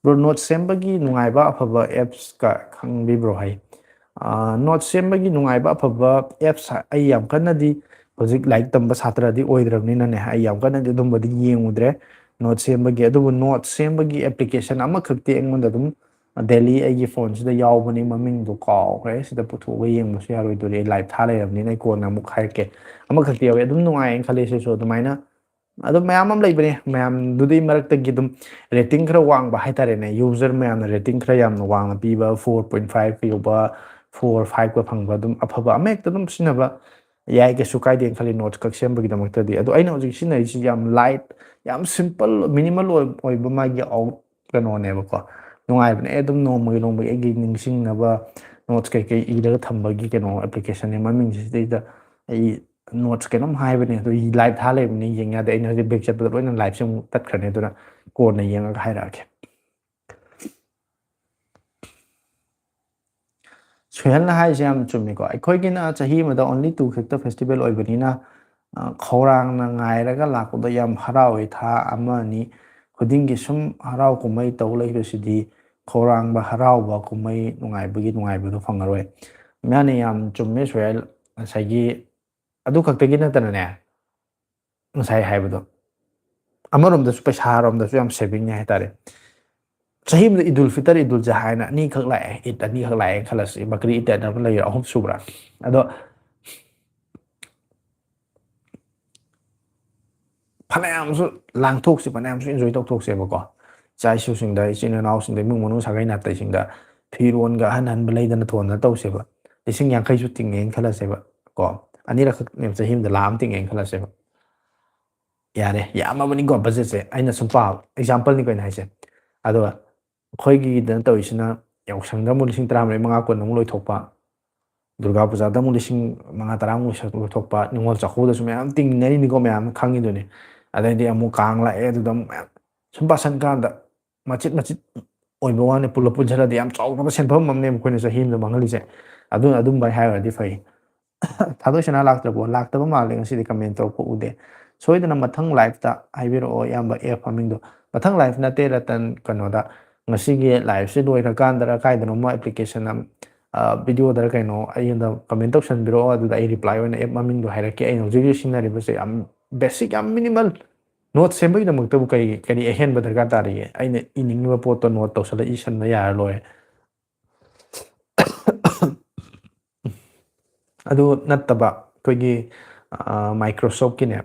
ꯕ꯭ꯔꯣ, ꯅꯣꯠ ꯁꯦꯝꯕꯒꯤ ꯅꯨꯡꯉꯥꯏꯕ ꯑꯐꯕ ꯑꯦꯞꯁꯀ ꯈꯪꯕꯤꯕ꯭ꯔꯣ ꯍꯥꯏ? ꯅꯣꯠ ꯁꯦꯝꯕꯒꯤ ꯅꯨꯡꯉꯥꯏꯕ ꯑꯐꯕ ꯑꯦꯞꯁ ꯑꯩ ꯌꯥꯝ ꯀꯟꯅꯗꯤ ꯍꯧꯖꯤꯛ ꯂꯥꯏꯔꯤꯛ ꯇꯝꯕ ꯁꯥꯇ꯭ꯔꯗꯤ ꯑꯣꯏꯗ꯭ꯔꯕꯅꯤꯅꯅꯦ, ꯑꯩ ꯌꯥꯝ ꯀꯟꯅꯗꯤ ꯑꯗꯨꯝꯕꯗꯤ ꯌꯦꯡꯉꯨꯗ꯭ꯔꯦ ꯅꯣꯠ ꯁꯦꯝꯕꯒꯤ꯫ ꯑꯗꯨꯕꯨ ꯅꯣꯠ ꯁꯦꯝꯕꯒꯤ ꯑꯦꯄ꯭ꯂꯤꯀꯦꯁꯟ ꯑꯃꯈꯛꯇꯤ ꯑꯩꯉꯣꯟꯗ ꯑꯗꯨꯝ ꯗꯦꯂꯤ ꯑꯩꯒꯤ ꯐꯣꯟꯁꯤꯗ ꯌꯥꯎꯕꯅꯤ, ꯃꯃꯤꯡꯗꯣ ꯀꯥꯎꯈ꯭ꯔꯦ, ꯁꯤꯗ ꯄꯨꯊꯣꯛꯑꯒ ꯌꯦꯡꯕꯁꯨ ꯌꯥꯔꯣꯏꯗꯣꯔꯤ, ꯑꯩ ꯂꯥꯏꯚ ꯊꯥ ꯂꯩꯔꯕꯅꯤꯅ ꯑꯩ ꯀꯣꯟꯅ ꯑꯃꯨꯛ ꯍꯥꯏꯔꯛꯀꯦ꯫ ꯑꯃꯈꯛꯇꯤ ꯌꯥꯎꯋꯦ, ꯑꯗꯨꯝ ꯅꯨꯡꯉꯥꯏꯌꯦꯅ ꯈꯜꯂꯦ ꯁꯤꯁꯨ꯫ ꯑꯗꯨꯃꯥꯏꯅ ꯑꯗꯨꯝ ꯃꯌꯥꯝ ꯑꯃ ꯂꯩꯕꯅꯦ, ꯃꯌꯥꯝꯗꯨꯗꯤ ꯃꯔꯛꯇꯒꯤ ꯑꯗꯨꯝ ꯔꯦꯇꯤꯡ ꯈꯔ ꯋꯥꯡꯕ ꯍꯥꯏꯇꯥꯔꯦꯅꯦ, ꯌꯨꯖꯔ ꯃꯌꯥꯝꯅ ꯔꯦꯇꯤꯡ ꯈꯔ ꯌꯥꯝꯅ ꯋꯥꯡꯅ ꯄꯤꯕ, ꯐꯣꯔ ꯄꯣꯏꯟ ꯐꯥꯏꯚ ꯌꯧꯕ, ꯐꯣꯔ ꯐꯥꯏꯚꯀ ꯐꯪꯕ, ꯑꯗꯨꯝ ꯑꯐꯕ ꯑꯃ ꯍꯦꯛꯇ ꯑꯗꯨꯝ ꯁꯤꯖꯤꯟꯅꯕ ꯌꯥꯏ, ꯀꯩꯁꯨ ꯀꯥꯏꯗꯦꯅ ꯈꯜꯂꯤ ꯅꯣꯠꯁ ꯈꯛ ꯁꯦꯝꯕꯒꯤꯗꯃꯛꯇꯗꯤ꯫ ꯑꯗꯣ ꯑꯩꯅ ꯍꯧꯖꯤꯛ ꯁꯤꯖꯤꯟꯅꯔꯤꯁꯤ ꯌꯥꯝ ꯂꯥꯏꯠ, ꯌꯥꯝ ꯁꯤꯝꯄꯜ, ꯃꯤꯅꯤꯃꯜ ꯑꯣꯏꯕ ꯃꯥꯒꯤ ꯑꯥꯎꯠ ꯀꯩꯅꯣꯅꯦꯕꯀꯣ꯫ ꯅꯨꯡꯉꯥꯏꯕꯅꯦ꯫ ꯑꯩ ꯑꯗꯨꯝ ꯅꯣꯡꯃꯒꯤ ꯅꯣꯡꯃꯒꯤ ꯑꯩꯒꯤ ꯅꯤꯡꯁꯤꯡꯅꯕ ꯅꯣꯠꯁ ꯀꯩꯀꯩ ꯏꯔꯒ ꯊꯝꯕꯒꯤ ꯀꯩꯅꯣ ꯑꯦꯄ꯭ꯂꯤꯀꯦꯁꯟꯅꯦ꯫ ꯃꯃꯤꯡꯁꯤꯗꯩꯗ ꯑꯩ ꯅꯣꯠꯁ ꯀꯩꯅꯣꯝ ꯍꯥꯏꯕꯅꯦ, ꯑꯗꯣ ꯑꯩ ꯂꯥꯏꯚ ꯊꯥ ꯂꯩꯕꯅꯤ, ꯌꯦꯡ ꯌꯥꯗꯦ꯫ ꯑꯩꯅ ꯍꯧꯖꯤꯛ ꯕꯦꯛ ꯆꯠꯄꯗ ꯂꯣꯏꯅ ꯂꯥꯏꯚꯁꯦ ꯑꯃꯨꯛ ꯇꯠꯈ꯭ꯔꯅꯤ, ꯑꯗꯨꯅ ꯀꯣꯟꯅ ꯌꯦꯡꯉꯒ ꯍꯥꯏꯔꯛꯑꯒꯦ꯫ ꯁꯨꯍꯦꯜꯅ ꯍꯥꯏꯔꯤꯁꯦ ꯌꯥꯝ ꯆꯨꯝꯃꯤꯀꯣ꯫ ꯑꯩꯈꯣꯏꯒꯤꯅ ꯆꯍꯤ ꯑꯃꯗ only two ꯈꯛꯇ ꯐꯦꯁꯇꯤꯚꯦꯜ ꯑꯣꯏꯕꯅꯤꯅ, ꯑ, ꯈꯧꯔꯥꯡꯅ ꯉꯥꯏꯔꯒ ꯂꯥꯛꯄꯗꯣ ꯌꯥꯝ ꯍꯔꯥꯎꯋꯦ꯫ ꯊꯥ ꯑꯃ ꯑꯅꯤ ꯈꯨꯗꯤꯡꯒꯤ ꯁꯨꯝ ꯍꯔꯥꯎ ꯀꯨꯝꯍꯩ ꯇꯧ ꯂꯩꯕꯁꯤꯗꯤ ꯈꯧꯔꯥꯡꯕ, ꯍꯔꯥꯎꯕ, ꯀꯨꯝꯍꯩ ꯅꯨꯡꯉꯥꯏꯕꯒꯤ ꯅꯨꯡꯉꯥꯏꯕꯗꯣ ꯐꯪꯉꯔꯣꯏ꯫ ꯃꯥꯅ ꯌꯥꯝ ꯆꯨꯝꯃꯦ ꯁꯨꯍꯦꯜ꯫ ꯉꯁꯥꯏꯒꯤ ꯑꯗꯨ ꯈꯛꯇꯒꯤ ꯅꯠꯇꯅꯅꯦ, ꯉꯁꯥꯏ ꯍꯥꯏꯕꯗꯣ ꯑꯃꯔꯣꯝꯗꯁꯨ ꯄꯩꯁꯥꯔꯣꯝꯗꯁꯨ ꯌꯥꯝ ꯁꯦꯚꯤꯡꯅꯦ ꯍꯥꯏꯇꯥꯔꯦ꯫ ꯆꯍꯤ ꯑꯃꯗ ꯏꯗꯨꯜ ꯐꯤꯇꯔ, ꯏꯗꯨꯜ ꯖꯍꯥ ꯍꯥꯏꯅ ꯑꯅꯤꯈꯛ ꯂꯥꯛꯑꯦ, ꯏꯗ ꯑꯅꯤꯈꯛ ꯂꯥꯛꯑꯦꯅ ꯈꯜꯂꯁꯤ, ꯕꯀ꯭ꯔꯤ ꯏꯗ ꯍꯥꯏꯅ ꯑꯃ ꯂꯩꯔꯦ, ꯑꯍꯨꯝ ꯁꯨꯕ꯭ꯔꯥ? ꯑꯗꯣ ꯐꯅꯌꯥꯝꯁꯨ ꯂꯥꯡꯊꯣꯛꯁꯤ, ꯐꯅꯌꯥꯝꯁꯨ ꯏꯟꯖꯣꯏ ꯇꯧꯊꯣꯛꯁꯦꯕꯀꯣ꯫ ꯏꯆꯥ ꯏꯁꯨꯁꯤꯡꯗ, ꯏꯆꯤꯟ ꯏꯅꯥꯎꯁꯤꯡꯗ, ꯏꯃꯨꯡ ꯃꯅꯨꯡ ꯁꯥꯒꯩ ꯅꯥꯇꯩꯁꯤꯡꯗ ꯐꯤꯔꯣꯟꯒ ꯑꯍꯟ ꯑꯍꯟꯕ ꯂꯩꯗꯅ ꯊꯣꯟꯗꯅ ꯇꯧꯁꯦꯕ꯫ ꯂꯤꯁꯤꯡ ꯌꯥꯡꯈꯩꯁꯨ ꯇꯤꯡꯉꯦꯅ ꯈꯜꯂꯁꯦꯕ ꯀꯣ꯫ ꯑꯅꯤꯔꯛꯈꯛꯅꯦꯕ ꯆꯍꯤ ꯑꯃꯗ ꯂꯥꯛ ꯑꯃ ꯇꯤꯡꯉꯦꯅ ꯈꯜꯂꯁꯦꯕ꯫ ꯌꯥꯔꯦ, ꯌꯥꯝꯃꯕꯅꯤꯀꯣ ꯕꯖꯦꯠꯁꯦ, ꯑꯩꯅ ꯁꯨꯝ ꯄꯥꯕ ꯑꯦꯛꯖꯥꯝꯄꯜꯅꯤꯀꯣ ꯑꯩꯅ ꯍꯥꯏꯁꯦ꯫ ꯑꯗꯣ ꯑꯩꯈꯣꯏꯒꯤꯗꯅ ꯇꯧꯔꯤꯁꯤꯅ ꯌꯥꯎꯁꯪꯗ ꯑꯃꯨꯛ ꯂꯤꯁꯤꯡ ꯇꯔꯥꯃꯔꯤ, ꯃꯉꯥ, ꯀꯨꯟ ꯑꯃꯨꯛ ꯂꯣꯏꯊꯣꯛꯄ, ꯗꯨꯔꯒꯥ ꯄꯨꯖꯥꯗ ꯑꯃꯨꯛ ꯂꯤꯁꯤꯡ ꯃꯉꯥ, ꯇꯔꯥꯃꯨꯛ ꯂꯣꯏꯊꯣꯛꯄ, ꯅꯤꯉꯣꯜ ꯆꯥꯛꯀꯧꯕꯗꯁꯨ ꯃꯌꯥꯝ ꯇꯤꯡꯅꯔꯤꯅꯤꯀꯣ, ꯃꯌꯥꯝ ꯈꯪꯉꯤꯗꯨꯅꯤ꯫ ꯑꯗꯩꯗꯤ ꯑꯃꯨꯛ ꯀꯥꯡ ꯂꯥꯛꯑꯦ, ꯑꯗꯨꯗ ꯑꯃꯨꯛ ꯃꯌꯥꯝ ꯁꯨꯝ ꯄꯥꯁꯟ ꯀꯥꯟꯗ ꯃꯆꯤꯠ ꯃꯆꯤꯠ ꯑꯣꯏꯕ ꯋꯥꯅꯤ, ꯄꯨꯂꯞ ꯄꯨꯟꯁꯤꯜꯂꯗꯤ ꯌꯥꯝ ꯆꯥꯎꯈ꯭ꯔꯕ ꯁꯦꯟꯐꯝ ꯑꯃꯅꯦꯕ ꯑꯩꯈꯣꯏꯅ ꯆꯍꯤ ꯑꯃꯗ ꯃꯥꯡꯍꯜꯂꯤꯁꯦ꯫ ꯑꯗꯨꯅ ꯑꯗꯨꯝꯕ ꯍꯥꯏꯔꯨꯔꯗꯤ ꯐꯩ꯫ ꯊꯥꯗꯣꯏ ꯁꯅꯥ ꯂꯥꯛꯇ꯭ꯔꯕꯣ? ꯂꯥꯛꯇꯕ ꯃꯥꯜꯂꯦ, ꯉꯁꯤꯗꯤ ꯀꯃꯦꯟ ꯇꯧꯔꯛꯄ ꯎꯗꯦ꯫ ꯁꯣꯏꯗꯅ ꯃꯊꯪ ꯂꯥꯏꯐꯇ ꯍꯥꯏꯕꯤꯔꯛꯑꯣ, ꯏꯌꯥꯝꯕ ꯑꯦꯞ ꯃꯃꯤꯡꯗꯣ꯫ ꯃꯊꯪ ꯂꯥꯏꯐ ꯅꯠꯇꯦ ꯔꯇꯟ, ꯀꯩꯅꯣꯗ, ꯉꯁꯤꯒꯤ live ꯁꯤ ꯂꯣꯏꯈ꯭ꯔꯀꯥꯟꯗꯔ ꯀꯥꯏꯗꯅꯣꯃ application ꯑꯃ, ꯑ, video ꯗꯔ ꯀꯩꯅꯣ ꯑꯩꯉꯣꯟꯗ comment ꯇꯧꯁꯟꯕꯤꯔꯛꯑꯣ, ꯑꯗꯨꯗ ꯑꯩ reply ꯑꯣꯏꯅ app ꯃꯃꯤꯡꯗꯣ ꯍꯥꯏꯔꯛꯀꯦ꯫ ꯑꯩꯅ ꯍꯧꯖꯤꯛ ꯍꯧꯖꯤꯛ ꯁꯤꯖꯤꯟꯅꯔꯤꯕꯁꯦ ꯌꯥꯝ basic, ꯌꯥꯝ minimal꯫ Note ꯁꯦꯝꯕꯒꯤꯗꯃꯛꯇꯕꯨ ꯀꯔꯤ, ꯀꯔꯤ ꯑꯍꯦꯟꯕ ꯗꯔꯀꯥꯔ ꯇꯥꯔꯤꯒꯦ? ꯑꯩꯅ ꯏꯅꯤꯡꯉꯤꯕ ꯄꯣꯠꯇꯣ note ꯇꯧꯁꯜꯂ ꯏꯁꯟꯕ ꯌꯥꯔ ꯂꯣꯏꯔꯦ꯫ ꯑꯗꯨ ꯅꯠꯇꯕ ꯑꯩꯈꯣꯏꯒꯤ, ꯑ, Microsoft ꯀꯤꯅꯦ,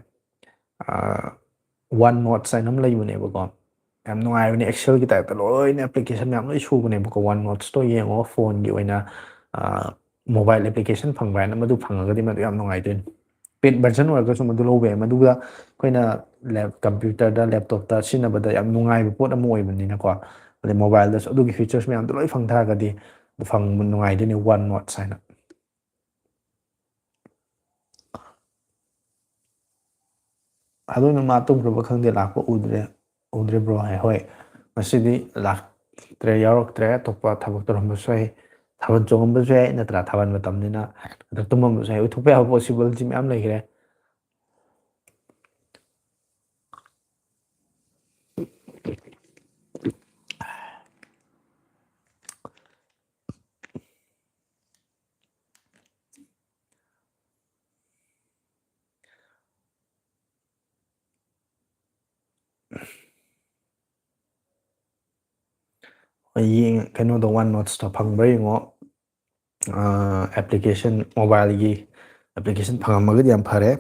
ꯑ, OneNote ꯍꯥꯏꯅ ꯑꯃ ꯂꯩꯕꯅꯦꯕꯀꯣ꯫ ꯌꯥꯝ ꯅꯨꯡꯉꯥꯏꯕꯅꯦ, Excel ꯒꯤ type ꯇ ꯂꯣꯏꯅ application ꯃꯌꯥꯝ ꯂꯣꯏ ꯁꯨꯕꯅꯦꯕꯀꯣ꯫ OneNote ꯇꯣ ꯌꯦꯡꯉꯣ, phone ꯒꯤ ꯑꯣꯏꯅ, ꯑ, mobile application ꯐꯪꯕ꯭ꯔꯥ ꯍꯥꯏꯅ, ꯃꯗꯨ ꯐꯪꯉꯒꯗꯤ ꯃꯗꯨ ꯌꯥꯝ ꯅꯨꯡꯉꯥꯏꯗꯣꯏꯅꯤ꯫ Paid version ꯑꯣꯏꯔꯒꯁꯨ ꯃꯗꯨ ꯂꯧꯕ ꯌꯥꯏ꯫ ꯃꯗꯨꯒ ꯑꯩꯈꯣꯏꯅ lap-, computer ꯗ, laptop ꯇ ꯁꯤꯖꯤꯟꯅꯕꯗ ꯌꯥꯝ ꯅꯨꯡꯉꯥꯏꯕ ꯄꯣꯠ ꯑꯃ ꯑꯣꯏꯕꯅꯤꯅꯀꯣ꯫ ꯑꯗꯩ mobile ꯗꯁꯨ ꯑꯗꯨꯒꯤ features ꯃꯌꯥꯝꯗꯣ ꯂꯣꯏ ꯐꯪ ꯇꯥꯔꯒꯗꯤ ꯐꯪꯕ ꯅꯨꯡꯉꯥꯏꯗꯣꯏꯅꯤ OneNote ꯍꯥꯏꯅ꯫ ꯑꯗꯨꯅ ꯃꯥ ꯇꯨꯝꯈ꯭ꯔꯕ ꯈꯪꯗꯦ, ꯂꯥꯛꯄ ꯎꯗ꯭ꯔꯦ, ꯎꯗ꯭ꯔꯦ bro ꯍꯥꯏ꯫ ꯍꯣꯏ, ꯉꯁꯤꯗꯤ ꯂꯥꯛꯇ꯭ꯔꯦ, ꯌꯥꯎꯔꯛꯇ꯭ꯔꯦ, ꯑꯇꯣꯞꯄ ꯊꯕꯛ ꯇꯧꯔꯝꯕꯁꯨ ꯌꯥꯏ, ꯊꯥꯕꯜ ꯆꯣꯡꯉꯝꯕꯁꯨ ꯌꯥꯏ, ꯅꯠꯇ꯭ꯔꯥ ꯊꯥꯕꯜ ꯃꯇꯝꯅꯤꯅ ꯅꯠꯇ꯭ꯔ ꯇꯨꯝꯃꯝꯕꯁꯨ ꯌꯥꯏ, ꯑꯣꯏꯊꯣꯛꯄ ꯌꯥꯕ possibility ꯃꯌꯥꯝ ꯂꯩꯈ꯭ꯔꯦ꯫ ꯍꯣꯏ, ꯌꯦꯡ-, ꯀꯩꯅꯣꯗꯣ, OneNote ꯇꯣ ꯐꯪꯕ꯭ꯔꯥ ꯌꯦꯡꯉꯣ꯫ ꯑ, application, mobile ꯒꯤ application ꯐꯪꯉꯝꯃꯒꯗꯤ ꯌꯥꯝ ꯐꯔꯦ꯫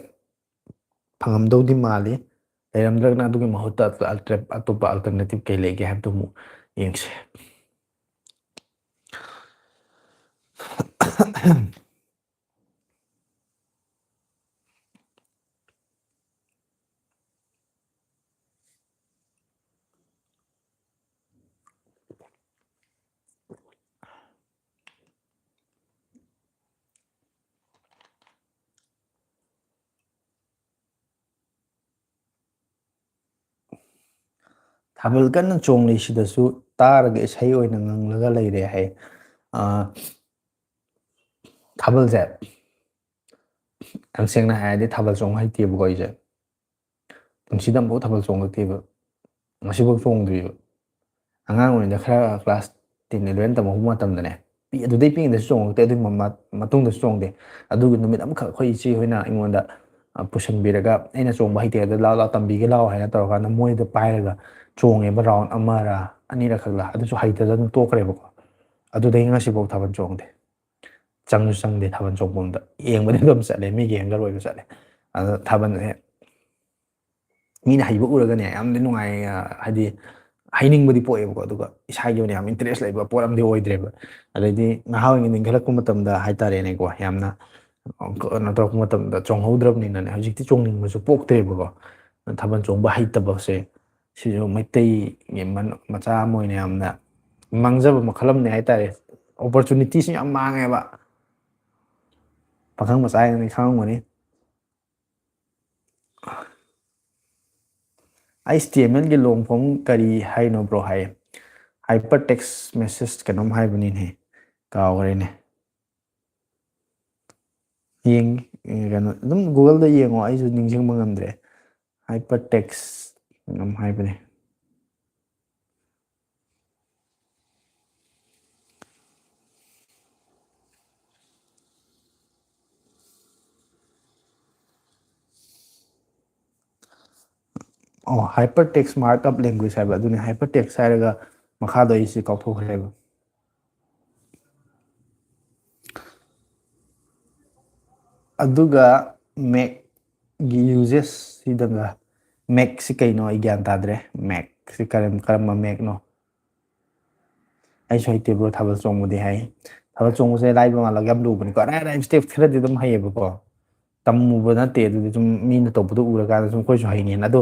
ꯐꯪꯉꯝꯗꯧꯗꯤ ꯃꯥꯜꯂꯤ꯫ ꯂꯩꯔꯝꯗ꯭ꯔꯒꯅ ꯑꯗꯨꯒꯤ ꯃꯍꯨꯠꯇ ꯑꯇꯣꯞꯄ alternative ꯀꯩ ꯂꯩꯒꯦ ꯍꯥꯏꯕꯗꯨ ꯑꯃꯨꯛ ꯌꯦꯡꯁꯦ꯫ ꯊꯥꯕꯜ ꯀꯟꯅ ꯆꯣꯡꯂꯤꯁꯤꯗꯁꯨ ꯇꯥꯔꯒ ꯏꯁꯩ ꯑꯣꯏꯅ ꯉꯪꯂꯒ ꯂꯩꯔꯦ ꯍꯥꯏ꯫ ꯑ, ꯊꯥꯕꯜꯁꯦ, ꯌꯥꯝ ꯁꯦꯡꯅ ꯍꯥꯏꯔꯗꯤ, ꯊꯥꯕꯜ ꯆꯣꯡ ꯍꯩꯇꯦꯕꯀꯣ ꯑꯩꯁꯦ꯫ ꯄꯨꯟꯁꯤꯗ ꯑꯃꯨꯛꯐꯥꯎ ꯊꯥꯕꯜ ꯆꯣꯡꯉꯛꯇꯦꯕ, ꯉꯁꯤꯐꯥꯎ ꯆꯣꯡꯗ꯭ꯔꯤꯕ꯫ ꯑꯉꯥꯡ ꯑꯣꯏꯔꯤꯉꯩꯗ ꯈꯔ class ten eleven ꯇꯝꯍꯧꯕ ꯃꯇꯝꯗꯅꯦ, ꯄꯤ-, ꯑꯗꯨꯗꯩ ꯄꯤꯛꯏꯉꯩꯗꯁꯨ ꯆꯣꯡꯉꯛꯇꯦ, ꯑꯗꯨꯒꯤ ꯃꯃꯥ-, ꯃꯇꯨꯡꯗꯁꯨ ꯆꯣꯡꯗꯦ꯫ ꯑꯗꯨꯒꯤ ꯅꯨꯃꯤꯠ ꯑꯃꯈꯛ ꯑꯩꯈꯣꯏ ꯏꯆꯦ ꯍꯣꯏꯅ ꯑꯩꯉꯣꯟꯗ, ꯑ, ꯄꯨꯁꯟꯕꯤꯔꯒ ꯑꯩꯅ ꯆꯣꯡꯕ ꯍꯩꯇꯦ, ꯑꯗ "ꯂꯥꯎ, ꯂꯥꯎ, ꯇꯝꯕꯤꯒꯦ ꯂꯥꯎ" ꯍꯥꯏꯅ ꯇꯧꯔꯀꯥꯟꯗ ꯃꯣꯏꯗ ꯄꯥꯏꯔꯒ ꯆꯣꯡꯉꯦꯕ round ꯑꯃꯔ ꯑꯅꯤꯔ ꯈꯛꯂ, ꯑꯗꯨꯁꯨ ꯍꯩꯇꯗꯅ ꯑꯗꯨꯝ ꯇꯣꯛꯈ꯭ꯔꯦꯕꯀꯣ꯫ ꯑꯗꯨꯗꯩ ꯉꯁꯤꯐꯥꯎ ꯊꯥꯕꯜ ꯆꯣꯡꯗꯦ꯫ ꯆꯪꯁꯨ ꯆꯪꯗꯦ ꯊꯥꯕꯜ ꯆꯣꯡꯐꯝꯗ꯫ ꯌꯦꯡꯕꯗꯤ ꯑꯗꯨꯝ ꯆꯠꯂꯦ, ꯃꯤꯒꯤ ꯍꯦꯡꯒꯔ ꯑꯣꯏꯕ ꯆꯠꯂꯦ꯫ ꯑꯗꯣ ꯊꯥꯕꯜꯁꯦ ꯃꯤꯅ ꯍꯩꯕ ꯎꯔꯒꯅꯦ, ꯌꯥꯝꯗꯤ ꯅꯨꯡꯉꯥꯏ, ꯑ, ꯍꯥꯏꯗꯤ ꯍꯩꯅꯤꯡꯕꯗꯤ ꯄꯣꯛꯑꯦꯕꯀꯣ, ꯑꯗꯨꯒ ꯏꯁꯥꯒꯤ ꯑꯣꯏꯅ ꯌꯥꯝ interest ꯂꯩꯕ ꯄꯣꯠ ꯑꯃꯗꯤ ꯑꯣꯏꯗ꯭ꯔꯦꯕ꯫ ꯑꯗꯩꯗꯤ ꯅꯍꯥ ꯑꯣꯏꯅ ꯏꯟꯈꯠꯂꯛꯄ ꯃꯇꯝꯗ ꯍꯥꯏꯇꯥꯔꯦꯅꯦꯀꯣ, ꯌꯥꯝꯅ, ꯑ, ꯀꯩꯅꯣ ꯇꯧꯔꯛꯄ ꯃꯇꯝꯗ ꯆꯣꯡꯍꯧꯗ꯭ꯔꯕꯅꯤꯅꯅꯦ, ꯍꯧꯖꯤꯛꯇꯤ ꯆꯣꯡꯅꯤꯡꯕꯁꯨ ꯄꯣꯛꯇ꯭ꯔꯦꯕꯀꯣ꯫ ꯊꯥꯕꯜ ꯆꯣꯡꯕ ꯍꯩꯇꯕꯁꯦ, ꯁꯤꯁꯨ ꯃꯩꯇꯩꯒꯤ ꯃꯟ-, ꯃꯆꯥ ꯑꯃ ꯑꯣꯏꯅ ꯌꯥꯝꯅ ꯃꯥꯡꯖꯕ ꯃꯈꯜ ꯑꯃꯅꯦ ꯍꯥꯏꯇꯥꯔꯦ꯫ Opportunityꯁꯨ ꯌꯥꯝ ꯃꯥꯡꯉꯦꯕ꯫ ꯄꯥꯈꯪ ꯃꯆꯥ ꯌꯥꯝꯅ ꯈꯪꯉꯝꯒꯅꯤ꯫ "HTMLꯒꯤ long form ꯀꯔꯤ ꯍꯥꯏꯅꯣ bro?" ꯍꯥꯏꯌꯦ꯫ Hypertext message ꯀꯩꯅꯣꯝ ꯍꯥꯏꯕꯅꯤꯅꯦ, ꯀꯥꯎꯈ꯭ꯔꯦꯅꯦ꯫ ꯌꯦꯡ-, ꯀꯩꯅꯣ, ꯑꯗꯨꯝ Googleꯗ ꯌꯦꯡꯉꯣ, ꯑꯩꯁꯨ ꯅꯤꯡꯁꯤꯡꯕ ꯉꯝꯗ꯭ꯔꯦ꯫ Hypertext ꯀꯩꯅꯣꯝ ꯍꯥꯏꯕꯅꯦ꯫ ꯑꯣ, Hypertext Markup Language ꯍꯥꯏꯕ ꯑꯗꯨꯅꯤ꯫ Hypertext ꯍꯥꯏꯔꯒ ꯃꯈꯥꯗꯣ ꯑꯩꯁꯦ ꯀꯥꯎꯊꯣꯛꯈ꯭ꯔꯦꯕ꯫ ꯑꯗꯨꯒ Macꯒꯤ uses ꯁꯤꯗꯒ, Macꯁꯤ ꯀꯩꯅꯣ ꯑꯩ ꯒ꯭ꯌꯥꯟ ꯇꯥꯗ꯭ꯔꯦ꯫ Macꯁꯤ ꯀꯔꯝ-, ꯀꯔꯝꯕ Macꯅꯣ? ꯑꯩꯁꯨ ꯍꯩꯇꯦ bro, ꯊꯥꯕꯜ ꯆꯣꯡꯕꯗꯤ ꯍꯥꯏ꯫ ꯊꯥꯕꯜ ꯆꯣꯡꯕꯁꯦ ꯂꯥꯏꯕ ꯃꯥꯜꯂꯒ ꯌꯥꯝ ꯂꯨꯕꯅꯤꯀꯣ꯫ ꯑꯔꯥꯏ ꯑꯔꯥꯏꯕ steps ꯈꯔꯗꯤ ꯑꯗꯨꯝ ꯍꯩꯌꯦꯕꯀꯣ꯫ ꯇꯝꯃꯨꯕ ꯅꯠꯇꯦ, ꯑꯗꯨꯗꯤ ꯁꯨꯝ ꯃꯤꯅ ꯇꯧꯕꯗꯣ ꯎꯔꯀꯥꯟꯗ ꯁꯨꯝ ꯑꯩꯈꯣꯏꯁꯨ ꯍꯩꯅꯤꯅ꯫ ꯑꯗꯣ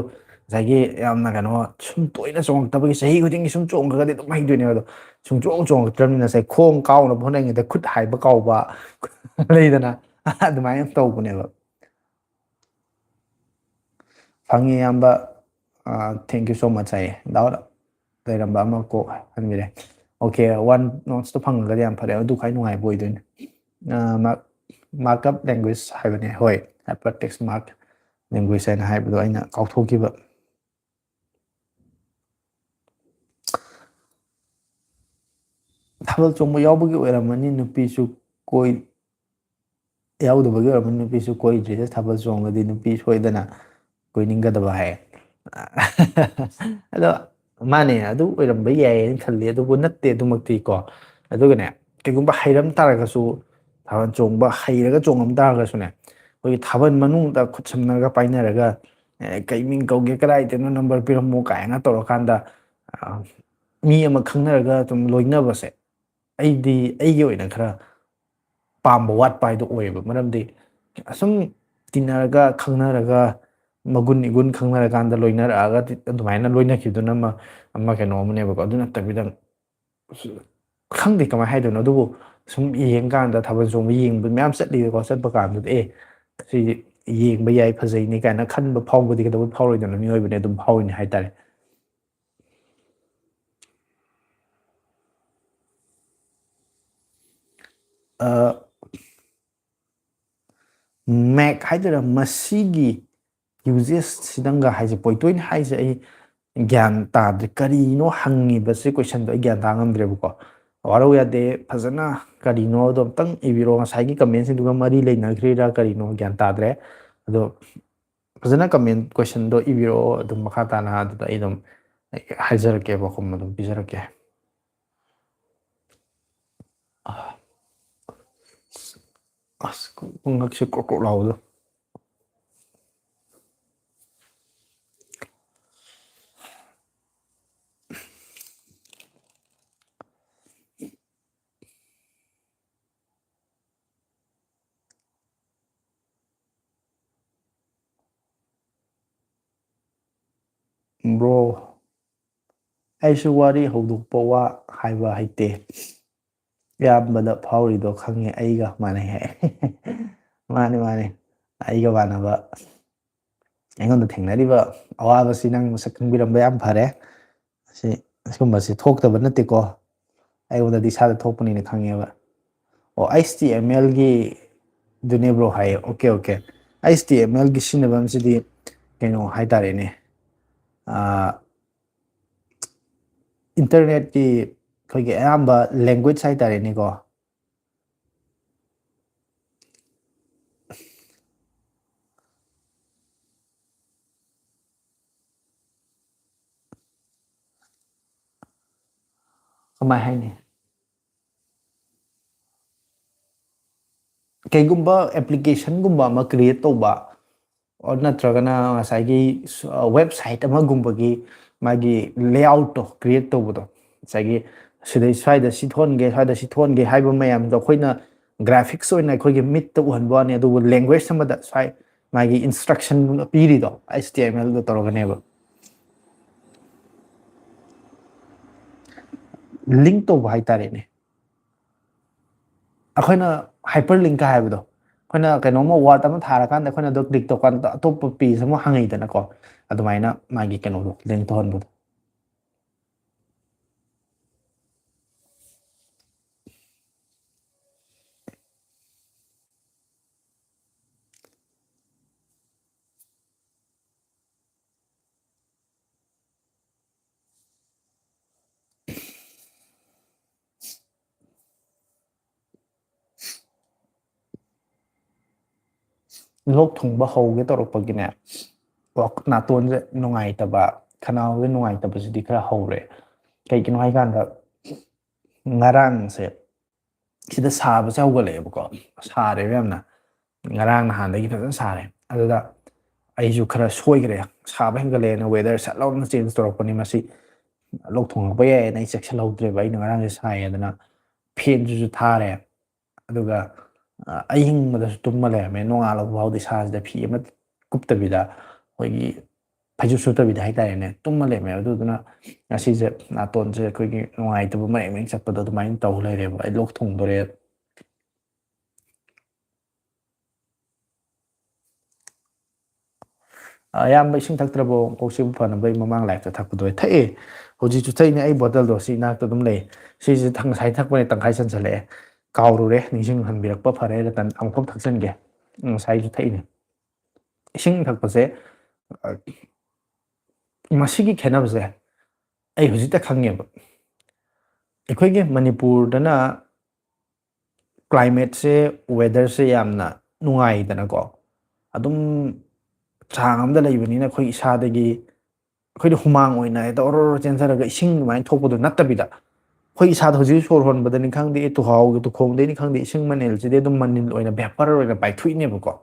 ꯉꯁꯥꯏꯒꯤ ꯌꯥꯝꯅ ꯀꯩꯅꯣ, ꯁꯨꯝ ꯇꯣꯏꯅ ꯆꯣꯡꯉꯛꯇꯕꯒꯤ, ꯆꯍꯤ ꯈꯨꯗꯤꯡꯒꯤ ꯁꯨꯝ ꯆꯣꯡꯈ꯭ꯔꯒꯗꯤ ꯑꯗꯨꯝ ꯍꯩꯗꯣꯏꯅꯦꯕ꯫ ꯑꯗꯣ ꯁꯨꯝ ꯆꯣꯡ ꯆꯣꯡꯉꯛꯇ꯭ꯔꯕꯅꯤꯅ ꯉꯁꯥꯏ ꯈꯣꯡ ꯀꯥꯎꯅꯕ ꯍꯣꯠꯅꯔꯤꯉꯩꯗ ꯈꯨꯠ ꯍꯥꯏꯕ ꯀꯥꯎꯕ ꯂꯩꯗꯅ, ꯑꯗꯨꯃꯥꯏꯅ ꯇꯧꯕꯅꯦꯕ꯫ ꯐꯪꯉꯦ ꯏꯌꯥꯝꯕ꯫ ꯑꯥ, thank you so much ꯍꯥꯏꯌꯦ꯫ ꯗꯥꯎꯠ ꯂꯩꯔꯝꯕ ꯑꯃ ꯀꯣꯛ ꯍꯟꯕꯤꯔꯦ꯫ Okay, one notes ꯇꯣ ꯐꯪꯉꯒꯗꯤ ꯌꯥꯝ ꯐꯔꯦ, ꯑꯗꯨ ꯈ꯭ꯋꯥꯏ ꯅꯨꯡꯉꯥꯏꯕ ꯑꯣꯏꯗꯣꯏꯅꯦ꯫ ꯑꯥ, mark-, markup language ꯍꯥꯏꯕꯅꯦ, ꯍꯣꯏ, Hypertext Mark Language ꯍꯥꯏꯅ ꯍꯥꯏꯕꯗꯣ ꯑꯩꯅ ꯀꯥꯎꯊꯣꯛꯈꯤꯕ꯫ ꯊꯥꯕꯜ ꯆꯣꯡꯕ ꯌꯥꯎꯕꯒꯤ ꯑꯣꯏꯔꯝꯃꯅꯤ ꯅꯨꯄꯤꯁꯨ ꯀꯣꯏ ꯌꯥꯎꯗꯕꯒꯤ ꯑꯣꯏꯔꯝꯃꯅꯤ ꯅꯨꯄꯤꯁꯨ ꯀꯣꯏꯗ꯭ꯔꯤꯁꯦ꯫ ꯊꯥꯕꯜ ꯆꯣꯡꯉꯗꯤ ꯅꯨꯄꯤ ꯁꯣꯏꯗꯅ ꯀꯣꯏꯅꯤꯡꯒꯗꯕ ꯍꯥꯏ꯫ ꯑꯗꯣ ꯃꯥꯅꯦ, ꯑꯗꯨ ꯑꯣꯏꯔꯝꯕ ꯌꯥꯏꯌꯦꯅ ꯈꯜꯂꯤ, ꯑꯗꯨꯕꯨ ꯅꯠꯇꯦ ꯑꯗꯨꯃꯛꯇꯤ ꯀꯣ꯫ ꯑꯗꯨꯒꯅꯦ, ꯀꯩꯒꯨꯝꯕ ꯍꯩꯔꯝ ꯇꯥꯔꯒꯁꯨ, ꯊꯥꯕꯜ ꯆꯣꯡꯕ ꯍꯩꯔꯒ ꯆꯣꯡꯉꯝ ꯇꯥꯔꯒꯁꯨꯅꯦ, ꯑꯩꯈꯣꯏꯒꯤ ꯊꯥꯕꯜ ꯃꯅꯨꯡꯗ ꯈꯨꯠ ꯁꯝꯅꯔꯒ ꯄꯥꯏꯅꯔꯒ, "ꯑꯦ, ꯀꯩ ꯃꯤꯡ ꯀꯧꯒꯦ, ꯀꯗꯥꯏꯗꯅꯣ ꯅꯝꯕꯔ ꯄꯤꯔꯝꯃꯣ" ꯀꯥꯏꯅ ꯇꯧꯔꯀꯥꯟꯗ, ꯑ, ꯃꯤ ꯑꯃ ꯈꯪꯅꯔꯒ ꯑꯗꯨꯝ ꯂꯣꯏꯅꯕꯁꯦ, ꯑꯩꯗꯤ, ꯑꯩꯒꯤ ꯑꯣꯏꯅ ꯈꯔ ꯄꯥꯝꯕ ꯋꯥꯠꯄ ꯍꯥꯏꯗꯣ ꯑꯣꯏꯌꯦꯕ꯫ ꯃꯔꯝꯗꯤ ꯑꯁꯨꯝ ꯇꯤꯟꯅꯔꯒ, ꯈꯪꯅꯔꯒ, ꯃꯒꯨꯟ ꯏꯒꯨꯟ ꯈꯪꯅꯔꯀꯥꯟꯗ ꯂꯣꯏꯅꯔꯛꯑꯒ ꯇꯤ-, ꯑꯗꯨꯃꯥꯏꯅ ꯂꯣꯏꯅꯈꯤꯕꯗꯨꯅ ꯑꯃ, ꯑꯃ ꯀꯩꯅꯣ ꯑꯃꯅꯦꯕꯀꯣ꯫ ꯑꯗꯨ ꯅꯠꯇꯕꯤꯗ, ꯈꯪꯗꯦ ꯀꯃꯥꯏꯅ ꯍꯥꯏꯗꯣꯏꯅꯣ, ꯑꯗꯨꯕꯨ ꯁꯨꯝ ꯌꯦꯡꯀꯥꯟꯗ ꯊꯥꯕꯜ ꯆꯣꯡꯕ ꯌꯦꯡꯕ ꯃꯌꯥꯝ ꯆꯠꯂꯤꯗꯀꯣ꯫ ꯆꯠꯄ ꯀꯥꯟꯗꯨꯗ, "ꯑꯦ, ꯁꯤꯗꯤ ꯌꯦꯡꯕ ꯌꯥꯏ, ꯐꯖꯩꯅꯦ" ꯀꯥꯏꯅ ꯈꯟꯕ ꯐꯥꯎꯕꯗꯤ ꯀꯩꯗꯧꯕꯩ ꯐꯥꯎꯔꯣꯏꯗꯣꯏꯅꯣ? ꯃꯤꯑꯣꯏꯕꯅꯦ, ꯑꯗꯨꯝ ꯐꯥꯎꯔꯤꯅꯦ ꯍꯥꯏꯇꯥꯔꯦ꯫ ꯑ, ꯃꯦꯛ ꯍꯥꯏꯗꯣꯏꯔꯥ, ꯃꯁꯤꯒꯤ ꯌꯨꯖꯦꯁꯁꯤꯗꯪꯒ ꯍꯥꯏꯁꯦ, ꯄꯣꯏꯟ ꯇꯣꯏꯅ ꯍꯥꯏꯁꯦ ꯑꯩ ꯒ꯭ꯌꯥꯟ ꯇꯥꯗ꯭ꯔꯦ꯫ ꯀꯔꯤꯅꯣ ꯍꯪꯉꯤꯕꯁꯦ, ꯀꯣꯏꯁꯟꯗꯣ ꯑꯩ ꯒ꯭ꯌꯥꯟ ꯇꯥ ꯉꯝꯗ꯭ꯔꯦꯕꯀꯣ꯫ ꯋꯥꯔꯧ ꯌꯥꯗꯦ, ꯐꯖꯅ ꯀꯔꯤꯅꯣꯗꯣ ꯑꯝꯇꯪ ꯏꯕꯤꯔꯣ꯫ ꯉꯁꯥꯏꯒꯤ ꯀꯃꯦꯟꯁꯤꯡꯗꯨꯒ ꯃꯔꯤ ꯂꯩꯅꯈ꯭ꯔꯤꯔꯥ ꯀꯔꯤꯅꯣ ꯒ꯭ꯌꯥꯟ ꯇꯥꯗ꯭ꯔꯦ꯫ ꯑꯗꯣ ꯐꯖꯅ ꯀꯃꯦꯟ, ꯀꯣꯏꯁꯟꯗꯣ ꯏꯕꯤꯔꯛꯑꯣ ꯑꯗꯨꯝ ꯃꯈꯥ ꯇꯥꯅ, ꯑꯗꯨꯗ ꯑꯩ ꯑꯗꯨꯝ ꯍꯥꯏꯖꯔꯛꯀꯦ, ꯄꯥꯎꯈꯨꯝ ꯑꯗꯨꯝ ꯄꯤꯖꯔꯛꯀꯦ꯫ ꯑꯁ, ꯉꯛꯁꯦ ꯀ꯭ꯔꯣꯛ ꯀ꯭ꯔꯣꯛ ꯂꯥꯎꯕꯗꯣ꯫ ꯕ꯭ꯔꯣ, ꯑꯩꯁꯨ ꯋꯥꯔꯤ ꯍꯧꯗꯣꯛꯄ ꯋꯥ ꯍꯥꯏꯕ ꯍꯩꯇꯦ꯫ ꯏꯌꯥꯝꯕꯗ ꯐꯥꯎꯔꯤꯗꯣ ꯈꯪꯉꯦ, ꯑꯩꯒ ꯃꯥꯟꯅꯩ ꯍꯥꯏ꯫ ꯃꯥꯅꯤ, ꯃꯥꯅꯤ, ꯑꯩꯒ ꯃꯥꯟꯅꯕ꯫ ꯑꯩꯉꯣꯟꯗ ꯊꯦꯡꯅꯔꯤꯕ ꯑꯋꯥꯕꯁꯤ ꯅꯪ ꯃꯁꯛ ꯈꯪꯕꯤꯔꯝꯕ ꯌꯥꯝ ꯐꯔꯦ꯫ ꯁꯤ, ꯁꯤꯒꯨꯝꯕꯁꯤ ꯊꯣꯛꯇꯕ ꯅꯠꯇꯦꯀꯣ, ꯑꯩꯉꯣꯟꯗꯗꯤ ꯏꯁꯥꯗ ꯊꯣꯛꯄꯅꯤꯅ ꯈꯪꯉꯦꯕ꯫ ꯑꯣ, ꯑꯩꯆ ꯇꯤ ꯑꯦꯝ ꯑꯦꯜꯒꯤ ꯗꯨꯅꯦ ꯕ꯭ꯔꯣ ꯍꯥꯏꯌꯦ꯫ Okay, okay. H T M ꯑꯦꯜꯒꯤ ꯁꯤꯖꯤꯟꯅꯐꯝꯁꯤꯗꯤ ꯀꯩꯅꯣ ꯍꯥꯏꯇꯥꯔꯦꯅꯦ, ꯑꯥ, ꯏꯟꯇꯔꯅꯦꯠꯀꯤ ꯑꯩꯈꯣꯏꯒꯤ ꯑꯌꯥꯝꯕ language ꯍꯥꯏꯇꯥꯔꯦꯅꯦꯀꯣ꯫ ꯀꯃꯥꯏ ꯍꯥꯏꯅꯤ? ꯀꯩꯒꯨꯝꯕ applicationꯒꯨꯝꯕ ꯑꯃ create ꯇꯧꯕ, or ꯅꯠꯇ꯭ꯔꯒꯅ ꯉꯁꯥꯏꯒꯤ ꯋꯦꯕꯁꯥꯏꯠ ꯑꯃꯒꯨꯝꯕꯒꯤ ꯃꯥꯒꯤ layoutꯇꯣ create ꯇꯧꯕꯗꯣ, ꯉꯁꯥꯏꯒꯤ ꯁꯤꯗꯩ ꯁ꯭ꯋꯥꯏꯗ ꯁꯤ ꯊꯣꯛꯍꯟꯒꯦ, ꯁ꯭ꯋꯥꯏꯗ ꯁꯤ ꯊꯣꯛꯍꯟꯒꯦ ꯍꯥꯏꯕ ꯃꯌꯥꯝꯗꯣ ꯑꯩꯈꯣꯏꯅ graphics ꯑꯣꯏꯅ ꯑꯩꯈꯣꯏꯒꯤ ꯃꯤꯠꯇ ꯎꯍꯟꯕ ꯋꯥꯅꯤ, ꯑꯗꯨꯕꯨ language ꯑꯃꯗ ꯁ꯭ꯋꯥꯏ ꯃꯥꯒꯤ instruction ꯄꯤꯔꯤꯗꯣ HTMLꯗ ꯇꯧꯔꯒꯅꯦꯕ꯫ Link ꯇꯧꯕ ꯍꯥꯏꯇꯥꯔꯦꯅꯦ꯫ ꯑꯩꯈꯣꯏꯅ hyperlink ꯍꯥꯏꯕꯗꯣ, ꯑꯩꯈꯣꯏꯅ ꯀꯩꯅꯣꯝꯃ word ꯑꯃ ꯊꯥꯔꯀꯥꯟꯗ ꯑꯩꯈꯣꯏꯅ ꯑꯗꯨ click ꯇꯧꯀꯥꯟꯗ ꯑꯇꯣꯞꯄ page ꯑꯃ ꯍꯪꯉꯤꯗꯅꯀꯣ, ꯑꯗꯨꯃꯥꯏꯅ ꯃꯥꯒꯤ ꯀꯩꯅꯣꯗꯣ link ꯇꯧꯍꯟꯕꯗꯣ꯫ ꯂꯣꯛ ꯊꯨꯡꯕ ꯍꯧꯒꯦ ꯇꯧꯔꯛꯄꯒꯤꯅꯦ, ꯋꯥ-, ꯅꯥꯇꯣꯟꯁꯦ ꯅꯨꯡꯉꯥꯏꯇꯕ, ꯈꯅꯥꯎꯁꯦ ꯅꯨꯡꯉꯥꯏꯇꯕꯁꯤꯗꯤ ꯈꯔ ꯍꯧꯔꯦ꯫ ꯀꯩꯒꯤꯅꯣ ꯍꯥꯏꯀꯥꯟꯗ, ꯉꯔꯥꯡꯁꯦ ꯁꯤꯗ ꯁꯥꯕꯁꯦ ꯍꯧꯒꯠꯂꯛꯑꯦꯕꯀꯣ, ꯁꯥꯔꯦꯕ ꯌꯥꯝꯅ, ꯉꯔꯥꯡ ꯅꯍꯥꯟꯗꯒꯤ ꯐꯖꯅ ꯁꯥꯔꯦ꯫ ꯑꯗꯨꯗ ꯑꯩꯁꯨ ꯈꯔ ꯁꯣꯏꯈ꯭ꯔꯦ, ꯁꯥꯕ ꯍꯦꯟꯒꯠꯂꯛꯑꯦꯅ weather ꯁꯠ ꯂꯥꯎꯅ change ꯇꯧꯔꯛꯄꯅꯤ꯫ ꯃꯁꯤ ꯂꯣꯛ ꯊꯨꯡꯉꯛꯄ ꯌꯥꯏꯌꯦꯅ ꯑꯩ ꯆꯦꯛꯁꯤꯜꯍꯧꯗ꯭ꯔꯦꯕ꯫ ꯑꯩꯅ ꯉꯔꯥꯡꯁꯦ ꯁꯥꯏꯌꯦꯗꯅ fanꯁꯤꯁꯨ ꯊꯥꯔꯦ, ꯑꯗꯨꯒ, ꯑ, ꯑꯍꯤꯡꯕꯗꯁꯨ ꯇꯨꯝꯃ ꯂꯩꯔꯝꯃꯦ꯫ ꯅꯣꯡꯉꯥꯜꯂꯛꯄ ꯐꯥꯎꯗꯤ ꯏꯁꯥꯁꯤꯗ ꯐꯤ ꯑꯃ ꯀꯨꯞꯇꯕꯤꯗ, ꯑꯩꯈꯣꯏꯒꯤ ꯐꯩꯖꯨꯞ ꯁꯨꯞꯇꯕꯤꯗ ꯍꯥꯏꯇꯥꯔꯦꯅꯦ, ꯇꯨꯝꯃ ꯂꯩꯔꯝꯃꯦ꯫ ꯑꯗꯨꯗꯨꯅ ꯉꯁꯤꯁꯦ ꯅꯥꯇꯣꯟꯁꯦ ꯑꯩꯈꯣꯏꯒꯤ ꯅꯨꯡꯉꯥꯏꯇꯕ ꯃꯔꯦꯡ ꯃꯔꯦꯡ ꯆꯠꯄꯗꯣ ꯑꯗꯨꯃꯥꯏꯅ ꯇꯧ ꯂꯩꯔꯦꯕ꯫ ꯑꯩ ꯂꯣꯛ ꯊꯨꯡꯗꯣꯔꯦ꯫ ꯑꯌꯥꯝꯕ ꯏꯁꯤꯡ ꯊꯛꯇ꯭ꯔꯕꯣ? ꯀꯣꯛ ꯆꯤꯛꯄ ꯐꯅꯕ ꯑꯩ ꯃꯃꯥꯡ liveꯇ ꯊꯛꯄꯗꯣ ꯑꯩ ꯊꯛꯑꯦ꯫ ꯍꯧꯖꯤꯛꯁꯨ ꯊꯛꯏꯅꯦ, ꯑꯩ bottleꯗꯣ ꯁꯤ ꯏꯅꯥꯛꯇ ꯑꯗꯨꯝ ꯂꯩ꯫ ꯁꯤꯁꯦ ꯊꯛ-, ꯉꯁꯥꯏ ꯊꯛꯄꯅꯦ, ꯇꯪꯈꯥꯏ ꯆꯟꯁꯜꯂꯛꯑꯦ꯫ ꯀꯥꯎꯔꯨꯔꯦ, ꯅꯤꯡꯁꯤꯡꯍꯟꯕꯤꯔꯛꯄ ꯐꯔꯦ꯫ ꯔꯇꯟ, ꯑꯃꯨꯛꯐꯥꯎ ꯊꯛꯆꯟꯒꯦ꯫ ꯉꯁꯥꯏꯁꯨ ꯊꯛꯏꯅꯦ꯫ ꯏꯁꯤꯡ ꯊꯛꯄꯁꯦ, ꯑ, ꯃꯁꯤꯒꯤ ꯈꯦꯠꯅꯕꯁꯦ ꯑꯩ ꯍꯧꯖꯤꯛꯇ ꯈꯪꯉꯦꯕ꯫ ꯑꯩꯈꯣꯏꯒꯤ ꯃꯅꯤꯄꯨꯔꯗꯅ ꯀ꯭ꯂꯥꯏꯃꯦꯠꯁꯦ, ꯋꯦꯗꯔꯁꯦ ꯌꯥꯝꯅ ꯅꯨꯡꯉꯥꯏꯗꯅꯀꯣ꯫ ꯑꯗꯨꯝ ꯆꯥꯡ ꯑꯃꯗ ꯂꯩꯕꯅꯤꯅ ꯑꯩꯈꯣꯏ ꯏꯁꯥꯗꯒꯤ, ꯑꯩꯈꯣꯏꯗ ꯍꯨꯃꯥꯡ ꯑꯣꯏꯅ ꯍꯦꯛꯇ ꯑꯣꯔꯣ ꯑꯣꯔꯣ ꯆꯦꯟꯊꯔꯒ ꯏꯁꯤꯡ ꯑꯗꯨꯃꯥꯏꯅ ꯊꯣꯛꯄꯗꯣ ꯅꯠꯇꯕꯤꯗ, ꯑꯩꯈꯣꯏ ꯏꯁꯥꯗ ꯍꯧꯖꯤꯛ ꯁꯣꯔ ꯍꯣꯟꯕꯗꯅꯤ ꯈꯪꯗꯦ, ꯇꯨꯍꯥꯎꯒꯤ ꯇꯨꯈꯣꯡꯗꯩꯅꯤ ꯈꯪꯗꯦ, ꯏꯁꯤꯡ ꯃꯅꯤꯜꯁꯤꯗꯤ ꯑꯗꯨꯝ ꯃꯅꯤꯜ ꯑꯣꯏꯅ, ꯚꯦꯄꯔ ꯑꯣꯏꯅ ꯄꯥꯏꯊꯣꯛꯏꯅꯦꯕꯀꯣ꯫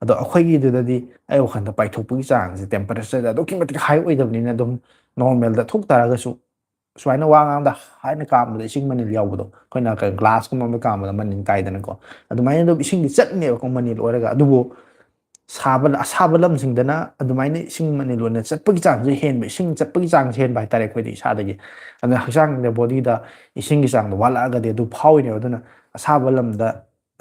ꯑꯗꯣ ꯑꯩꯈꯣꯏꯒꯤꯗꯨꯗꯗꯤ ꯑꯩ ꯋꯥꯈꯜꯗ ꯄꯥꯏꯊꯣꯛꯄꯒꯤ ꯆꯥꯡꯁꯦ, ꯇꯦꯝꯄꯔꯦꯆꯔꯗ ꯑꯗꯨꯛꯀꯤ ꯃꯇꯤꯛ ꯍꯥꯏ ꯑꯣꯏꯗꯕꯅꯤꯅ, ꯑꯗꯨꯝ ꯅꯣꯔꯃꯦꯜꯗ ꯊꯣꯛ ꯇꯥꯔꯒꯁꯨ, ꯁꯨꯃꯥꯏꯅ ꯋꯥ ꯉꯥꯡꯗ ꯍꯥꯏꯅ ꯀꯥꯝꯕꯗ ꯏꯁꯤꯡ ꯃꯅꯤꯜ ꯌꯥꯎꯕꯗꯣ, ꯑꯩꯈꯣꯏꯅ ꯀꯩ ꯒ꯭ꯂꯥꯁꯀꯨꯝꯕ ꯑꯃ ꯀꯥꯝꯕꯗ ꯃꯅꯤꯜ ꯀꯥꯏꯗꯅꯀꯣ, ꯑꯗꯨꯃꯥꯏꯅ ꯑꯗꯨꯝ ꯏꯁꯤꯡꯗꯤ ꯆꯠꯅꯦꯕꯀꯣ, ꯃꯅꯤꯜ ꯑꯣꯏꯔꯒ꯫ ꯑꯗꯨꯕꯨ ꯁꯥꯕ, ꯑꯁꯥꯕ ꯂꯝꯁꯤꯡꯗꯅ ꯑꯗꯨꯃꯥꯏꯅ ꯏꯁꯤꯡ ꯃꯅꯤꯜ ꯑꯣꯏꯅ ꯆꯠꯄꯒꯤ ꯆꯥꯡꯁꯦ ꯍꯦꯟꯕ, ꯏꯁꯤꯡ ꯆꯠꯄꯒꯤ ꯆꯥꯡꯁꯦ ꯍꯦꯟꯕ ꯍꯥꯏꯇꯥꯔꯦ ꯑꯩꯈꯣꯏꯗ ꯏꯁꯥꯗꯒꯤ꯫ ꯑꯗꯨꯅ ꯍꯛꯆꯥꯡꯗ, ꯕꯣꯗꯤꯗ ꯏꯁꯤꯡꯒꯤ ꯆꯥꯡꯗꯣ ꯋꯥꯠꯂꯛꯑꯒꯗꯤ ꯑꯗꯨ ꯐꯥꯎꯔꯤꯅꯦꯕ꯫ ꯑꯗꯨꯅ ꯑꯁꯥꯕ ꯂꯝꯗ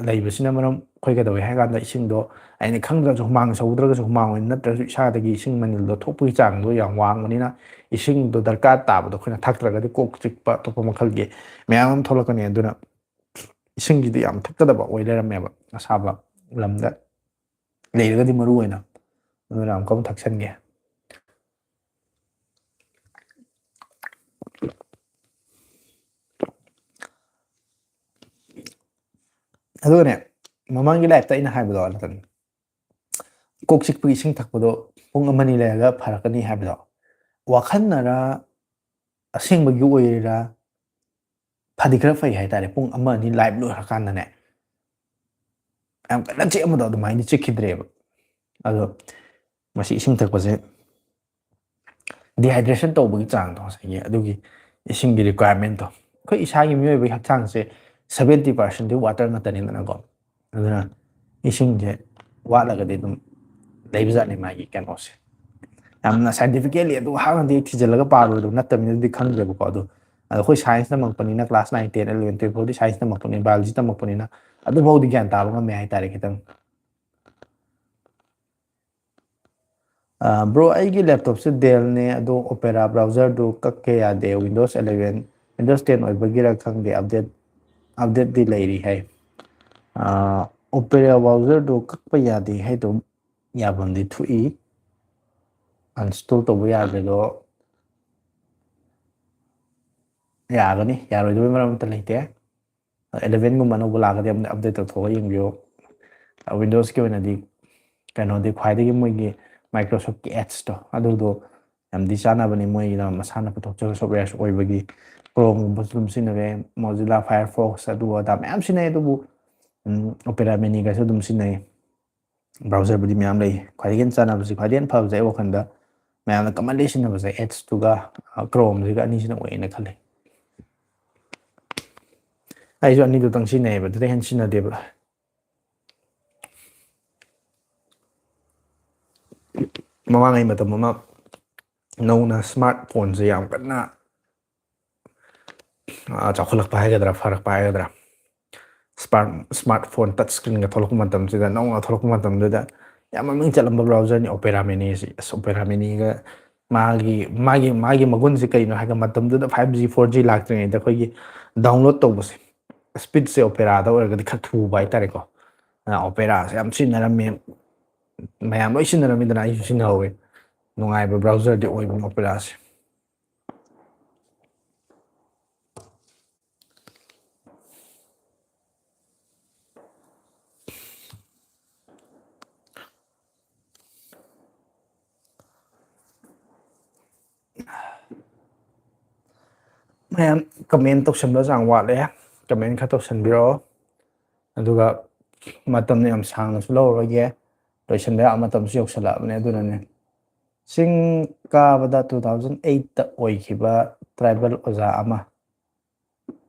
ꯂꯩꯕꯁꯤꯅ ꯃꯔꯝ ꯑꯩꯈꯣꯏ ꯀꯩꯗꯧꯋꯦ ꯍꯥꯏ ꯀꯥꯟꯗ, ꯏꯁꯤꯡꯗꯣ ꯑꯩꯅ ꯈꯪꯗ꯭ꯔꯁꯨ, ꯍꯨꯃꯥꯡ ꯁꯧꯗ꯭ꯔꯒꯁꯨ, ꯍꯨꯃꯥꯡ ꯑꯣꯏꯅ ꯅꯠꯇ꯭ꯔꯁꯨ, ꯏꯁꯥꯗꯒꯤ ꯏꯁꯤꯡ ꯃꯅꯤꯜꯗꯣ ꯊꯣꯛꯄꯒꯤ ꯆꯥꯡꯗꯣ ꯌꯥꯝ ꯋꯥꯡꯕꯅꯤꯅ, ꯏꯁꯤꯡꯗꯣ ꯗꯔꯀꯥꯔ ꯇꯥꯕꯗꯣ ꯑꯩꯈꯣꯏꯅ ꯊꯛꯇ꯭ꯔꯒꯗꯤ ꯀꯣꯛ ꯆꯤꯛꯄ, ꯑꯇꯣꯞꯄ ꯃꯈꯜꯒꯤ ꯃꯌꯥꯝ ꯑꯃ ꯊꯣꯛꯂꯛꯀꯅꯤ꯫ ꯑꯗꯨꯅ ꯏꯁꯤꯡꯁꯤꯗꯤ ꯌꯥꯝ ꯊꯛꯀꯗꯕ ꯑꯣꯏ ꯂꯩꯔꯝꯃꯦꯕ ꯑꯁꯥꯕ ꯂꯝꯗ ꯂꯩꯔꯒꯗꯤ, ꯃꯔꯨ ꯑꯣꯏꯅ꯫ ꯑꯗꯨꯅ ꯑꯃꯨꯛꯀ ꯑꯃꯨꯛ ꯊꯛꯁꯟꯒꯦ꯫ ꯑꯗꯨꯒꯅꯦ, ꯃꯃꯥꯡꯒꯤ ꯂꯥꯏꯐꯇ ꯑꯩꯅ ꯍꯥꯏꯕꯗꯣ, ꯅꯠꯇ꯭ꯔꯅꯦ, ꯀꯣꯛ ꯆꯤꯛꯄꯒꯤ ꯏꯁꯤꯡ ꯊꯛꯄꯗꯣ ꯄꯨꯡ ꯑꯃꯅꯤ ꯂꯩꯔꯒ ꯐꯔꯛꯀꯅꯤ ꯍꯥꯏꯕꯗꯣ, ꯋꯥꯈꯜꯅꯔ, ꯑꯁꯦꯡꯕꯒꯤ ꯑꯣꯏꯔꯤꯔꯥ, ꯐꯗꯤ ꯈꯔ ꯐꯩ ꯍꯥꯏꯇꯥꯔꯦ꯫ ꯄꯨꯡ ꯑꯃ ꯑꯅꯤ ꯂꯥꯏꯐ ꯂꯣꯏꯔꯀꯥꯟꯗꯅꯦ, ꯌꯥꯝ ꯀꯟꯅ ꯆꯤꯛꯑꯝꯕꯗꯣ ꯑꯗꯨꯃꯥꯏꯅ ꯆꯤꯛꯈꯤꯗ꯭ꯔꯦꯕ꯫ ꯑꯗꯣ ꯃꯁꯤ ꯏꯁꯤꯡ ꯊꯛꯄꯁꯦ ꯗꯤꯍꯥꯏꯗ꯭ꯔꯦꯁꯟ ꯇꯧꯕꯒꯤ ꯆꯥꯡꯗꯣ, ꯉꯁꯥꯏꯒꯤ ꯑꯗꯨꯒꯤ ꯏꯁꯤꯡꯒꯤ ꯔꯤꯀ꯭ꯋꯥꯏꯔꯃꯦꯟꯠꯇꯣ, ꯑꯩꯈꯣꯏ ꯏꯁꯥꯒꯤ ꯃꯤꯑꯣꯏꯕꯒꯤ ꯍꯛꯆꯥꯡꯁꯦ ꯁꯕꯦꯟꯇꯤ ꯄꯥꯔꯁꯦꯟꯗꯤ ꯋꯥꯇꯔ ꯉꯥꯛꯇꯅꯤꯗꯅꯀꯣ꯫ ꯑꯗꯨꯅ ꯏꯁꯤꯡꯁꯦ ꯋꯥꯠꯂꯒꯗꯤ ꯑꯗꯨꯝ ꯂꯩꯕꯖꯥꯠꯅꯤ ꯃꯥꯒꯤ ꯀꯩꯅꯣꯁꯦ꯫ ꯌꯥꯝꯅ ꯁꯥꯏꯟꯇꯤꯐꯤꯀꯦꯜꯂꯤ ꯑꯗꯨ ꯍꯥꯟꯅꯗꯤ ꯊꯤꯖꯤꯜꯂꯒ ꯄꯥꯔꯨꯔꯗꯧ ꯅꯠꯇꯕꯅꯤꯅꯗꯤ ꯈꯪꯗ꯭ꯔꯦꯕꯀꯣ꯫ ꯑꯗꯣ ꯑꯗꯣ ꯑꯩꯈꯣꯏ ꯁꯥꯏꯟꯁ ꯇꯝꯃꯛꯄꯅꯤꯅ, class nine, ten, eleven, twelve ꯐꯥꯎꯗꯤ ꯁꯥꯏꯟꯁ ꯇꯝꯃꯛꯄꯅꯤ, ꯕꯥꯏꯑꯣꯂꯣꯖꯤ ꯇꯝꯃꯛꯄꯅꯤꯅ, ꯑꯗꯨꯐꯥꯎꯗꯤ ꯒ꯭ꯌꯥꯟ ꯇꯥꯕ ꯉꯝꯃꯦ ꯍꯥꯏꯇꯥꯔꯦ ꯈꯤꯇꯪ꯫ ꯕ꯭ꯔꯣ, ꯑꯩꯒꯤ ꯂꯦꯞꯇꯣꯞꯁꯦ ꯗꯦꯜꯅꯦ, ꯑꯗꯣ ꯑꯣꯄꯦꯔꯥ ꯕ꯭ꯔꯥꯎꯖꯔꯗꯨ ꯀꯛꯀꯦ ꯌꯥꯗꯦ꯫ ꯋꯤꯟꯗꯣꯁ ꯑꯦꯂꯚꯦꯟ, ꯋꯤꯟꯗꯣꯁ ꯇꯦꯟ ꯑꯣꯏꯕꯒꯤꯔ ꯈꯪꯗꯦ, ꯑꯞꯗꯦꯠ, ꯑꯞꯗꯦꯠꯇꯤ ꯂꯩꯔꯤ ꯍꯥꯏ꯫ ꯑꯣꯄꯦꯔꯥ ꯕ꯭ꯔꯥꯎꯖꯔꯗꯨ ꯀꯛꯄ ꯌꯥꯗꯦ ꯍꯥꯏꯗꯣ ꯌꯥꯐꯝꯗꯤ ꯊꯣꯛꯏ, ꯑꯟꯏꯟꯁꯇꯣꯜ ꯇꯧꯕ ꯌꯥꯗ꯭ꯔꯦꯗꯣ꯫ ꯌꯥꯒꯅꯤ, ꯌꯥꯔꯣꯏꯗꯕꯩ ꯃꯔꯝ ꯑꯝꯇ ꯂꯩꯇꯦ꯫ ꯑꯦꯂꯦꯚꯦꯟꯒꯨꯝꯕ ꯑꯅꯧꯕ ꯂꯥꯛꯑꯒꯗꯤ ꯑꯃꯨꯛ ꯑꯞꯗꯦꯠ ꯇꯧꯊꯣꯛꯑꯒ ꯌꯦꯡꯕꯤꯌꯣ꯫ ꯋꯤꯟꯗꯣꯁꯀꯤ ꯑꯣꯏꯅꯗꯤ ꯀꯩꯅꯣꯗꯤ ꯈ꯭ꯋꯥꯏꯗꯒꯤ ꯃꯣꯏꯒꯤ ꯃꯥꯏꯀ꯭ꯔꯣꯁꯣꯞꯀꯤ ꯑꯦꯠꯁꯇꯣ ꯑꯗꯨꯗꯣ ꯌꯥꯝꯗꯤ ꯆꯥꯟꯅꯕꯅꯤ꯫ ꯃꯣꯏꯒꯤꯅ ꯃꯁꯥꯅ ꯄꯨꯊꯣꯛꯆꯕ ꯁꯣꯞꯋꯦꯌꯔꯁꯨ ꯑꯣꯏꯕꯒꯤ ꯀ꯭ꯔꯣꯝꯒꯨꯝꯕꯁꯨ ꯑꯗꯨꯝ ꯁꯤꯖꯤꯟꯅꯔꯦ, ꯃꯣꯖꯤꯂꯥ ꯐꯥꯏꯌꯔꯐꯣꯛꯁ ꯑꯗꯨ ꯑꯗꯥ ꯃꯌꯥꯝ ꯁꯤꯖꯤꯟꯅꯩ꯫ ꯑꯗꯨꯕꯨ ꯑꯣꯄꯦꯔꯥ ꯃꯤꯅꯤꯒꯁꯨ ꯑꯗꯨꯝ ꯁꯤꯖꯤꯟꯅꯩ꯫ ꯕ꯭ꯔꯥꯎꯖꯔꯕꯨꯗꯤ ꯃꯌꯥꯝ ꯂꯩ꯫ ꯈ꯭ꯋꯥꯏꯗꯒꯤ ꯍꯦꯟꯅ ꯆꯥꯟꯅꯕꯁꯤ, ꯈ꯭ꯋꯥꯏꯗꯒꯤ ꯍꯦꯟꯅ ꯐꯕꯁꯦ ꯑꯩ ꯋꯥꯈꯜꯗ ꯃꯌꯥꯝꯅ ꯀꯃꯟꯂꯤ ꯁꯤꯖꯤꯟꯅꯕꯁꯦ ꯑꯦꯠꯁꯇꯨꯒ ꯀ꯭ꯔꯣꯝꯁꯤꯒ ꯑꯅꯤꯁꯤꯅ ꯑꯣꯏꯌꯦꯅ ꯈꯜꯂꯤ꯫ ꯑꯩꯁꯨ ꯑꯅꯤꯗꯨꯇꯪ ꯁꯤꯖꯤꯟꯅꯩꯌꯦꯕ, ꯑꯗꯨꯗꯩ ꯍꯦꯟꯅ ꯁꯤꯖꯤꯟꯅꯗꯦꯕ꯫ ꯃꯃꯥꯡꯉꯩ ꯃꯇꯝ ꯑꯃ ꯅꯧꯅ ꯁ꯭ꯃꯥꯔꯠ ꯐꯣꯟꯁꯦ ꯌꯥꯝ ꯀꯟꯅ, ꯑ, ꯆꯥꯎꯈꯠꯂꯛꯄ ꯍꯥꯏꯒꯗ꯭ꯔꯥ, ꯐꯔꯛꯄ ꯍꯥꯏꯒꯗ꯭ꯔꯥ, ꯁ꯭ꯃꯥꯔꯠ, ꯁ꯭ꯃꯥꯔꯠ ꯐꯣꯟ ꯇꯆ ꯁ꯭ꯀ꯭ꯔꯤꯟꯒ ꯊꯣꯛꯂꯛꯄ ꯃꯇꯝꯁꯤꯗ, ꯅꯧꯅ ꯊꯣꯛꯂꯛꯄ ꯃꯇꯝꯗꯨꯗ ꯌꯥꯝ ꯃꯃꯤꯡ ꯆꯠꯂꯝꯕ ꯕ꯭ꯔꯥꯎꯖꯔꯅꯤ ꯑꯣꯄꯦꯔꯥ ꯃꯤꯅꯤꯁꯤ꯫ ꯑꯁ, ꯑꯣꯄꯦꯔꯥ ꯃꯤꯅꯤꯒ ꯃꯥꯒꯤ, ꯃꯥꯒꯤ, ꯃꯥꯒꯤ ꯃꯒꯨꯟꯁꯦ ꯀꯩꯅꯣ ꯍꯥꯏꯔꯒ, ꯃꯇꯝꯗꯨꯗ ꯐꯥꯏꯚ ꯖꯤ, ꯐꯣꯔ ꯖꯤ ꯂꯥꯛꯇ꯭ꯔꯤꯉꯩꯗ ꯑꯩꯈꯣꯏꯒꯤ ꯗꯥꯎꯟꯂꯣꯗ ꯇꯧꯕꯁꯦ, ꯁ꯭ꯄꯤꯠꯁꯦ ꯑꯣꯄꯦꯔꯥꯗ ꯑꯣꯏꯔꯒꯗꯤ ꯈꯔ ꯊꯨꯕ ꯍꯥꯏꯇꯥꯔꯦꯀꯣ꯫ ꯑꯗꯨꯅ ꯑꯣꯄꯦꯔꯥꯁꯦ ꯌꯥꯝ ꯁꯤꯖꯤꯟꯅꯔꯝꯃꯦ, ꯃꯌꯥꯝ ꯂꯣꯏ ꯁꯤꯖꯤꯟꯅꯔꯝꯃꯤꯗꯅ, ꯑꯩꯁꯨ ꯁꯤꯖꯤꯟꯅꯍꯧꯋꯦ꯫ ꯅꯨꯡꯉꯥꯏꯕ ꯕ꯭ꯔꯥꯎꯖꯔꯗꯤ ꯑꯣꯏꯕꯅꯤ ꯑꯣꯄꯦꯔꯥꯁꯦ꯫ ꯃꯌꯥꯝ ꯀꯃꯦꯟ ꯇꯧꯁꯟꯕ ꯆꯥꯡ ꯋꯥꯠꯂꯦ, ꯀꯃꯦꯟ ꯈꯔ ꯇꯧꯁꯟꯕꯤꯔꯛꯑꯣ꯫ ꯑꯗꯨꯒ ꯃꯇꯝ ꯌꯥꯝ ꯁꯥꯡꯅꯁꯨ ꯂꯧꯔꯔꯣꯏꯒꯦ, ꯂꯣꯏꯁꯟꯕ ꯌꯥꯕ ꯃꯇꯝꯁꯨ ꯌꯧꯁꯜꯂꯛꯑꯕꯅꯦ꯫ ꯑꯗꯨꯅꯅꯦ, ꯆꯤꯡ ꯀꯥꯕꯗ two thousand eight ꯑꯣꯏꯈꯤꯕ ꯇ꯭ꯔꯥꯏꯕꯦꯜ ꯑꯣꯖꯥ ꯑꯃ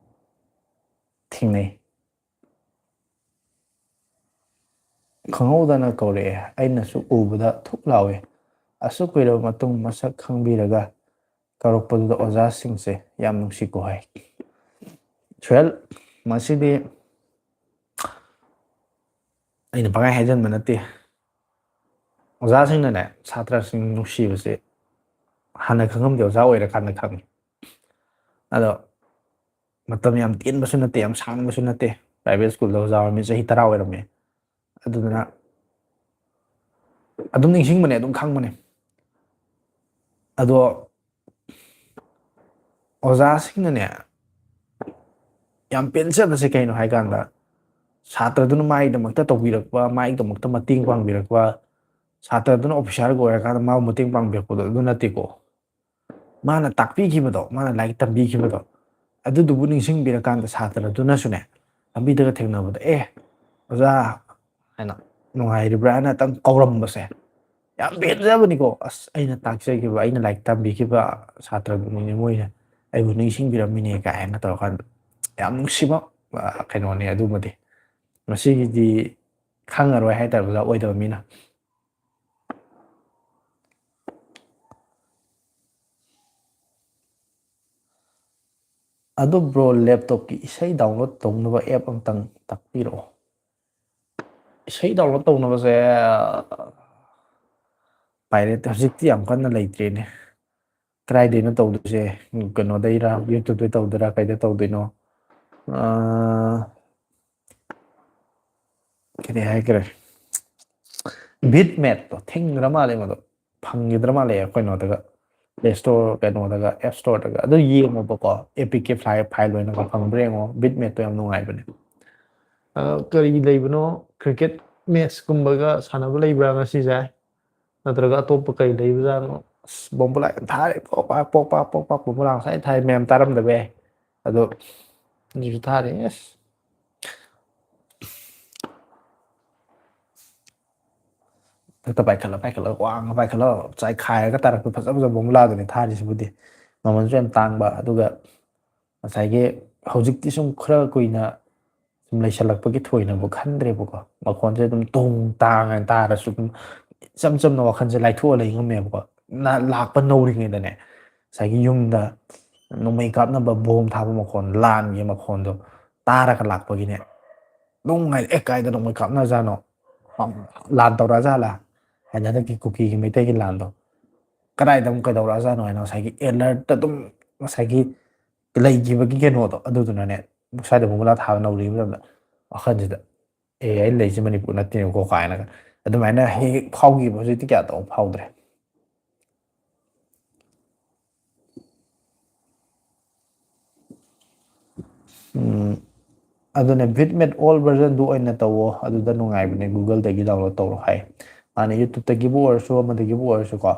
ꯊꯦꯡꯅꯩ꯫ ꯈꯪꯍꯧꯗꯅ ꯀꯧꯔꯛꯑꯦ꯫ ꯑꯩꯅꯁꯨ ꯎꯕꯗ ꯊꯨꯛ ꯂꯥꯎꯏ꯫ ꯑꯁꯨꯛ ꯀꯨꯏꯔꯕ ꯃꯇꯨꯡ ꯃꯁꯛ ꯈꯪꯕꯤꯔꯒ ꯀꯧꯔꯛꯄꯗꯨꯗ ꯑꯣꯖꯥꯁꯤꯡꯁꯦ ꯌꯥꯝ ꯅꯨꯡꯁꯤꯀꯣ ꯍꯥꯏ꯫ ꯁꯣꯍꯦꯜ, ꯃꯁꯤꯗꯤ ꯑꯩꯅ ꯄꯪꯍꯥꯏ ꯍꯥꯏꯖꯟꯕ ꯅꯠꯇꯦ꯫ ꯑꯣꯖꯥꯁꯤꯡꯅꯅꯦ, ꯁꯥꯇ꯭ꯔꯁꯤꯡ ꯅꯨꯡꯁꯤꯕꯁꯦ ꯍꯥꯟꯅ ꯈꯪꯉꯝꯗꯦ, ꯑꯣꯖꯥ ꯑꯣꯏꯔꯀꯥꯟꯗ ꯈꯪꯉꯤ꯫ ꯑꯗꯣ ꯃꯇꯝ ꯌꯥꯝ ꯇꯦꯟꯕꯁꯨ ꯅꯠꯇꯦ, ꯌꯥꯝ ꯁꯥꯡꯕꯁꯨ ꯅꯠꯇꯦ꯫ ꯄ꯭ꯔꯥꯏꯚꯦꯠ ꯁ꯭ꯀꯨꯜꯗ ꯑꯣꯖꯥ ꯑꯣꯏꯔꯝꯃꯤ, ꯆꯍꯤ ꯇꯔꯥ ꯑꯣꯏꯔꯝꯃꯤ꯫ ꯑꯗꯨꯗꯨꯅ ꯑꯗꯨꯝ ꯅꯤꯡꯁꯤꯡꯕꯅꯦ, ꯑꯗꯨꯝ ꯈꯪꯕꯅꯦ꯫ ꯑꯗꯣ ꯑꯣꯖꯥꯁꯤꯡꯅꯅꯦ ꯌꯥꯝ ꯄꯦꯟꯖꯕꯁꯦ ꯀꯩꯅꯣ ꯍꯥꯏ ꯀꯥꯟꯗ, ꯁꯥꯇ꯭ꯔꯗꯨꯅ ꯃꯥꯒꯤꯗꯃꯛꯇ ꯇꯧꯕꯤꯔꯛꯄ, ꯃꯥꯒꯤꯗꯃꯛꯇ ꯃꯇꯦꯡ ꯄꯥꯡꯕꯤꯔꯛꯄ, ꯁꯥꯇ꯭ꯔꯗꯨꯅ ꯑꯣꯐꯤꯁꯥꯔꯒ ꯑꯣꯏꯔꯀꯥꯟꯗ ꯃꯥꯕꯨ ꯃꯇꯦꯡ ꯄꯥꯡꯕꯤꯔꯛꯄꯗꯣ ꯑꯗꯨ ꯅꯠꯇꯦꯀꯣ꯫ ꯃꯥꯅ ꯇꯥꯛꯄꯤꯈꯤꯕꯗꯣ, ꯃꯥꯅ ꯂꯥꯏꯔꯤꯛ ꯇꯝꯕꯤꯈꯤꯕꯗꯣ, ꯑꯗꯨꯗꯨꯕꯨ ꯅꯤꯡꯁꯤꯡꯕꯤꯔꯀꯥꯟꯗ ꯁꯥꯇ꯭ꯔꯗꯨꯅꯁꯨꯅꯦ, ꯂꯝꯕꯤꯗꯒ ꯊꯦꯡꯅꯕꯗ, "ꯑꯦ ꯑꯣꯖꯥ" ꯍꯥꯏꯅ, "ꯅꯨꯡꯉꯥꯏꯔꯤꯕ꯭ꯔꯥ?" ꯍꯥꯏꯅ ꯑꯝꯇꯪ ꯀꯧꯔꯝꯕꯁꯦ ꯌꯥꯝ ꯄꯦꯟꯖꯕꯅꯤꯀꯣ꯫ "ꯑꯁ, ꯑꯩꯅ ꯇꯥꯛꯆꯈꯤꯕ, ꯑꯩꯅ ꯂꯥꯏꯔꯤꯛ ꯇꯝꯕꯤꯈꯤꯕ ꯁꯥꯇ꯭ꯔꯗꯨꯅꯤꯅꯦ, ꯃꯣꯏꯅ ꯑꯩꯕꯨ ꯅꯤꯡꯁꯤꯡꯕꯤꯔꯝꯃꯤꯅꯦ" ꯀꯥꯏꯅ ꯇꯧꯔꯀꯥꯟꯗ ꯌꯥꯝ ꯅꯨꯡꯁꯤꯕ, ꯑ, ꯀꯩꯅꯣꯅꯦ ꯑꯗꯨꯃꯗꯤ꯫ ꯃꯁꯤꯒꯤꯗꯤ ꯈꯪꯉꯔꯣꯏ ꯍꯥꯏꯇꯥꯔꯦ, ꯑꯣꯖꯥ ꯑꯣꯏꯗꯕ ꯃꯤꯅ꯫ ꯑꯗꯣ ꯕ꯭ꯔꯣ, ꯂꯦꯞꯇꯣꯞꯀꯤ ꯏꯁꯩ ꯗꯥꯎꯟꯂꯣꯗ ꯇꯧꯅꯕ ꯑꯦꯞ ꯑꯝꯇꯪ ꯇꯥꯛꯄꯤꯔꯛꯑꯣ꯫ ꯏꯁꯩ ꯗꯥꯎꯟꯂꯣꯗ ꯇꯧꯅꯕꯁꯦ, ꯄꯥꯏꯔꯦꯠ ꯍꯧꯖꯤꯛꯇꯤ ꯌꯥꯝ ꯀꯟꯅ ꯂꯩꯇ꯭ꯔꯦꯅꯦ꯫ ꯀꯗꯥꯏꯗꯩꯅꯣ ꯇꯧꯗꯣꯏꯁꯦ? ꯀꯩꯅꯣꯗꯩꯔ, ꯌꯨꯇ꯭ꯌꯨꯕꯇꯩ ꯇꯧꯗꯣꯏꯔꯥ, ꯀꯩꯗ ꯇꯧꯗꯣꯏꯅꯣ? ꯑꯥ, ꯀꯔꯤ ꯍꯥꯏꯈ꯭ꯔꯦ? ꯕꯤꯠ ꯃꯦꯠꯇꯣ ꯊꯤꯡꯈ꯭ꯔ ꯃꯥꯜꯂꯦ, ꯃꯗꯣ ꯐꯪꯈꯤꯗ꯭ꯔ ꯃꯥꯜꯂꯦ ꯀꯩꯅꯣꯗꯒ, ꯄ꯭ꯂꯦ ꯁ꯭ꯇꯣꯔ ꯀꯩꯅꯣꯗꯒ, ꯑꯦꯞ ꯁ꯭ꯇꯣꯔꯗꯒ꯫ ꯑꯗꯨ ꯌꯦꯡꯉꯣꯕꯀꯣ, ꯑꯦ ꯄꯤ ꯀꯦ ꯐꯥꯏꯜ, ꯐꯥꯏꯜ ꯑꯣꯏꯅꯒ ꯐꯪꯕ꯭ꯔꯥ ꯌꯦꯡꯉꯣ꯫ ꯕꯤꯠ ꯃꯦꯠꯇꯣ ꯌꯥꯝ ꯅꯨꯡꯉꯥꯏꯕꯅꯦ꯫ ꯑ, ꯀꯔꯤ ꯂꯩꯕꯅꯣ? ꯀ꯭ꯔꯤꯀꯦꯠ ꯃꯦꯠꯁꯀꯨꯝꯕꯒ ꯁꯥꯟꯅꯕ ꯂꯩꯕ꯭ꯔꯥ ꯉꯁꯤꯁꯦ? ꯅꯠꯇ꯭ꯔꯒ ꯑꯇꯣꯞꯄ ꯀꯔꯤ ꯂꯩꯕꯖꯥꯠꯅꯣ? ꯑꯁ, ꯕꯣꯝꯕꯨꯂꯥ ꯌꯥꯝ ꯊꯥꯔꯦ꯫ ꯄꯣꯛ ꯄꯥꯛ, ꯄꯣꯛ ꯄꯥꯛ, ꯄꯣꯛ ꯄꯥꯛ ꯕꯣꯝꯕꯨꯂꯥ ꯉꯁꯥꯏ ꯊꯥꯏ, ꯃꯌꯥꯝ ꯇꯥꯔꯝꯗꯕ ꯌꯥꯏ꯫ ꯑꯗꯣ ꯍꯧꯖꯤꯛꯁꯨ ꯊꯥꯔꯤ꯫ ꯑꯁ, ꯃꯊꯛꯇ ꯄꯥꯏꯈꯠꯂ ꯄꯥꯏꯈꯠꯂ, ꯋꯥꯡꯅ ꯄꯥꯏꯈꯠꯂ, ꯆꯥꯏꯈꯥꯏꯔꯒ ꯇꯥꯔꯛꯄ ꯐꯖ ꯐꯖꯕ ꯕꯣꯝꯕꯨꯂꯥꯗꯨꯅꯤ ꯊꯥꯔꯤꯁꯤꯕꯨꯗꯤ꯫ ꯃꯃꯜꯁꯨ ꯌꯥꯝ ꯇꯥꯡꯕ, ꯑꯗꯨꯒ ꯉꯁꯥꯏꯒꯤ ꯍꯧꯖꯤꯛꯇꯤ ꯁꯨꯝ ꯈꯔ ꯀꯨꯏꯅ ꯁꯨꯝ ꯂꯩꯁꯜꯂꯛꯄꯒꯤ ꯊꯣꯏꯅꯕꯨ ꯈꯟꯗ꯭ꯔꯦꯕꯀꯣ꯫ ꯃꯈꯣꯟꯁꯦ ꯑꯗꯨꯝ ꯇꯣꯡ ꯇꯥꯡ ꯍꯥꯏꯅ ꯇꯥꯔꯁꯨ ꯑꯗꯨꯝ ꯏꯆꯝ ꯆꯝꯅ ꯋꯥꯈꯜꯁꯦ ꯂꯥꯏꯊꯣꯛꯑ ꯂꯩ ꯉꯝꯃꯦꯕꯀꯣ꯫ ꯅ-, ꯂꯥꯛꯄ ꯅꯧꯔꯤꯉꯩꯗꯅꯦ, ꯉꯁꯥꯏꯒꯤ ꯌꯨꯝꯗ ꯅꯣꯡꯃꯩ ꯀꯥꯞꯅꯕ ꯕꯣꯝ ꯊꯥꯕ ꯃꯈꯣꯟ, ꯂꯥꯟꯒꯤ ꯃꯈꯣꯟꯗꯣ ꯇꯥꯔꯒ ꯂꯥꯛꯄꯒꯤꯅꯦ, ꯅꯨꯡꯉꯥꯏ-, "ꯑꯦ, ꯀꯥꯏꯗ ꯅꯣꯡꯃꯩ ꯀꯥꯞꯅꯖꯥꯠꯅꯣ? ꯂꯥꯟ ꯇꯧꯔꯛꯑꯖꯥꯠꯂꯥ?" ꯍꯥꯏꯅ ꯍꯟꯗꯛꯀꯤ ꯀꯨꯀꯤꯒꯤ ꯃꯩꯇꯩꯒꯤ ꯂꯥꯟꯗꯣ ꯀꯗꯥꯏꯗ ꯑꯃꯨꯛ ꯀꯩꯗꯧꯔꯛꯑꯖꯥꯠꯅꯣ ꯍꯥꯏꯅ ꯉꯁꯥꯏꯒꯤ ꯑꯦꯂꯔꯠꯇ ꯑꯗꯨꯝ ꯉꯁꯥꯏꯒꯤ ꯂꯩꯈꯤꯕꯒꯤ ꯀꯩꯅꯣꯗꯣ, ꯑꯗꯨꯗꯨꯅꯅꯦ, ꯁ꯭ꯋꯥꯏꯗ ꯕꯣꯝꯕꯨꯂꯥ ꯊꯥꯕ ꯅꯧꯔꯤꯕ ꯃꯇꯝꯗ ꯋꯥꯈꯜꯁꯤꯗ, "ꯑꯦ, ꯑꯩ ꯂꯩꯁꯦ ꯃꯅꯤꯄꯨꯔ ꯅꯠꯇꯦꯅꯦꯀꯣ" ꯀꯥꯏꯅꯒ ꯑꯗꯨꯃꯥꯏꯅ ꯍꯦꯛ ꯍꯦꯛ ꯐꯥꯎꯈꯤꯕ꯫ ꯍꯧꯖꯤꯛꯇꯤ ꯀꯌꯥ ꯇꯧ ꯐꯥꯎꯗ꯭ꯔꯦ꯫ ꯎꯝ, ꯑꯗꯨꯅ Bitmap all version ꯗꯨ ꯑꯣꯏꯅ ꯇꯧꯋꯣ, ꯑꯗꯨꯗ ꯅꯨꯡꯉꯥꯏꯕꯅꯦ, Google ꯗꯒꯤ download ꯇꯧꯔꯣ ꯍꯥꯏ꯫ ꯃꯥꯅ YouTube ꯇꯒꯤꯕꯨ ꯑꯣꯏꯔꯁꯨ, ꯑꯃꯗꯒꯤꯕꯨ ꯑꯣꯏꯔꯁꯨꯀꯣ,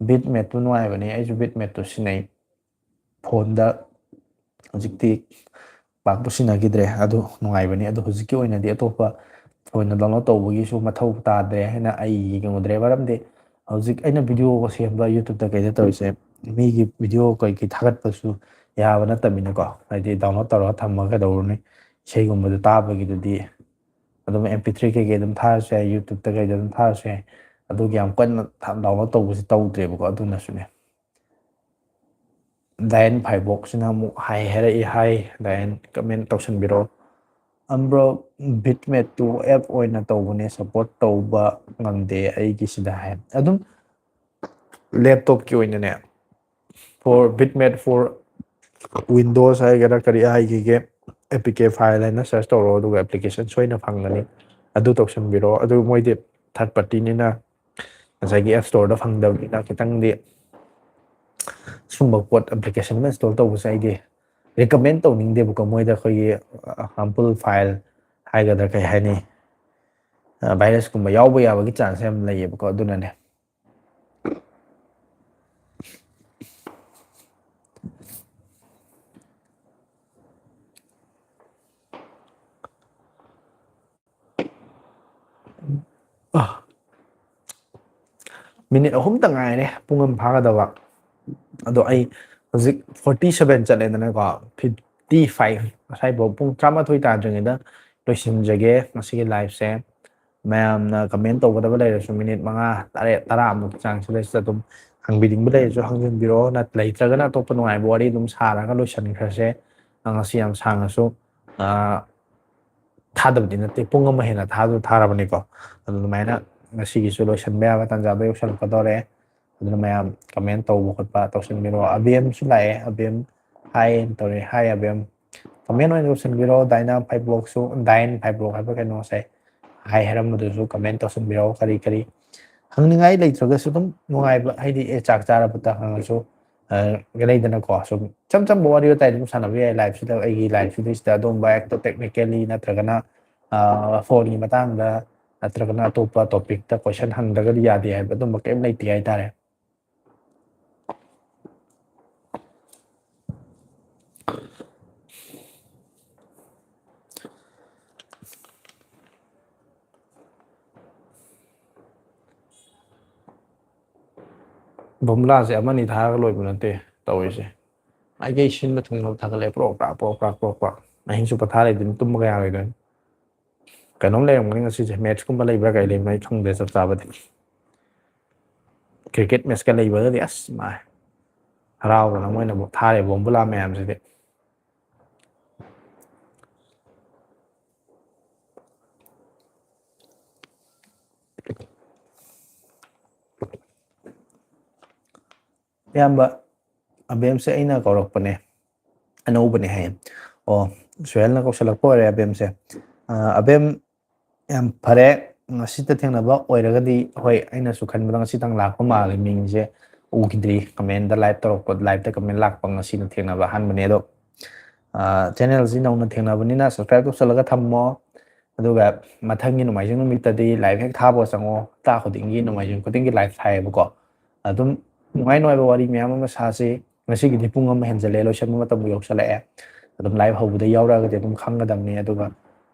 Bitmap ꯇꯨ ꯅꯨꯡꯉꯥꯏꯕꯅꯦ, ꯑꯩꯁꯨ Bitmap ꯇꯨ ꯁꯤꯖꯤꯟꯅꯩ꯫ Phone ꯗ ꯍꯧꯖꯤꯛꯇꯤ ꯄꯥꯛꯄꯨ ꯁꯤꯖꯤꯟꯅꯈꯤꯗ꯭ꯔꯦ, ꯑꯗꯨ ꯅꯨꯡꯉꯥꯏꯕꯅꯦ꯫ ꯑꯗꯣ ꯍꯧꯖꯤꯛꯀꯤ ꯑꯣꯏꯅꯗꯤ ꯑꯇꯣꯞꯄ phone ꯗ download ꯇꯧꯕꯒꯤꯁꯨ ꯃꯊꯧ ꯇꯥꯗ꯭ꯔꯦ ꯍꯥꯏꯅ ꯑꯩ ꯌꯦꯡꯉꯨꯗ꯭ꯔꯦ, ꯃꯔꯝꯗꯤ ꯍꯧꯖꯤꯛ ꯑꯩꯅ video ꯒ ꯁꯦꯝꯕ YouTube ꯇ ꯀꯩꯗ ꯇꯧꯔꯤꯁꯦ, ꯃꯤꯒꯤ video ꯀꯩ ꯀꯩ ꯊꯥꯒꯠꯄꯁꯨ ꯌꯥꯕ ꯅꯠꯇꯕꯅꯤꯅꯀꯣ, ꯍꯥꯏꯗꯤ download ꯇꯧꯔꯒ ꯊꯝꯃꯒ ꯀꯩꯗꯧꯔꯨꯅꯤ? ꯏꯁꯩꯒꯨꯝꯕꯗꯣ ꯇꯥꯕꯒꯤꯗꯨꯗꯤ ꯑꯗꯨꯝ MP three ꯀꯩꯀꯩ ꯑꯗꯨꯝ ꯊꯥꯔꯁꯨ ꯌꯥꯏ, YouTube ꯇ ꯀꯩꯗ ꯑꯗꯨꯝ ꯊꯥꯔꯁꯨ ꯌꯥꯏ꯫ ꯑꯗꯨꯒꯤ ꯌꯥꯝ ꯀꯟꯅ ꯊ-, download ꯇꯧꯕꯁꯦ ꯇꯧꯗ꯭ꯔꯦꯕꯀꯣ, ꯑꯗꯨꯅꯁꯨꯅꯦ꯫ ꯗꯥꯏꯟ ꯐꯥꯏꯕꯣꯛꯁꯤꯅ ꯑꯃꯨꯛ ꯍꯥꯏ ꯍꯥꯏꯔꯛꯏ, ꯍꯥꯏ ꯗꯥꯏꯟ, comment ꯇꯧꯁꯟꯕꯤꯔꯛꯑꯣ꯫ ꯑꯝꯕ꯭ꯔꯣ, Bitmap ꯇꯨ app ꯑꯣꯏꯅ ꯇꯧꯕꯅꯦ, support ꯇꯧꯕ ꯉꯝꯗꯦ ꯑꯩꯒꯤꯁꯤꯗ ꯍꯥꯏ꯫ ꯑꯗꯨꯝ laptop ꯀꯤ ꯑꯣꯏꯅꯅꯦ, for Bitmap for Windows ꯍꯥꯏꯒꯦꯔꯥ ꯀꯔꯤ ꯍꯥꯏꯒꯤꯒꯦ, APK file ꯍꯥꯏꯅ search ꯇꯧꯔꯣ, ꯑꯗꯨꯒ application ꯁꯣꯏꯅ ꯐꯪꯒꯅꯤ, ꯑꯗꯨ ꯇꯧꯁꯟꯕꯤꯔꯣ꯫ ꯑꯗꯨ ꯃꯣꯏꯗꯤ third party ꯅꯤꯅ ꯉꯁꯥꯏꯒꯤ App Store ꯗ ꯐꯪꯗꯕꯅꯤꯅ ꯈꯤꯇꯪꯗꯤ ꯁꯨꯝꯕ ꯄꯣꯠ application ꯑꯃ install ꯇꯧꯕꯁꯦ ꯑꯩꯗꯤ recommend ꯇꯧꯅꯤꯡꯗꯦꯕꯀꯣ, ꯃꯣꯏꯗ ꯑꯩꯈꯣꯏꯒꯤ, ꯑ, harmful file ꯍꯥꯏꯒꯗ꯭ꯔꯥ ꯀꯩ ꯍꯥꯏꯅꯤ, ꯑ, virus ꯀꯨꯝꯕ ꯌꯥꯎꯕ ꯌꯥꯕꯒꯤ chance ꯌꯥꯝ ꯂꯩꯌꯦꯕꯀꯣ, ꯑꯗꯨꯅꯅꯦ꯫ ꯑ, minute ꯑꯍꯨꯝꯇ ꯉꯥꯏꯔꯦ ꯄꯨꯡ ꯑꯃ ꯐꯥꯒꯗꯕ꯫ ꯑꯗꯣ ꯑꯩ ꯍꯧꯖꯤꯛ forty seven ꯆꯠꯂꯦꯗꯅꯀꯣ, fifty five, ꯉꯁꯥꯏꯐꯥꯎ ꯄꯨꯡ ꯇꯔꯥꯃꯥꯊꯣꯏ ꯇꯥꯗ꯭ꯔꯤꯉꯩꯗ ꯂꯣꯏꯁꯤꯟꯖꯒꯦ ꯉꯁꯤꯒꯤ live ꯁꯦ꯫ ꯃꯌꯥꯝꯅ comment ꯇꯧꯒꯗꯕ ꯂꯩꯔꯁꯨ minute ꯃꯉꯥ, ꯇꯔꯦꯠ, ꯇꯔꯥ ꯃꯨꯛꯀꯤ ꯆꯥꯡꯁꯤꯗꯩꯁꯤꯗ ꯑꯗꯨꯝ ꯍꯪꯕꯤꯅꯤꯡꯕ ꯂꯩꯔꯁꯨ ꯍꯪꯖꯤꯟꯕꯤꯔꯛꯑꯣ, ꯅꯠ-, ꯂꯩꯇ꯭ꯔꯒꯅ ꯑꯇꯣꯞꯄ ꯅꯨꯡꯉꯥꯏꯕ ꯋꯥꯔꯤ ꯑꯗꯨꯝ ꯁꯥꯔꯒ ꯂꯣꯏꯁꯤꯟꯈ꯭ꯔꯁꯦ꯫ ꯉꯁꯤ ꯌꯥꯝ ꯁꯥꯡꯉꯁꯨ, ꯑ, ꯊꯥꯗꯕꯗꯤ ꯅꯠꯇꯦ, ꯄꯨꯡ ꯑꯃ ꯍꯦꯟꯅ ꯊꯥꯗꯨ ꯊꯥꯔꯕꯅꯤꯀꯣ꯫ ꯑꯗꯨ ꯑꯗꯨꯃꯥꯏꯅ ꯉꯁꯤꯒꯤꯁꯨ ꯂꯣꯏꯁꯤꯟꯕ ꯌꯥꯕ ꯇꯥꯟꯖꯥꯗꯣ ꯌꯧꯁꯜꯂꯛꯀꯗꯧꯔꯦ꯫ ꯑꯗꯨꯅ ꯃꯌꯥꯝ comment ꯇꯧꯕ ꯈꯣꯠꯄ ꯇꯧꯁꯟꯕꯤꯔꯣ꯫ ꯑꯕꯦꯝꯁꯨ ꯂꯥꯛꯑꯦ, ꯑꯕꯦꯝ hi ꯇꯧꯔꯦ, hi ꯑꯕꯦꯝ꯫ Comment ꯑꯣꯏꯅ ꯇꯧꯁꯟꯕꯤꯔꯣ, ꯗꯥꯏꯅꯥ ꯐꯥꯏꯕꯣꯛꯁꯨ, ꯗꯥꯏꯟ ꯐꯥꯏꯕꯣꯛ ꯍꯥꯏꯕ ꯀꯩꯅꯣꯁꯦ, hi ꯍꯥꯏꯔꯝꯕꯗꯨꯁꯨ comment ꯇꯧꯁꯟꯕꯤꯔꯣ꯫ ꯀꯔꯤ ꯀꯔꯤ ꯍꯪꯅꯤꯡꯉꯥꯏ ꯂꯩꯇ꯭ꯔꯒꯁꯨ ꯑꯗꯨꯝ ꯅꯨꯡꯉꯥꯏꯕ, ꯍꯥꯏꯗꯤ, ꯑꯦ, ꯆꯥꯛ ꯆꯥꯔꯕꯇ ꯍꯪꯉꯁꯨ, ꯑ, ꯂꯩꯗꯅꯀꯣ, ꯁꯨꯝ ꯏꯆꯝ ꯆꯝꯕ ꯋꯥꯔꯤ ꯋꯥꯇꯥꯏ ꯑꯗꯨꯝ ꯁꯥꯟꯅꯕ ꯌꯥꯏ ꯂꯥꯏꯐꯁꯤꯗ, ꯑꯩꯒꯤ ꯂꯥꯏꯐꯁꯤꯗꯩꯁꯤꯗ ꯑꯗꯨꯝꯕ ꯍꯦꯛꯇ ꯇꯦꯛꯅꯤꯀꯦꯜꯂꯤ ꯅꯠꯇ꯭ꯔꯒꯅ ꯐꯣꯟꯒꯤ ꯃꯇꯥꯡꯗ ꯅꯠꯇ꯭ꯔꯒꯅ ꯑꯇꯣꯞꯄ ꯇꯣꯄꯤꯛꯇ ꯀꯣꯏꯁꯟ ꯍꯪꯗ꯭ꯔꯒꯗꯤ ꯌꯥꯗꯦ ꯍꯥꯏꯕ ꯑꯗꯨꯝꯕ ꯀꯔꯤꯝ ꯂꯩꯇꯦ ꯍꯥꯏꯇꯥꯔꯦ꯫ ꯕꯣꯝꯕꯨꯂꯥꯁꯦ ꯑꯃꯅꯤ ꯊꯥꯔꯒ ꯂꯣꯏꯕ ꯅꯠꯇꯦ ꯇꯧꯔꯤꯁꯦ꯫ ꯃꯥꯏꯀꯩ ꯁꯤꯟꯕ ꯊꯨꯡꯅꯕ ꯊꯥꯒꯠꯂꯛꯑꯦ, ꯄ꯭ꯔꯣꯛ ꯄ꯭ꯔꯥꯛ ꯄ꯭ꯔꯣꯛ ꯄ꯭ꯔꯥꯛ ꯄ꯭ꯔꯣꯛ ꯄ꯭ꯔꯥꯛ꯫ ꯑꯍꯤꯡ ꯆꯨꯞꯄ ꯊꯥ ꯂꯩꯗꯣꯏꯅꯤ, ꯇꯨꯝꯕꯒ ꯌꯥꯔꯣꯏꯗꯣꯏꯅꯤ꯫ ꯀꯩꯅꯣꯝ ꯂꯩꯔꯝꯒꯅꯤ ꯉꯁꯤꯁꯦ, ꯃꯦꯠꯁꯀꯨꯝꯕ ꯂꯩꯕ꯭ꯔꯥ ꯀꯩ ꯂꯩꯕ꯭ꯔꯥ ꯑꯩ ꯈꯪꯗ꯭ꯔꯦ ꯆꯞ ꯆꯥꯕꯗꯤ꯫ ꯀ꯭ꯔꯤꯀꯦꯠ ꯃꯦꯠꯁꯀ ꯂꯩꯕꯒꯗꯤ ꯑꯁ ꯃꯥꯏ ꯍꯔꯥꯎꯕꯅ ꯃꯣꯏꯅ ꯊꯥꯔꯤꯕ ꯕꯣꯝꯕꯨꯂꯥ ꯃꯌꯥꯝꯁꯤꯗꯤ꯫ ꯏꯌꯥꯝꯕ, ꯑꯕꯦꯝꯁꯦ ꯑꯩꯅ ꯀꯧꯔꯛꯄꯅꯦ, ꯑꯅꯧꯕꯅꯦ ꯍꯥꯏꯌꯦ꯫ ꯑꯣ, ꯁꯨꯍꯦꯜꯅ ꯀꯧꯁꯜꯂꯛꯄ ꯑꯣꯏꯔꯦ ꯑꯕꯦꯝꯁꯦ꯫ ꯑ, ꯑꯕꯦꯝ, ꯌꯥꯝ ꯐꯔꯦ, ꯉꯁꯤꯇ ꯊꯦꯡꯅꯕ ꯑꯣꯏꯔꯒꯗꯤ꯫ ꯍꯣꯏ, ꯑꯩꯅꯁꯨ ꯈꯟꯕꯗ ꯉꯁꯤꯇꯪ ꯂꯥꯛꯄ ꯃꯥꯜꯂꯦ, ꯃꯤꯡꯁꯦ ꯎꯈꯤꯗ꯭ꯔꯤ꯫ ꯀꯃꯦꯟꯗ ꯂꯥꯏꯚ ꯇꯧꯔꯛꯄ, ꯂꯥꯏꯚꯇ ꯀꯃꯦꯟ ꯂꯥꯛꯄ ꯉꯁꯤꯅ ꯊꯦꯡꯅꯕ ꯑꯍꯥꯟꯕꯅꯦ꯫ ꯑꯗꯣ, ꯑ, ꯆꯦꯅꯦꯜꯁꯤ ꯅꯧꯅ ꯊꯦꯡꯅꯕꯅꯤꯅ subscribe ꯇꯧꯁꯜꯂꯒ ꯊꯝꯃꯣ꯫ ꯑꯗꯨꯒ ꯃꯊꯪꯒꯤ ꯅꯣꯡꯃꯥꯏꯖꯤꯡ ꯅꯨꯃꯤꯠꯇꯗꯤ ꯂꯥꯏꯚ ꯍꯦꯛ ꯊꯥꯕꯒ ꯆꯪꯉꯣ꯫ ꯍꯞꯇꯥ ꯈꯨꯗꯤꯡꯒꯤ, ꯅꯣꯡꯃꯥꯏꯖꯤꯡ ꯈꯨꯗꯤꯡꯒꯤ ꯂꯥꯏꯚ ꯊꯥꯏꯌꯦꯕꯀꯣ꯫ ꯑꯗꯨꯝ ꯅꯨꯡꯉꯥꯏ ꯅꯨꯡꯉꯥꯏꯕ ꯋꯥꯔꯤ ꯃꯌꯥꯝ ꯑꯃ ꯁꯥꯁꯤ꯫ ꯉꯁꯤꯒꯤꯗꯤ ꯄꯨꯡ ꯑꯃ ꯍꯦꯟꯖꯜꯂꯛꯑꯦ, ꯂꯣꯏꯁꯤꯟꯕ ꯃꯇꯝꯕꯨ ꯌꯧꯁꯜꯂꯛꯑꯦ꯫ ꯑꯗꯨꯝ ꯂꯥꯏꯚ ꯍꯧꯕꯗ ꯌꯥꯎꯔꯛꯑꯒꯗꯤ ꯑꯗꯨꯝ ꯈꯪꯒꯗꯕꯅꯤ꯫ ꯑꯗꯨꯒ,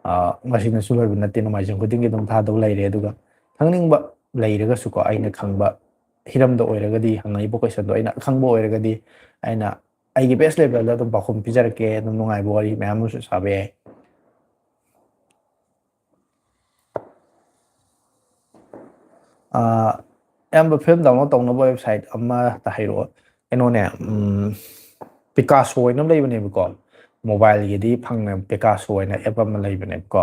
ꯑ, ꯉꯁꯤꯅꯁꯨ ꯂꯣꯏꯕ ꯅꯠꯇꯦ, ꯅꯣꯡꯃꯥꯏꯖꯤꯡ ꯈꯨꯗꯤꯡꯒꯤ ꯑꯗꯨꯝ ꯊꯥꯗꯧ ꯂꯩꯔꯦ꯫ ꯑꯗꯨꯒ ꯈꯪꯅꯤꯡꯕ ꯂꯩꯔꯒꯁꯨꯀꯣ, ꯑꯩꯅ ꯈꯪꯕ ꯍꯤꯔꯝꯗ ꯑꯣꯏꯔꯒꯗꯤ, ꯍꯪꯉꯛꯏꯕ ꯀꯣꯏꯁꯟꯗꯣ ꯑꯩꯅ ꯑꯈꯪꯕ ꯑꯣꯏꯔꯒꯗꯤ, ꯑꯩꯅ ꯑꯩꯒꯤ ꯕꯦꯁ ꯂꯦꯚꯦꯜꯗ ꯑꯗꯨꯝ ꯄꯥꯎꯈꯨꯝ ꯄꯤꯖꯔꯛꯀꯦ꯫ ꯑꯗꯨꯝ ꯅꯨꯡꯉꯥꯏꯕ ꯋꯥꯔꯤ ꯃꯌꯥꯝ ꯑꯃꯁꯨ ꯁꯥꯕ ꯌꯥꯏ꯫ ꯑꯥ, ꯑꯌꯥꯝꯕ ꯐꯤꯂꯝ ꯗꯥꯎꯟꯂꯣꯗ ꯇꯧꯅꯕ ꯋꯦꯕꯁꯥꯏꯠ ꯑꯃꯇ ꯍꯥꯏꯔꯛꯑꯣ꯫ ꯀꯩꯅꯣꯅꯦ, ꯎꯝ, ꯄꯤꯀꯥꯁꯣ ꯍꯥꯏꯅ ꯑꯃ ꯂꯩꯕꯅꯦꯕꯀꯣ, ꯃꯣꯕꯥꯏꯜꯒꯤꯗꯤ ꯐꯪꯅ ꯄꯤꯀꯥꯁꯣ ꯍꯥꯏꯅ ꯑꯦꯞ ꯑꯃ ꯂꯩꯕꯅꯦꯕꯀꯣ,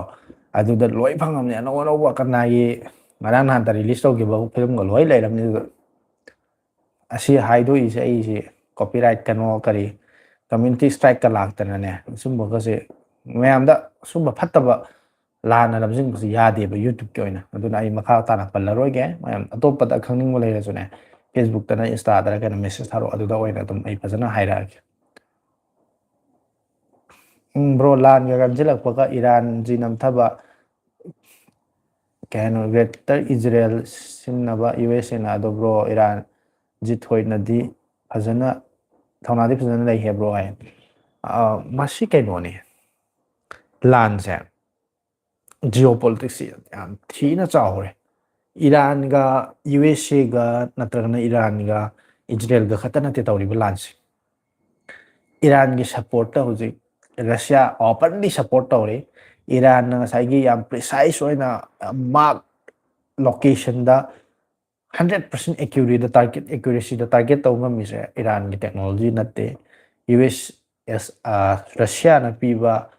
ꯑꯗꯨꯗ ꯂꯣꯏ ꯐꯪꯉꯕꯅꯦ꯫ ꯑꯅꯧ ꯑꯅꯧꯕ ꯀꯅꯥꯒꯤ ꯉꯔꯥꯡ ꯅꯍꯥꯟꯇ ꯔꯤꯂꯤꯁ ꯇꯧꯈꯤꯕ ꯐꯤꯂꯝꯒ ꯂꯣꯏ ꯂꯩꯔꯕꯅꯤ ꯑꯗꯨꯗ꯫ ꯑꯁꯤ ꯍꯥꯏꯗꯣꯛꯏꯁꯦ ꯑꯩꯁꯦ ꯀꯣꯄꯤꯔꯥꯏꯠ ꯀꯩꯅꯣ ꯀꯔꯤ ꯀꯝꯃ꯭ꯌꯨꯅꯤꯇꯤ ꯁ꯭ꯇ꯭ꯔꯥꯏꯛꯀ ꯂꯥꯛꯇꯅꯅꯦ, ꯑꯁꯨꯝꯕꯒꯁꯦ ꯃꯌꯥꯝꯗ ꯑꯁꯨꯝꯕ ꯐꯠꯇꯕ ꯂꯥꯟꯅ ꯂꯝꯖꯤꯡꯕꯁꯦ ꯌꯥꯗꯦꯕ ꯌꯨꯇ꯭ꯌꯨꯕꯀꯤ ꯑꯣꯏꯅ꯫ ꯑꯗꯨꯅ ꯑꯩ ꯃꯈꯥ ꯇꯥꯅ ꯄꯜꯂꯔꯣꯏꯒꯦ꯫ ꯃꯌꯥꯝ ꯑꯇꯣꯞꯄꯗ ꯈꯪꯅꯤꯡꯕ ꯂꯩꯔꯁꯨꯅꯦ, Facebookꯇꯅ, Instaꯗꯔ ꯀꯩꯅꯣ message ꯊꯥꯔꯛꯑꯣ, ꯑꯗꯨꯗ ꯑꯣꯏꯅ ꯑꯗꯨꯝ ꯑꯩ ꯐꯖꯅ ꯍꯥꯏꯔꯛꯑꯒꯦ꯫ ꯎꯝ, bro, ꯂꯥꯟꯒ ꯀꯟꯁꯤꯜꯂꯛꯄꯒ ꯏꯔꯥꯟꯁꯤ ꯅꯝꯊꯕ, ꯀꯩ ꯍꯥꯏꯅꯣ, Greater Israel ꯁꯤꯟꯅꯕ ꯌꯨ ꯑꯦꯁ ꯑꯦꯅ, ꯑꯗꯣ bro, ꯏꯔꯥꯟꯁꯤ ꯊꯣꯏꯅꯗꯤ ꯐꯖꯅ, ꯊꯧꯅꯥꯗꯤ ꯐꯖꯅ ꯂꯩꯍꯦ bro ꯍꯥꯏ꯫ ꯑ, ꯃꯁꯤ ꯀꯩꯅꯣꯅꯤ, ꯂꯥꯟꯁꯦ geopoliticsꯁꯤ ꯌꯥꯝ ꯊꯤꯅ ꯆꯥꯎꯔꯦ꯫ ꯏꯔꯥꯟꯒ ꯌꯨ ꯑꯦꯁ ꯑꯦꯒ ꯅꯠꯇ꯭ꯔꯒꯅ ꯏꯔꯥꯟꯒ ꯏꯖꯔꯦꯜꯒ ꯈꯛꯇ ꯅꯠꯇꯦ ꯇꯧꯔꯤꯕ ꯂꯥꯟꯁꯦ꯫ ꯏꯔꯥꯟꯒꯤ supportꯇ ꯍꯧꯖꯤꯛ ꯔꯁꯤꯌꯥ openly support ꯇꯧꯔꯤ꯫ ꯏꯔꯥꯟꯅ ꯉꯁꯥꯏꯒꯤ ꯌꯥꯝ precise ꯑꯣꯏꯅ mark locationꯗ hundred percent accuracyꯗ target, accuracyꯗ target ꯇꯧꯕ ꯉꯝꯃꯤꯁꯦ ꯏꯔꯥꯟꯒꯤ technology ꯅꯠꯇꯦ, ꯌꯨ ꯑꯦꯁ ꯑꯦꯁ, ꯑ, ꯔꯁꯤꯌꯥꯅ ꯄꯤꯕ,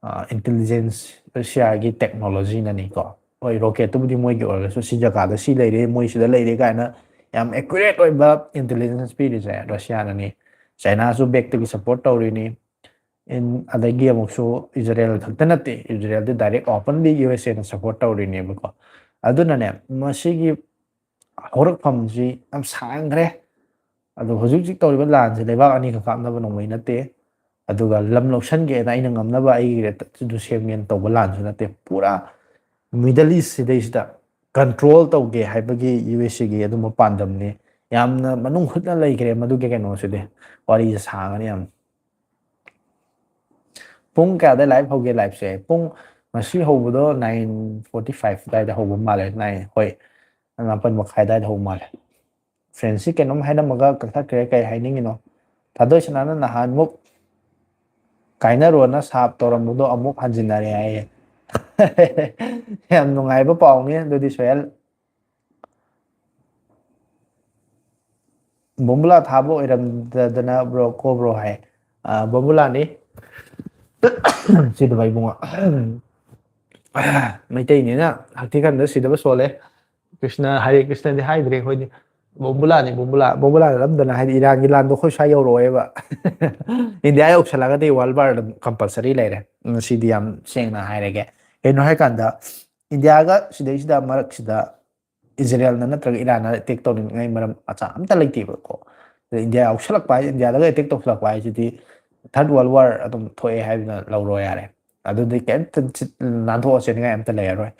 ꯑ, intelligence, ꯔꯁꯤꯌꯥꯒꯤ technologyꯅꯅꯤꯀꯣ꯫ ꯍꯣꯏ, rocketꯇꯨꯕꯨꯗꯤ ꯃꯣꯏꯒꯤ ꯑꯣꯏꯔꯒꯁꯨ ꯁꯤ ꯖꯒꯥꯗ ꯁꯤ ꯂꯩꯔꯦ, ꯃꯣꯏ ꯁꯤꯗ ꯂꯩꯔꯦ ꯀꯥꯏꯅ ꯌꯥꯝ accurate ꯑꯣꯏꯕ intelligence ꯄꯤꯔꯤꯁꯦ ꯔꯁꯤꯌꯥꯅꯅꯤ꯫ ꯆꯥꯏꯅꯥꯁꯨ backꯇꯒꯤ support ꯇꯧꯔꯤꯅꯤ꯫ In-, ꯑꯗꯒꯤ ꯑꯃꯨꯛꯁꯨ ꯏꯖꯔꯦꯜ ꯈꯛꯇ ꯅꯠꯇꯦ, ꯏꯖꯔꯦꯜꯗꯤ direct openly ꯌꯨ ꯑꯦꯁ ꯑꯦꯅ support ꯇꯧꯔꯤꯅꯦꯕꯀꯣ꯫ ꯑꯗꯨꯅꯅꯦ, ꯃꯁꯤꯒꯤ ꯍꯧꯔꯛꯐꯝꯁꯤ ꯌꯥꯝ ꯁꯥꯡꯈ꯭ꯔꯦ꯫ ꯑꯗꯣ ꯍꯧꯖꯤꯛ ꯍꯧꯖꯤꯛ ꯇꯧꯔꯤꯕ ꯂꯥꯟꯁꯦ ꯂꯩꯕꯥꯛ ꯑꯅꯤꯈꯛ ꯀꯥꯞꯅꯕ ꯅꯣꯡꯃꯩ ꯅꯠꯇꯦ, ꯑꯗꯨꯒ ꯂꯝ ꯂꯧꯁꯟꯒꯦꯅ ꯑꯩꯅ ꯉꯝꯅꯕ ꯑꯩꯒꯤ ꯔꯦꯠꯇꯨ ꯁꯦꯝꯒꯦꯅ ꯇꯧꯕ ꯂꯥꯟꯁꯨ ꯅꯠꯇꯦ꯫ ꯄꯨꯔꯥ Middle East ꯁꯤꯗꯩꯁꯤꯗ control ꯇꯧꯒꯦ ꯍꯥꯏꯕꯒꯤ ꯌꯨ ꯑꯦꯁ ꯑꯦꯒꯤ ꯑꯗꯨꯝꯕ ꯄꯥꯟꯗꯝꯅꯤ꯫ ꯌꯥꯝꯅ ꯃꯅꯨꯡ ꯍꯨꯠꯅ ꯂꯩꯈ꯭ꯔꯦ ꯃꯗꯨꯒꯤ ꯀꯩꯅꯣꯁꯤꯗꯤ꯫ ꯋꯥꯔꯤꯁꯦ ꯁꯥꯡꯉꯅꯤ ꯌꯥꯝ꯫ ꯄꯨꯡ ꯀꯌꯥꯗ live ꯍꯧꯒꯦ? Liveꯁꯦ ꯄꯨꯡ, ꯉꯁꯤ ꯍꯧꯕꯗꯣ nine forty five ꯑꯗꯨꯋꯥꯏꯗ ꯍꯧꯕ ꯃꯥꯜꯂꯦ꯫ Nine, ꯍꯣꯏ, ꯃꯥꯄꯟ ꯃꯈꯥꯏ ꯑꯗꯨꯋꯥꯏꯗ ꯍꯧꯕ ꯃꯥꯜꯂꯦ꯫ Friendsꯁꯤ ꯀꯩꯅꯣꯝ ꯍꯥꯏꯔꯝꯃꯒ ꯀꯛꯊꯠꯈ꯭ꯔꯦ, ꯀꯩ ꯍꯥꯏꯅꯤꯡꯉꯤꯅꯣ? ꯊꯥꯗꯣꯏ ꯁꯅꯥꯅ ꯅꯍꯥꯟꯃꯨꯛ ꯀꯥꯏꯅꯔꯣꯅ ꯁꯥꯞ ꯇꯧꯔꯝꯕꯗꯣ ꯑꯃꯨꯛ ꯍꯟꯖꯤꯟꯅꯔꯦ ꯍꯥꯏꯌꯦ꯫ ꯌꯥꯝ ꯅꯨꯡꯉꯥꯏꯕ ꯄꯥꯎꯅꯤ ꯑꯗꯨꯗꯤ, ꯁꯣꯍꯦꯜ꯫ ꯕꯣꯝꯕꯨꯂꯥ ꯊꯥꯕ ꯑꯣꯏꯔꯝꯗꯗꯅ bro, ꯀꯣ bro ꯍꯥꯏ꯫ ꯑ, ꯕꯣꯝꯕꯨꯂꯥꯅꯤ꯫ ꯁꯤꯗꯕ ꯏꯕꯨꯡꯉꯣ꯫ ꯃꯩꯇꯩꯅꯤꯅ ꯍꯛꯊꯤ ꯈꯟꯕꯗ ꯁꯤꯗꯕ ꯁꯣꯜꯂꯦ꯫ ꯀ꯭ꯔꯤꯁꯅ, ꯍꯔꯦ ꯀ꯭ꯔꯤꯁꯅꯗꯤ ꯍꯥꯏꯗ꯭ꯔꯦ ꯑꯩꯈꯣꯏꯗꯤ꯫ ꯕꯣꯝꯕꯨꯂꯥꯅꯤ, ꯕꯣꯝꯕꯨꯂꯥ꯫ ꯕꯣꯝꯕꯨꯂꯥ ꯅꯠꯂꯝꯗꯅ, ꯍꯥꯏꯗꯤ ꯏꯔꯥꯟꯒꯤ ꯂꯥꯟꯗꯣ ꯑꯩꯈꯣꯏ ꯁ꯭ꯋꯥꯏ ꯌꯧꯔꯛꯑꯣꯏꯕ꯫ ꯏꯟꯗꯤꯌꯥ ꯌꯧꯁꯜꯂꯒꯗꯤ world war ꯑꯗꯨꯝ compulsory ꯂꯩꯔꯦ꯫ ꯉꯁꯤꯗꯤ ꯌꯥꯝ ꯁꯦꯡꯅ ꯍꯥꯏꯔꯒꯦ꯫ ꯀꯩꯅꯣ ꯍꯥꯏꯀꯥꯟꯗ, ꯏꯟꯗꯤꯌꯥꯒ ꯁꯤꯗꯩꯁꯤꯗ ꯃꯔꯛꯁꯤꯗ ꯏꯖꯔꯦꯜꯅ ꯅꯠꯇ꯭ꯔꯒ ꯏꯔꯥꯟꯅ ꯑꯦꯇꯦꯛ ꯇꯧꯅꯤꯡꯉꯥꯏ ꯃꯔꯝ ꯃꯆꯥ ꯑꯝꯇ ꯂꯩꯇꯦꯕꯀꯣ꯫ ꯑꯗ ꯏꯟꯗꯤꯌꯥ ꯌꯥꯎꯁꯜꯂꯛꯄ ꯍꯥꯏ, ꯏꯟꯗꯤꯌꯥꯗꯒ ꯑꯦꯇꯦꯛ ꯇꯧꯁꯜꯂꯛꯄ ꯍꯥꯏꯁꯤꯗꯤ ꯊꯥꯔꯠ ꯋꯥꯔꯜ ꯋꯥꯔ ꯑꯗꯨꯝ ꯊꯣꯛꯑꯦ ꯍꯥꯏꯗꯨꯅ ꯂꯧꯔꯣ ꯌꯥꯔꯦ꯫ ꯑꯗꯨꯗꯤ ꯀꯩꯝꯇ ꯆꯤꯠ-, ꯅꯥꯟꯊꯣꯛꯑ ꯆꯦꯟꯅꯤꯡꯉꯥꯏ ꯑꯝꯇ ꯂꯩꯔꯔꯣꯏ꯫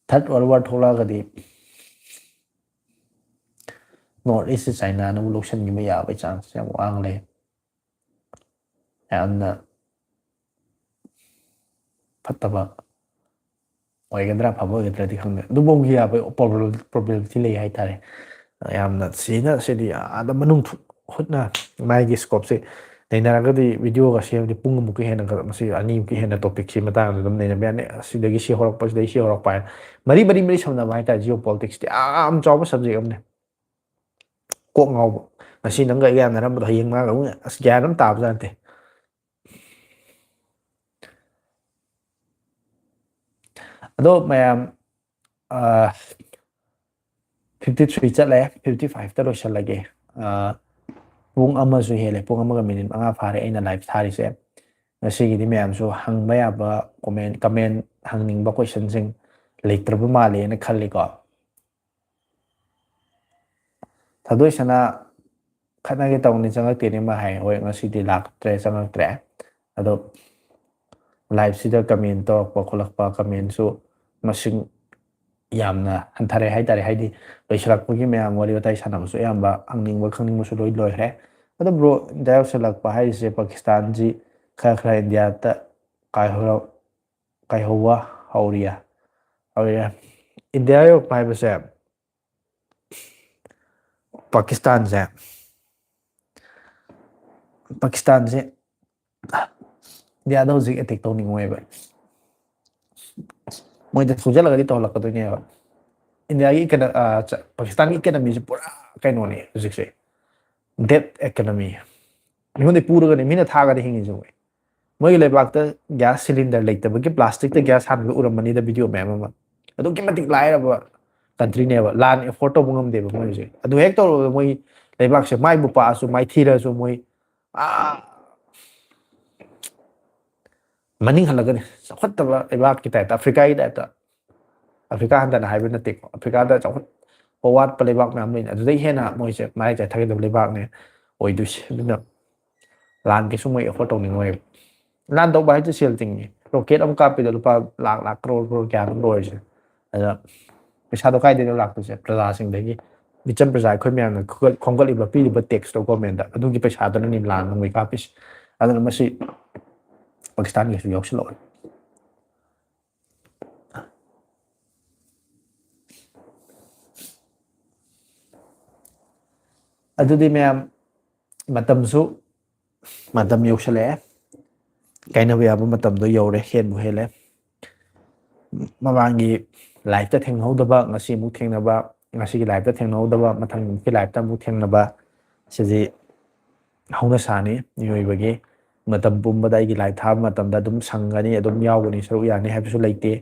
ꯊꯥꯔꯠ ꯋꯥꯔꯜ ꯋꯥꯔ ꯊꯣꯛꯂꯛꯑꯒꯗꯤ ꯅꯣꯔꯠ ꯏꯁꯁꯦ ꯆꯥꯏꯅꯥꯅ ꯑꯃꯨꯛ ꯂꯧꯁꯤꯟꯈꯤꯕ ꯌꯥꯕꯒꯤ ꯆꯥꯟꯁ ꯌꯥꯝ ꯋꯥꯡ ꯂꯩ꯫ ꯌꯥꯝꯅ ꯐꯠꯇꯕ ꯑꯣꯏꯒꯗ꯭ꯔꯥ, ꯐꯕ ꯑꯣꯏꯒꯗ꯭ꯔꯥꯗꯤ ꯈꯪꯗꯦ, ꯑꯗꯨꯐꯥꯎꯒꯤ ꯌꯥꯕ ꯄ꯭ꯔꯣꯕꯦꯕꯤꯂꯤꯇꯤ ꯂꯩ ꯍꯥꯏꯇꯥꯔꯦ꯫ ꯌꯥꯝꯅ ꯁꯤꯅ, ꯁꯤꯗꯤ ꯑꯥꯗ ꯃꯅꯨꯡ ꯍꯨꯠꯅ ꯃꯥꯒꯤ ꯁ꯭ꯀꯣꯞꯁꯦ ꯅꯩꯅꯔꯒꯗꯤ ꯚꯤꯗꯤꯑꯣꯒ ꯁꯦꯝꯃꯗꯤ ꯄꯨꯡ ꯑꯃꯨꯛꯀ ꯍꯦꯟꯅ, ꯃꯁꯤ ꯑꯅꯤꯃꯨꯛꯀ ꯍꯦꯟꯅ ꯇꯣꯄꯤꯛꯁꯤ ꯃꯇꯥꯡꯗ ꯑꯗꯨꯝ ꯅꯩꯅꯕ ꯌꯥꯅꯤ꯫ ꯁꯤꯗꯒꯤ ꯁꯤ ꯍꯧꯔꯛꯄ, ꯁꯤꯗꯒꯤ ꯁꯤ ꯍꯧꯔꯛꯄ ꯍꯥꯏꯅ ꯃꯔꯤ ꯃꯔꯤ ꯃꯔꯤ ꯁꯝꯅꯕ ꯍꯥꯏꯇꯥꯔꯦ꯫ ꯖꯤꯑꯣ ꯄꯣꯂꯤꯇꯤꯛꯁꯇꯤ ꯌꯥꯝ ꯆꯥꯎꯕ ꯁꯕꯖꯦꯛ ꯑꯃꯅꯤ꯫ ꯀꯣꯛ ꯉꯥꯎꯕ꯫ ꯉꯁꯤ ꯅꯪꯒ ꯑꯩꯒ ꯌꯥꯅꯔꯝꯕꯗꯣ ꯍꯌꯦꯡ ꯃꯥꯒ ꯑꯃꯨꯛ ꯑꯁ ꯒ꯭ꯌꯥꯟ ꯑꯃ ꯇꯥꯕꯖꯥꯠ ꯅꯠꯇꯦ꯫ ꯑꯗꯣ ꯃꯌꯥꯝ, ꯐꯤꯐꯇꯤ ꯊ꯭ꯔꯤ ꯆꯠꯂꯦ, ꯐꯤꯐꯇꯤ ꯐꯥꯏꯚꯇ ꯂꯣꯏꯁꯤꯜꯂꯒꯦ꯫ ꯑ, ꯄꯨꯡ ꯑꯃꯁꯨ ꯍꯦꯜꯂꯦ, ꯄꯨꯡ ꯑꯃꯒ ꯃꯤꯅꯤꯠ ꯃꯉꯥ ꯐꯥꯔꯦ ꯑꯩꯅ ꯂꯥꯏꯚ ꯊꯥꯔꯤꯁꯦ꯫ ꯉꯁꯤꯒꯤꯗꯤ ꯃꯌꯥꯝꯁꯨ ꯍꯪꯕ ꯌꯥꯕ ꯀꯣꯃꯦꯟ, ꯀꯃꯦꯟ ꯍꯪꯅꯤꯡꯕ ꯀꯣꯏꯁꯟꯁꯤꯡ ꯂꯩꯇ꯭ꯔꯕ ꯃꯥꯜꯂꯦꯅ ꯈꯜꯂꯤꯀꯣ꯫ ꯊꯥꯗꯣꯏꯁꯅꯥ ꯈꯠꯅꯒꯦ ꯇꯧꯅꯤ, ꯆꯪꯉꯛꯇꯦꯅꯦ ꯃꯥ ꯍꯥꯏ꯫ ꯍꯣꯏ, ꯉꯁꯤꯗꯤ ꯂꯥꯛꯇ꯭ꯔꯦ, ꯆꯪꯉꯛꯇ꯭ꯔꯦ꯫ ꯑꯗꯣ ꯂꯥꯏꯚꯁꯤꯗ ꯀꯃꯦꯟ ꯇꯧꯔꯛꯄ ꯈꯣꯠꯂꯛꯄ, ꯀꯃꯦꯟꯁꯨ ꯃꯁꯤꯡ ꯌꯥꯝꯅ ꯍꯟꯊꯔꯦ ꯍꯥꯏꯇꯥꯔꯦ꯫ ꯍꯥꯏꯗꯤ ꯂꯣꯏꯁꯤꯜꯂꯛꯄꯒꯤ ꯃꯌꯥꯝ ꯋꯥꯔꯤ ꯋꯥꯇꯥꯏ ꯁꯥꯟꯅꯕꯁꯨ ꯑꯌꯥꯝꯕ ꯍꯪꯅꯤꯡꯕ ꯈꯪꯅꯤꯡꯕꯁꯨ ꯂꯣꯏ ꯂꯣꯏꯈ꯭ꯔꯦ꯫ ꯑꯗꯣ ꯕ꯭ꯔꯣ, ꯏꯟꯗꯤꯌꯥ ꯌꯧꯁꯤꯜꯂꯛꯄ ꯍꯥꯏꯔꯤꯁꯦ ꯄꯥꯀꯤꯁꯇꯥꯟꯁꯤ ꯈꯔ ꯈꯔ ꯏꯟꯗꯤꯌꯥꯗ ꯀꯥꯏꯍꯧꯔ-, ꯀꯥꯏꯍꯧꯕ ꯍꯧꯔꯤꯌꯦ꯫ ꯍꯧꯔꯤꯌꯦ꯫ ꯏꯟꯗꯤꯌꯥ ꯌꯧꯔꯛꯄ ꯍꯥꯏꯕꯁꯦ ꯄꯥꯀꯤꯁꯇꯥꯟꯁꯦ, ꯄꯥꯀꯤꯁꯇꯥꯟꯁꯦ ꯏꯟꯗꯤꯌꯥꯗ ꯍꯧꯖꯤꯛ ꯑꯦꯇꯦꯛ ꯇꯧꯅꯤꯡꯉꯣꯏꯕ꯫ ꯃꯣꯏꯗ ꯊꯧꯖꯜꯂꯒꯗꯤ ꯇꯧꯍꯜꯂꯛꯀꯗꯣꯏꯅꯦꯕ꯫ ꯏꯟꯗꯤꯌꯥꯒꯤ ꯏꯀꯅ-, ꯑ, ꯆ-, ꯄꯥꯀꯤꯁꯇꯥꯟꯒꯤ ꯏꯀꯅꯃꯤꯁꯦ ꯄꯨꯔꯥ ꯀꯩꯅꯣꯅꯦ ꯍꯧꯖꯤꯛꯁꯦ, ꯗꯦꯠ ꯏꯀꯅꯃꯤ꯫ ꯃꯤꯉꯣꯟꯗꯩ ꯄꯨꯔꯒꯅꯦ ꯃꯤꯅ ꯊꯥꯛꯑꯒꯗꯤ ꯍꯤꯡꯉꯤꯁꯦ ꯃꯣꯏ꯫ ꯃꯣꯏꯒꯤ ꯂꯩꯕꯥꯛꯇ ꯒ꯭ꯌꯥꯁ ꯁꯤꯂꯤꯟꯗꯔ ꯂꯩꯇꯕꯒꯤ ꯄ꯭ꯂꯥꯁꯇꯤꯛꯇ ꯒ꯭ꯌꯥꯁ ꯍꯥꯟꯕꯗꯣ ꯎꯔꯝꯃꯅꯤꯗ ꯚꯤꯗꯤꯑꯣ ꯃꯌꯥꯝ ꯑꯃ꯫ ꯑꯗꯨꯛꯀꯤ ꯃꯇꯤꯛ ꯂꯥꯏꯔꯕ ꯀꯟꯇ꯭ꯔꯤꯅꯦꯕ, ꯂꯥꯟ ꯑꯦꯐꯣꯔꯗ ꯇꯧꯕ ꯉꯝꯗꯦꯕ ꯃꯣꯏ ꯍꯧꯖꯤꯛ꯫ ꯑꯗꯨ ꯍꯦꯛ ꯇꯧꯔꯒ ꯃꯣꯏ ꯂꯩꯕꯥꯛꯁꯦ ꯃꯥꯏꯕꯨ ꯄꯥꯛꯑꯁꯨ, ꯃꯥꯏꯊꯤꯔꯁꯨ, ꯃꯣꯏ ꯑꯥ ꯃꯅꯤꯡ ꯍꯜꯂꯒꯅꯤ꯫ ꯆꯥꯎꯈꯠꯇꯕ ꯂꯩꯕꯥꯛꯀꯤ ꯇꯥꯏꯞꯇ, ꯑꯐ꯭ꯔꯤꯀꯥꯒꯤ ꯇꯥꯏꯞꯇ꯫ ꯑꯐ꯭ꯔꯤꯀꯥ ꯍꯟꯊꯅ ꯍꯥꯏꯕ ꯅꯠꯇꯦꯀꯣ, ꯑꯐ꯭ꯔꯤꯀꯥꯗ ꯆꯥꯎꯈꯠꯄ ꯋꯥꯠꯄ ꯂꯩꯕꯥꯛ ꯃꯌꯥꯝ ꯂꯩꯅ, ꯑꯗꯨꯗꯩ ꯍꯦꯟꯅ ꯃꯣꯏꯁꯦ ꯃꯔꯥꯏ ꯆꯥꯏꯊꯒꯗꯕ ꯂꯩꯕꯥꯛꯅꯦ ꯑꯣꯏꯗꯣꯏꯁꯦ꯫ ꯑꯗꯨꯅ ꯂꯥꯟ ꯀꯩꯁꯨ ꯃꯣꯏ ꯑꯦꯐꯣꯔꯠ ꯇꯧꯅꯤꯡꯉꯣꯏꯕ꯫ ꯂꯥꯟ ꯇꯧꯕ ꯍꯥꯏꯁꯦ ꯁꯦꯜ ꯇꯤꯡꯉꯤ꯫ ꯔꯣꯀꯦꯠ ꯑꯃ ꯀꯥꯞꯄꯤꯗꯣ ꯂꯨꯄꯥ ꯂꯥꯛ, ꯂꯥꯛ, ꯀ꯭ꯔꯣꯔ, ꯀ꯭ꯔꯣꯔ ꯀꯌꯥꯅꯣ ꯂꯣꯏꯔꯤꯁꯦ꯫ ꯑꯗ ꯄꯩꯁꯥꯗꯣ ꯀꯥꯏꯗꯩꯅꯣ ꯂꯥꯛꯇꯣꯏꯁꯦ? ꯄ꯭ꯔꯖꯥꯁꯤꯡꯗꯒꯤ, ꯃꯤꯆꯝ ꯄ꯭ꯔꯖꯥ ꯑꯩꯈꯣꯏ ꯃꯌꯥꯝꯅ ꯈꯣꯝꯒꯠ-, ꯈꯣꯝꯒꯠꯂꯤꯕ, ꯄꯤꯔꯤꯕ ꯇꯦꯛꯁꯇꯣ ꯒꯣꯔꯃꯦꯟꯗ, ꯑꯗꯨꯒꯤ ꯄꯩꯁꯥꯗꯨꯅꯅꯤ ꯂꯥꯟ ꯅꯣꯡꯃꯩ ꯀꯥꯞꯄꯤꯁꯦ꯫ ꯑꯗꯨꯅ ꯃꯁꯤ ꯄꯥꯀꯤꯁꯇꯥꯟꯒꯤꯁꯨ ꯌꯥꯎꯁꯜꯂꯛꯑꯣꯏ꯫ ꯑꯗꯨꯗꯤ ꯃꯌꯥꯝ, ꯃꯇꯝꯁꯨ, ꯃꯇꯝ ꯌꯧꯁꯜꯂꯛꯑꯦ꯫ ꯀꯥꯏꯅꯕ ꯌꯥꯕ ꯃꯇꯝꯗꯣ ꯌꯧꯔꯦ, ꯍꯦꯟꯕꯨ ꯍꯦꯜꯂꯦ꯫ ꯃꯃꯥꯡꯒꯤ ꯂꯥꯏꯐꯇ ꯊꯦꯡꯅꯍꯧꯗꯕ ꯉꯁꯤ ꯑꯃꯨꯛ ꯊꯦꯡꯅꯕ, ꯉꯁꯤꯒꯤ ꯂꯥꯏꯐꯇ ꯊꯦꯡꯅꯍꯧꯗꯕ ꯃꯊꯪꯒꯤ ꯂꯥꯏꯐꯇ ꯑꯃꯨꯛ ꯊꯦꯡꯅꯕ, ꯁꯤꯗꯤ ꯍꯧꯅ ꯁꯥꯅꯤ꯫ ꯃꯤꯑꯣꯏꯕꯒꯤ ꯃꯇꯝ ꯄꯨꯝꯕꯗ ꯑꯩꯒꯤ ꯂꯥꯏꯐ ꯊꯥꯕ ꯃꯇꯝꯗ ꯑꯗꯨꯝ ꯁꯪꯒꯅꯤ, ꯑꯗꯨꯝ ꯌꯥꯎꯒꯅꯤ, ꯁꯔꯨꯛ ꯌꯥꯅꯤ ꯍꯥꯏꯕꯁꯨ ꯂꯩꯇꯦ꯫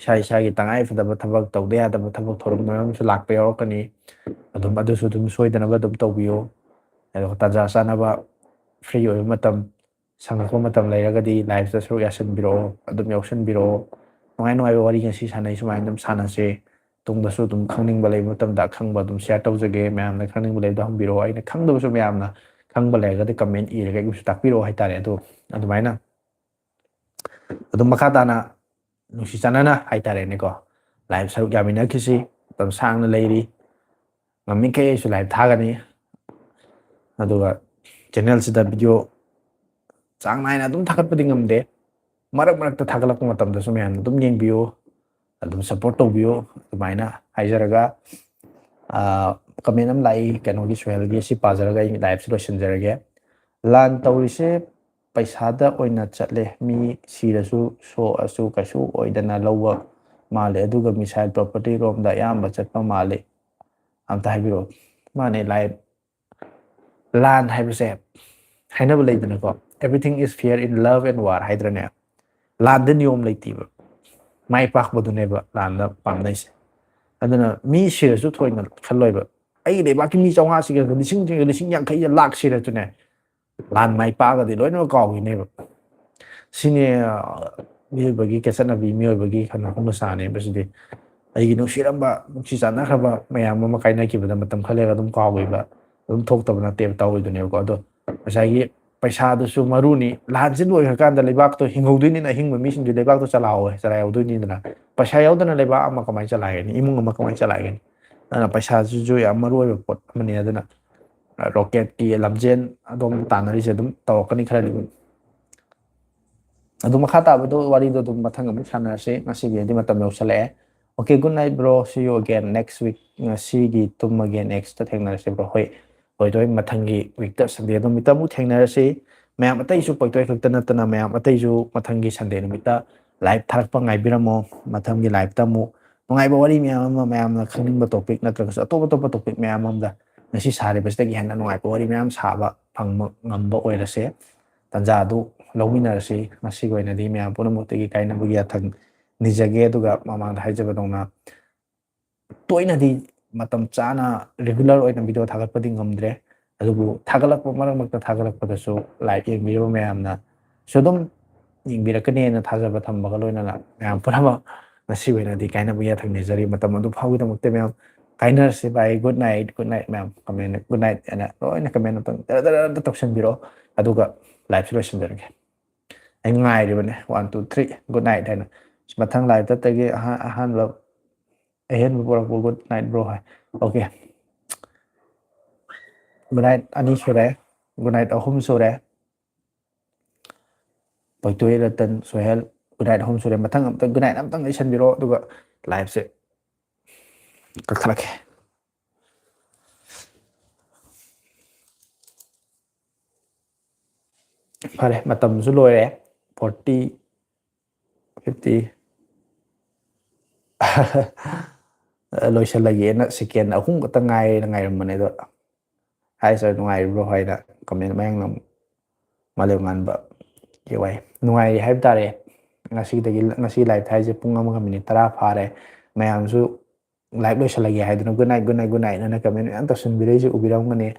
ꯏꯁꯥ ꯏꯁꯥꯒꯤ ꯇꯉꯥꯏ ꯐꯗꯕ ꯊꯕꯛ, ꯇꯧꯗ ꯌꯥꯗꯕ ꯊꯕꯛ ꯊꯧꯔꯝ ꯃꯌꯥꯝ ꯑꯃꯁꯨ ꯂꯥꯛꯄ ꯌꯥꯎꯔꯛꯀꯅꯤ꯫ ꯑꯗꯨꯝ ꯑꯗꯨꯁꯨ ꯑꯗꯨꯝ ꯁꯣꯏꯗꯅꯕ ꯑꯗꯨꯝ ꯇꯧꯕꯤꯌꯨ꯫ ꯑꯗꯨꯒ ꯇꯥꯟꯖꯥ ꯆꯥꯅꯕ ꯐ꯭ꯔꯤ ꯑꯣꯏꯕ ꯃꯇꯝ, ꯁꯪꯉꯛꯄ ꯃꯇꯝ ꯂꯩꯔꯒꯗꯤ ꯂꯥꯏꯐꯇ ꯁꯔꯨꯛ ꯌꯥꯁꯟꯕꯤꯔꯛꯑꯣ, ꯑꯗꯨꯝ ꯌꯥꯎꯁꯟꯕꯤꯔꯛꯑꯣ꯫ ꯅꯨꯡꯉꯥꯏ ꯅꯨꯡꯉꯥꯏꯕ ꯋꯥꯔꯤ ꯉꯁꯤ ꯁꯥꯟꯅꯩ ꯁꯨꯃꯥꯏꯅ ꯑꯗꯨꯝ ꯁꯥꯟꯅꯁꯦ꯫ ꯇꯨꯡꯗꯁꯨ ꯑꯗꯨꯝ ꯈꯪꯅꯤꯡꯕ ꯂꯩꯕ ꯃꯇꯝꯗ ꯑꯈꯪꯕ ꯑꯗꯨꯝ ꯁꯤꯌꯔ ꯇꯧꯖꯒꯦ꯫ ꯃꯌꯥꯝꯅ ꯈꯪꯅꯤꯡꯕ ꯂꯩꯕꯗꯣ ꯍꯪꯕꯤꯔꯛꯑꯣ, ꯑꯩꯅ ꯈꯪꯗꯕꯁꯨ ꯃꯌꯥꯝꯅ ꯈꯪꯕ ꯂꯩꯔꯒꯗꯤ ꯀꯃꯦꯟ ꯏꯔꯒ ꯑꯩꯕꯨꯁꯨ ꯇꯥꯛꯄꯤꯔꯛꯑꯣ ꯍꯥꯏꯇꯥꯔꯦ꯫ ꯑꯗꯣ ꯑꯗꯨꯃꯥꯏꯅ ꯑꯗꯨꯝ ꯃꯈꯥ ꯇꯥꯅ ꯅꯨꯡꯁꯤ ꯆꯥꯟꯅꯅ ꯍꯥꯏꯇꯥꯔꯦꯅꯦꯀꯣ, ꯂꯥꯏꯐ ꯁꯔꯨꯛ ꯌꯥꯃꯤꯟꯅꯈꯤꯁꯤ꯫ ꯃꯇꯝ ꯁꯥꯡꯅ ꯂꯩꯔꯤ, ꯉꯝꯃꯤꯈꯩ ꯑꯩꯁꯨ ꯂꯥꯏꯐ ꯊꯥꯒꯅꯤ꯫ ꯑꯗꯨꯒ ꯆꯦꯅꯦꯜꯁꯤꯗ ꯚꯤꯗꯤꯑꯣ ꯆꯥꯡ ꯅꯥꯏꯅ ꯑꯗꯨꯝ ꯊꯥꯒꯠꯄꯗꯤ ꯉꯝꯗꯦ, ꯃꯔꯛ ꯃꯔꯛꯇ ꯊꯥꯒꯠꯂꯛꯄ ꯃꯇꯝꯗꯁꯨ ꯃꯌꯥꯝꯅ ꯑꯗꯨꯝ ꯌꯦꯡꯕꯤꯌꯨ, ꯑꯗꯨꯝ ꯁꯞꯄꯣꯔꯠ ꯇꯧꯕꯤꯌꯨ꯫ ꯑꯗꯨꯃꯥꯏꯅ ꯍꯥꯏꯖꯔꯒ, ꯀꯃꯦꯟ ꯑꯃ ꯂꯥꯛꯏ ꯀꯩꯅꯣꯒꯤ, ꯁꯨꯍꯦꯜꯒꯤ, ꯁꯤ ꯄꯥꯖꯔꯒ ꯑꯩ ꯂꯥꯏꯐꯁꯦ ꯂꯣꯏꯁꯤꯟꯖꯔꯒꯦ꯫ ꯂꯥꯟ ꯇꯧꯔꯤꯁꯦ ꯄꯩꯁꯥꯗ ꯑꯣꯏꯅ ꯆꯠꯂꯦ꯫ ꯃꯤ ꯁꯤꯔꯁꯨ ꯁꯣꯛꯑꯁꯨ ꯀꯩꯁꯨ ꯑꯣꯏꯗꯅ ꯂꯧꯕ ꯃꯥꯜꯂꯦ, ꯑꯗꯨꯒ ꯃꯤꯁꯥꯏꯜ ꯄ꯭ꯔꯣꯄꯔꯇꯤ ꯔꯣꯝꯗ ꯑꯌꯥꯝꯕ ꯆꯠꯄ ꯃꯥꯜꯂꯦ꯫ ꯑꯝꯇ ꯍꯥꯏꯕꯤꯔꯛꯑꯣ꯫ ꯃꯥꯅꯦ, ꯂꯥꯏ-, ꯂꯥꯟ ꯍꯥꯏꯕꯁꯦ ꯍꯥꯏꯅꯕ ꯂꯩꯗꯅꯀꯣ, "Everything is fair in love and war" ꯍꯥꯏꯗ꯭ꯔꯅꯦ? ꯂꯥꯟꯗ ꯅꯤꯌꯣꯝ ꯂꯩꯇꯦꯕ, ꯃꯥꯏ ꯄꯥꯛꯄꯗꯨꯅꯦꯕ ꯂꯥꯟꯗ ꯄꯥꯝꯅꯩꯁꯦ꯫ ꯑꯗꯨꯅ ꯃꯤ ꯁꯤꯔꯁꯨ ꯊꯣꯏꯅ ꯈꯜꯂꯣꯏꯕ, ꯑꯩꯒꯤ ꯂꯩꯕꯥꯛꯀꯤ ꯃꯤ ꯆꯥꯝꯃꯉꯥꯁꯤꯒ ꯂꯤꯁꯤꯡ ꯂꯤꯁꯤꯡ ꯌꯥꯡꯈꯩ ꯂꯥꯛꯁꯤꯔꯁꯨꯅꯦ, ꯂꯥꯟ ꯃꯥꯏ ꯄꯥꯛꯑꯒꯗꯤ ꯂꯣꯏꯅꯃꯛ ꯀꯥꯎꯈꯤꯅꯦꯕ꯫ ꯁꯤꯅꯤ, ꯑ, ꯃꯤꯑꯣꯏꯕꯒꯤ ꯆꯠꯅꯕꯤ, ꯃꯤꯑꯣꯏꯕꯒꯤ ꯀꯩꯅꯣ ꯍꯧꯅꯁꯥꯅꯦꯕ ꯁꯤꯗꯤ꯫ ꯑꯩꯒꯤ ꯅꯨꯡꯁꯤꯔꯝꯕ, ꯅꯨꯡꯁꯤ ꯆꯥꯟꯅꯈ꯭ꯔꯕ ꯃꯌꯥꯝ ꯑꯃ ꯀꯥꯏꯅꯈꯤꯕꯗ ꯃꯇꯝ ꯈꯔ ꯂꯩꯔꯒ ꯑꯗꯨꯝ ꯀꯥꯎꯈꯤꯕ, ꯑꯗꯨꯝ ꯊꯣꯛꯇꯕ ꯅꯠꯇꯦꯕ, ꯇꯧꯔꯤꯗꯨꯅꯦꯕꯀꯣ꯫ ꯑꯗꯣ ꯉꯁꯥꯏꯒꯤ ꯄꯩꯁꯥꯗꯨꯁꯨ ꯃꯔꯨꯅꯤ꯫ ꯂꯥꯟꯁꯤ ꯂꯣꯏꯈ꯭ꯔꯀꯥꯟꯗ ꯂꯩꯕꯥꯛꯇꯣ ꯍꯤꯡꯍꯧꯗꯣꯏꯅꯤꯅ, ꯑꯍꯤꯡꯕ ꯃꯤꯁꯤꯡꯗꯨ ꯂꯩꯕꯥꯛꯇꯣ ꯆꯂꯥꯍꯧꯋꯦ, ꯆꯂꯥꯏꯍꯧꯗꯣꯏꯅꯤꯗꯅ꯫ ꯄꯩꯁꯥ ꯌꯥꯎꯗꯅ ꯂꯩꯕꯥꯛ ꯑꯃ ꯀꯃꯥꯏꯅ ꯆꯂꯥꯏꯒꯅꯤ? ꯏꯃꯨꯡ ꯑꯃ ꯀꯃꯥꯏꯅ ꯆꯂꯥꯏꯒꯅꯤ? ꯑꯗꯨꯅ ꯄꯩꯁꯥꯁꯤꯁꯨ ꯌꯥꯝ ꯃꯔꯨ ꯑꯣꯏꯕ ꯄꯣꯠ ꯑꯃꯅꯤ꯫ ꯑꯗꯨꯅ, ꯑ, ꯔꯣꯀꯦꯠꯀꯤ ꯂꯝꯖꯦꯟ ꯑꯗꯣꯝꯗ ꯇꯥꯟꯅꯔꯤꯁꯦ ꯑꯗꯨꯝ ꯇꯧꯔꯛꯀꯅꯤ ꯈꯔꯗꯤ ꯑꯗꯨꯝ꯫ ꯑꯗꯨ ꯃꯈꯥ ꯇꯥꯕꯗꯣ, ꯋꯥꯔꯤꯗꯣ ꯑꯗꯨꯝ ꯃꯊꯪ ꯑꯃꯨꯛ ꯁꯥꯟꯅꯔꯁꯤ꯫ ꯉꯁꯤꯒꯤꯗꯤ ꯃꯇꯝ ꯌꯧꯁꯜꯂꯛꯑꯦ꯫ Okay, good night, bro. See you again next week. ꯉꯁꯤꯒꯤ ꯇꯨꯝꯃꯒꯦ, next ꯊꯦꯡꯅꯔꯁꯤ, bro. ꯍꯣꯏ, ꯍꯣꯏ, ꯍꯣꯏ, ꯃꯊꯪꯒꯤ week ꯇ, Sunday ꯅꯨꯃꯤꯠꯇ ꯑꯃꯨꯛ ꯊꯦꯡꯅꯔꯁꯤ꯫ ꯃꯌꯥꯝ ꯑꯇꯩꯁꯨ, ꯄꯣꯏꯇꯣꯏ ꯈꯛꯇ ꯅꯠꯇꯅ ꯃꯌꯥꯝ ꯑꯇꯩꯁꯨ ꯃꯊꯪꯒꯤ Sunday ꯅꯨꯃꯤꯠꯇ live ꯊꯥꯔꯛꯄ ꯉꯥꯏꯕꯤꯔꯝꯃꯣ꯫ ꯃꯊꯪꯒꯤ live ꯇ ꯑꯃꯨꯛ ꯅꯨꯡꯉꯥꯏꯕ ꯋꯥꯔꯤ ꯃꯌꯥꯝ ꯑꯃ, ꯃꯌꯥꯝꯅ ꯈꯪꯅꯤꯡꯕ topic ꯅꯠꯇ꯭ꯔꯒꯁꯨ ꯑꯇꯣꯞ ꯑꯇꯣꯞꯄ topic ꯃꯌꯥꯝ ꯑꯃꯗ ꯉꯁꯤ ꯁꯥꯔꯤꯕꯁꯤꯗꯒꯤ ꯍꯦꯟꯅ ꯅꯨꯡꯉꯥꯏꯕ ꯋꯥꯔꯤ ꯃꯌꯥꯝ ꯁꯥꯕ ꯐꯪꯕ ꯉꯝꯕ ꯑꯣꯏꯔꯁꯦ꯫ ꯇꯥꯟꯖꯥ ꯑꯗꯨ ꯂꯧꯃꯤꯟꯅꯔꯁꯤ꯫ ꯉꯁꯤꯒꯤ ꯑꯣꯏꯅꯗꯤ ꯃꯌꯥꯝ ꯄꯨꯝꯅꯃꯛꯇꯒꯤ ꯀꯥꯏꯅꯕꯒꯤ ꯌꯥꯊꯪ ꯅꯤꯖꯒꯦ꯫ ꯑꯗꯨꯒ ꯃꯃꯥꯡꯗ ꯍꯥꯏꯖꯕꯗꯧꯅ, ꯇꯣꯏꯅꯗꯤ ꯃꯇꯝ ꯆꯥꯅ regular ꯑꯣꯏꯅ video ꯊꯥꯒꯠꯄꯗꯤ ꯉꯝꯗ꯭ꯔꯦ, ꯑꯗꯨꯕꯨ ꯊꯥꯒꯠꯂꯛꯄ, ꯃꯔꯛ ꯃꯔꯛꯇ ꯊꯥꯒꯠꯂꯛꯄꯗꯁꯨ live ꯌꯦꯡꯕꯤꯔꯤꯕ ꯃꯌꯥꯝꯅꯁꯨ ꯑꯗꯨꯝ ꯌꯦꯡꯕꯤꯔꯛꯀꯅꯦꯅ ꯊꯥꯖꯕ ꯊꯝꯕꯒ ꯂꯣꯏꯅꯅ, ꯃꯌꯥꯝ ꯄꯨꯝꯅꯃꯛ ꯉꯁꯤ ꯑꯣꯏꯅꯗꯤ ꯀꯥꯏꯅꯕ ꯌꯥꯊꯪ ꯅꯤꯖꯔꯤ꯫ ꯃꯇꯝ ꯑꯗꯨ ꯐꯥꯎꯒꯤꯗꯃꯛꯇ ꯃꯌꯥꯝ ꯀꯥꯏꯅꯔꯁꯤ꯫ Bye, good night, good night, ꯃꯌꯥꯝ꯫ Comment good night ꯍꯥꯏꯅ ꯂꯣꯏꯅ comment ꯑꯝꯇꯪ ꯗꯔ ꯗꯔ ꯗꯔ ꯇꯧꯁꯟꯕꯤꯔꯛꯑꯣ, ꯑꯗꯨꯒ live ꯁꯤ ꯂꯣꯏꯁꯤꯟꯖꯔꯒꯦ꯫ ꯑꯩ ꯉꯥꯏꯔꯤꯕꯅꯦ, one, two, three, good night ꯍꯥꯏꯅ꯫ ꯃꯊꯪ live ꯇꯒꯤ ꯑꯍꯥꯟ-, ꯑꯍꯥꯟꯕ, ꯑꯍꯦꯟꯕ ꯄꯨꯔꯛꯄ good night, bro ꯍꯥꯏ꯫ Okay, good night ꯑꯅꯤ ꯁꯨꯔꯦ, good night ꯑꯍꯨꯝ ꯁꯨꯔꯦ꯫ ꯄꯣꯏꯇꯣꯏ, ꯔꯇꯟ, ꯁꯣꯍꯦꯜ, good night ꯑꯍꯨꯝ ꯁꯨꯔꯦ꯫ ꯃꯊꯪ ꯑꯝꯇ good night ꯑꯝꯇꯪ ꯂꯩꯁꯟꯕꯤꯔꯣ, ꯑꯗꯨꯒ live ꯁꯦ ꯀꯛꯊꯠꯂꯛꯀꯦ꯫ ꯐꯔꯦ, ꯃꯇꯝꯁꯨ ꯂꯣꯏꯔꯦ, forty, fifty꯫ ꯂꯣꯏꯁꯤꯜꯂꯒꯦꯅ second ꯑꯍꯨꯝ ꯈꯛꯇ ꯉꯥꯏꯔꯦꯅ ꯉꯥꯏꯔꯝꯕꯅꯦ, ꯑꯗꯣ "Hi sir, ꯅꯨꯡꯉꯥꯏꯔꯤꯕ꯭ꯔꯣ?" ꯍꯥꯏꯅ comment ꯃꯌꯥꯝ ꯑꯃꯨꯛ ꯃꯥꯂꯦꯝ ꯉꯥꯟꯕ꯫ K Y. ꯅꯨꯡꯉꯥꯏꯔꯤ ꯍꯥꯏꯕ ꯇꯥꯔꯦ꯫ ꯉꯁꯤꯗꯒꯤ, ꯉꯁꯤ live ꯊꯥꯏꯁꯦ ꯄꯨꯡ ꯑꯃꯒ minute ꯇꯔꯥ ꯐꯥꯔꯦ꯫ ꯃꯌꯥꯝꯁꯨ live ꯂꯣꯏꯁꯤꯜꯂꯒꯦ ꯍꯥꯏꯗꯨꯅ good night, good night, good night ꯑꯅ comment ꯃꯌꯥꯝ ꯇꯧꯁꯤꯟꯕꯤꯔꯛꯏꯁꯦ ꯎꯕꯤꯔꯝꯒꯅꯤ꯫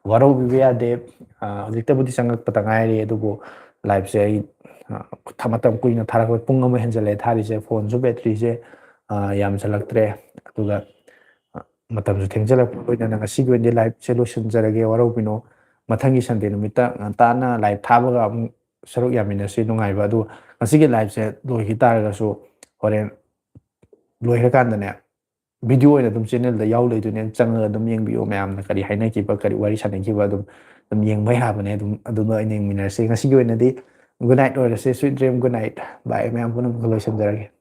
ꯋꯥꯔꯧꯕꯤꯕ ꯌꯥꯗꯦ꯫ ꯑ, ꯍꯧꯖꯤꯛꯇꯕꯨꯗꯤ ꯆꯪꯉꯛꯄꯗ ꯉꯥꯏꯔꯤ, ꯑꯗꯨꯕꯨ liveꯁꯦ ꯑꯩ, ꯑ, ꯃꯇꯝ ꯀꯨꯏꯅ ꯊꯥꯔꯛꯄ, ꯄꯨꯡ ꯑꯃ ꯍꯦꯟꯖꯜꯂꯛꯑꯦ ꯊꯥꯔꯤꯁꯦ꯫ ꯐꯣꯟꯁꯨ batteryꯁꯦ, ꯑ, ꯌꯥꯝꯁꯤꯜꯂꯛꯇ꯭ꯔꯦ꯫ ꯑꯗꯨꯒ, ꯑ, ꯃꯇꯝꯁꯨ ꯊꯦꯡꯖꯤꯜꯂꯛꯄ ꯑꯣꯏꯅ ꯉꯁꯤꯒꯤ ꯑꯣꯏꯅꯗꯤ liveꯁꯦ ꯂꯣꯏꯁꯤꯟꯖꯔꯒꯦ꯫ ꯋꯥꯔꯧꯕꯤꯅꯣ꯫ ꯃꯊꯪꯒꯤ Sunday ꯅꯨꯃꯤꯠꯇ ꯉꯟꯇꯥꯅ live ꯊꯥꯕꯒ ꯑꯃꯨꯛ ꯁꯔꯨꯛ ꯌꯥꯃꯤꯟꯅꯁꯤ꯫ ꯅꯨꯡꯉꯥꯏꯕ꯫ ꯑꯗꯨ ꯉꯁꯤꯒꯤ liveꯁꯦ ꯂꯣꯏꯈꯤ ꯇꯥꯔꯒꯁꯨ ꯍꯣꯔꯦꯟ ꯂꯣꯏꯈ꯭ꯔꯀꯥꯟꯗꯅꯦ, video ꯑꯣꯏꯅ ꯑꯗꯨꯝ channelꯗ ꯌꯥꯎ ꯂꯩꯗꯣꯏꯅꯦ꯫ ꯆꯪꯉꯒ ꯑꯗꯨꯝ ꯌꯦꯡꯕꯤꯌꯣ꯫ ꯃꯌꯥꯝꯅ ꯀꯔꯤ ꯍꯥꯏꯅꯈꯤꯕ, ꯀꯔꯤ ꯋꯥꯔꯤ ꯁꯥꯟꯅꯈꯤꯕ ꯑꯗꯨꯝ, ꯑꯗꯨꯝ ꯌꯦꯡꯕ ꯌꯥꯕꯅꯦ꯫ ꯑꯗꯨꯝ, ꯑꯗꯨꯝ ꯑꯣꯏꯅ ꯌꯦꯡꯃꯤꯟꯅꯔꯁꯤ꯫ ꯉꯁꯤꯒꯤ ꯑꯣꯏꯅꯗꯤ good night ꯑꯣꯏꯔꯁꯦ꯫ Sweet dream, good night꯫ Bye꯫ ꯃꯌꯥꯝ ꯄꯨꯝꯅꯃꯛ ꯂꯣꯏꯁꯤꯟꯖꯔꯒꯦ꯫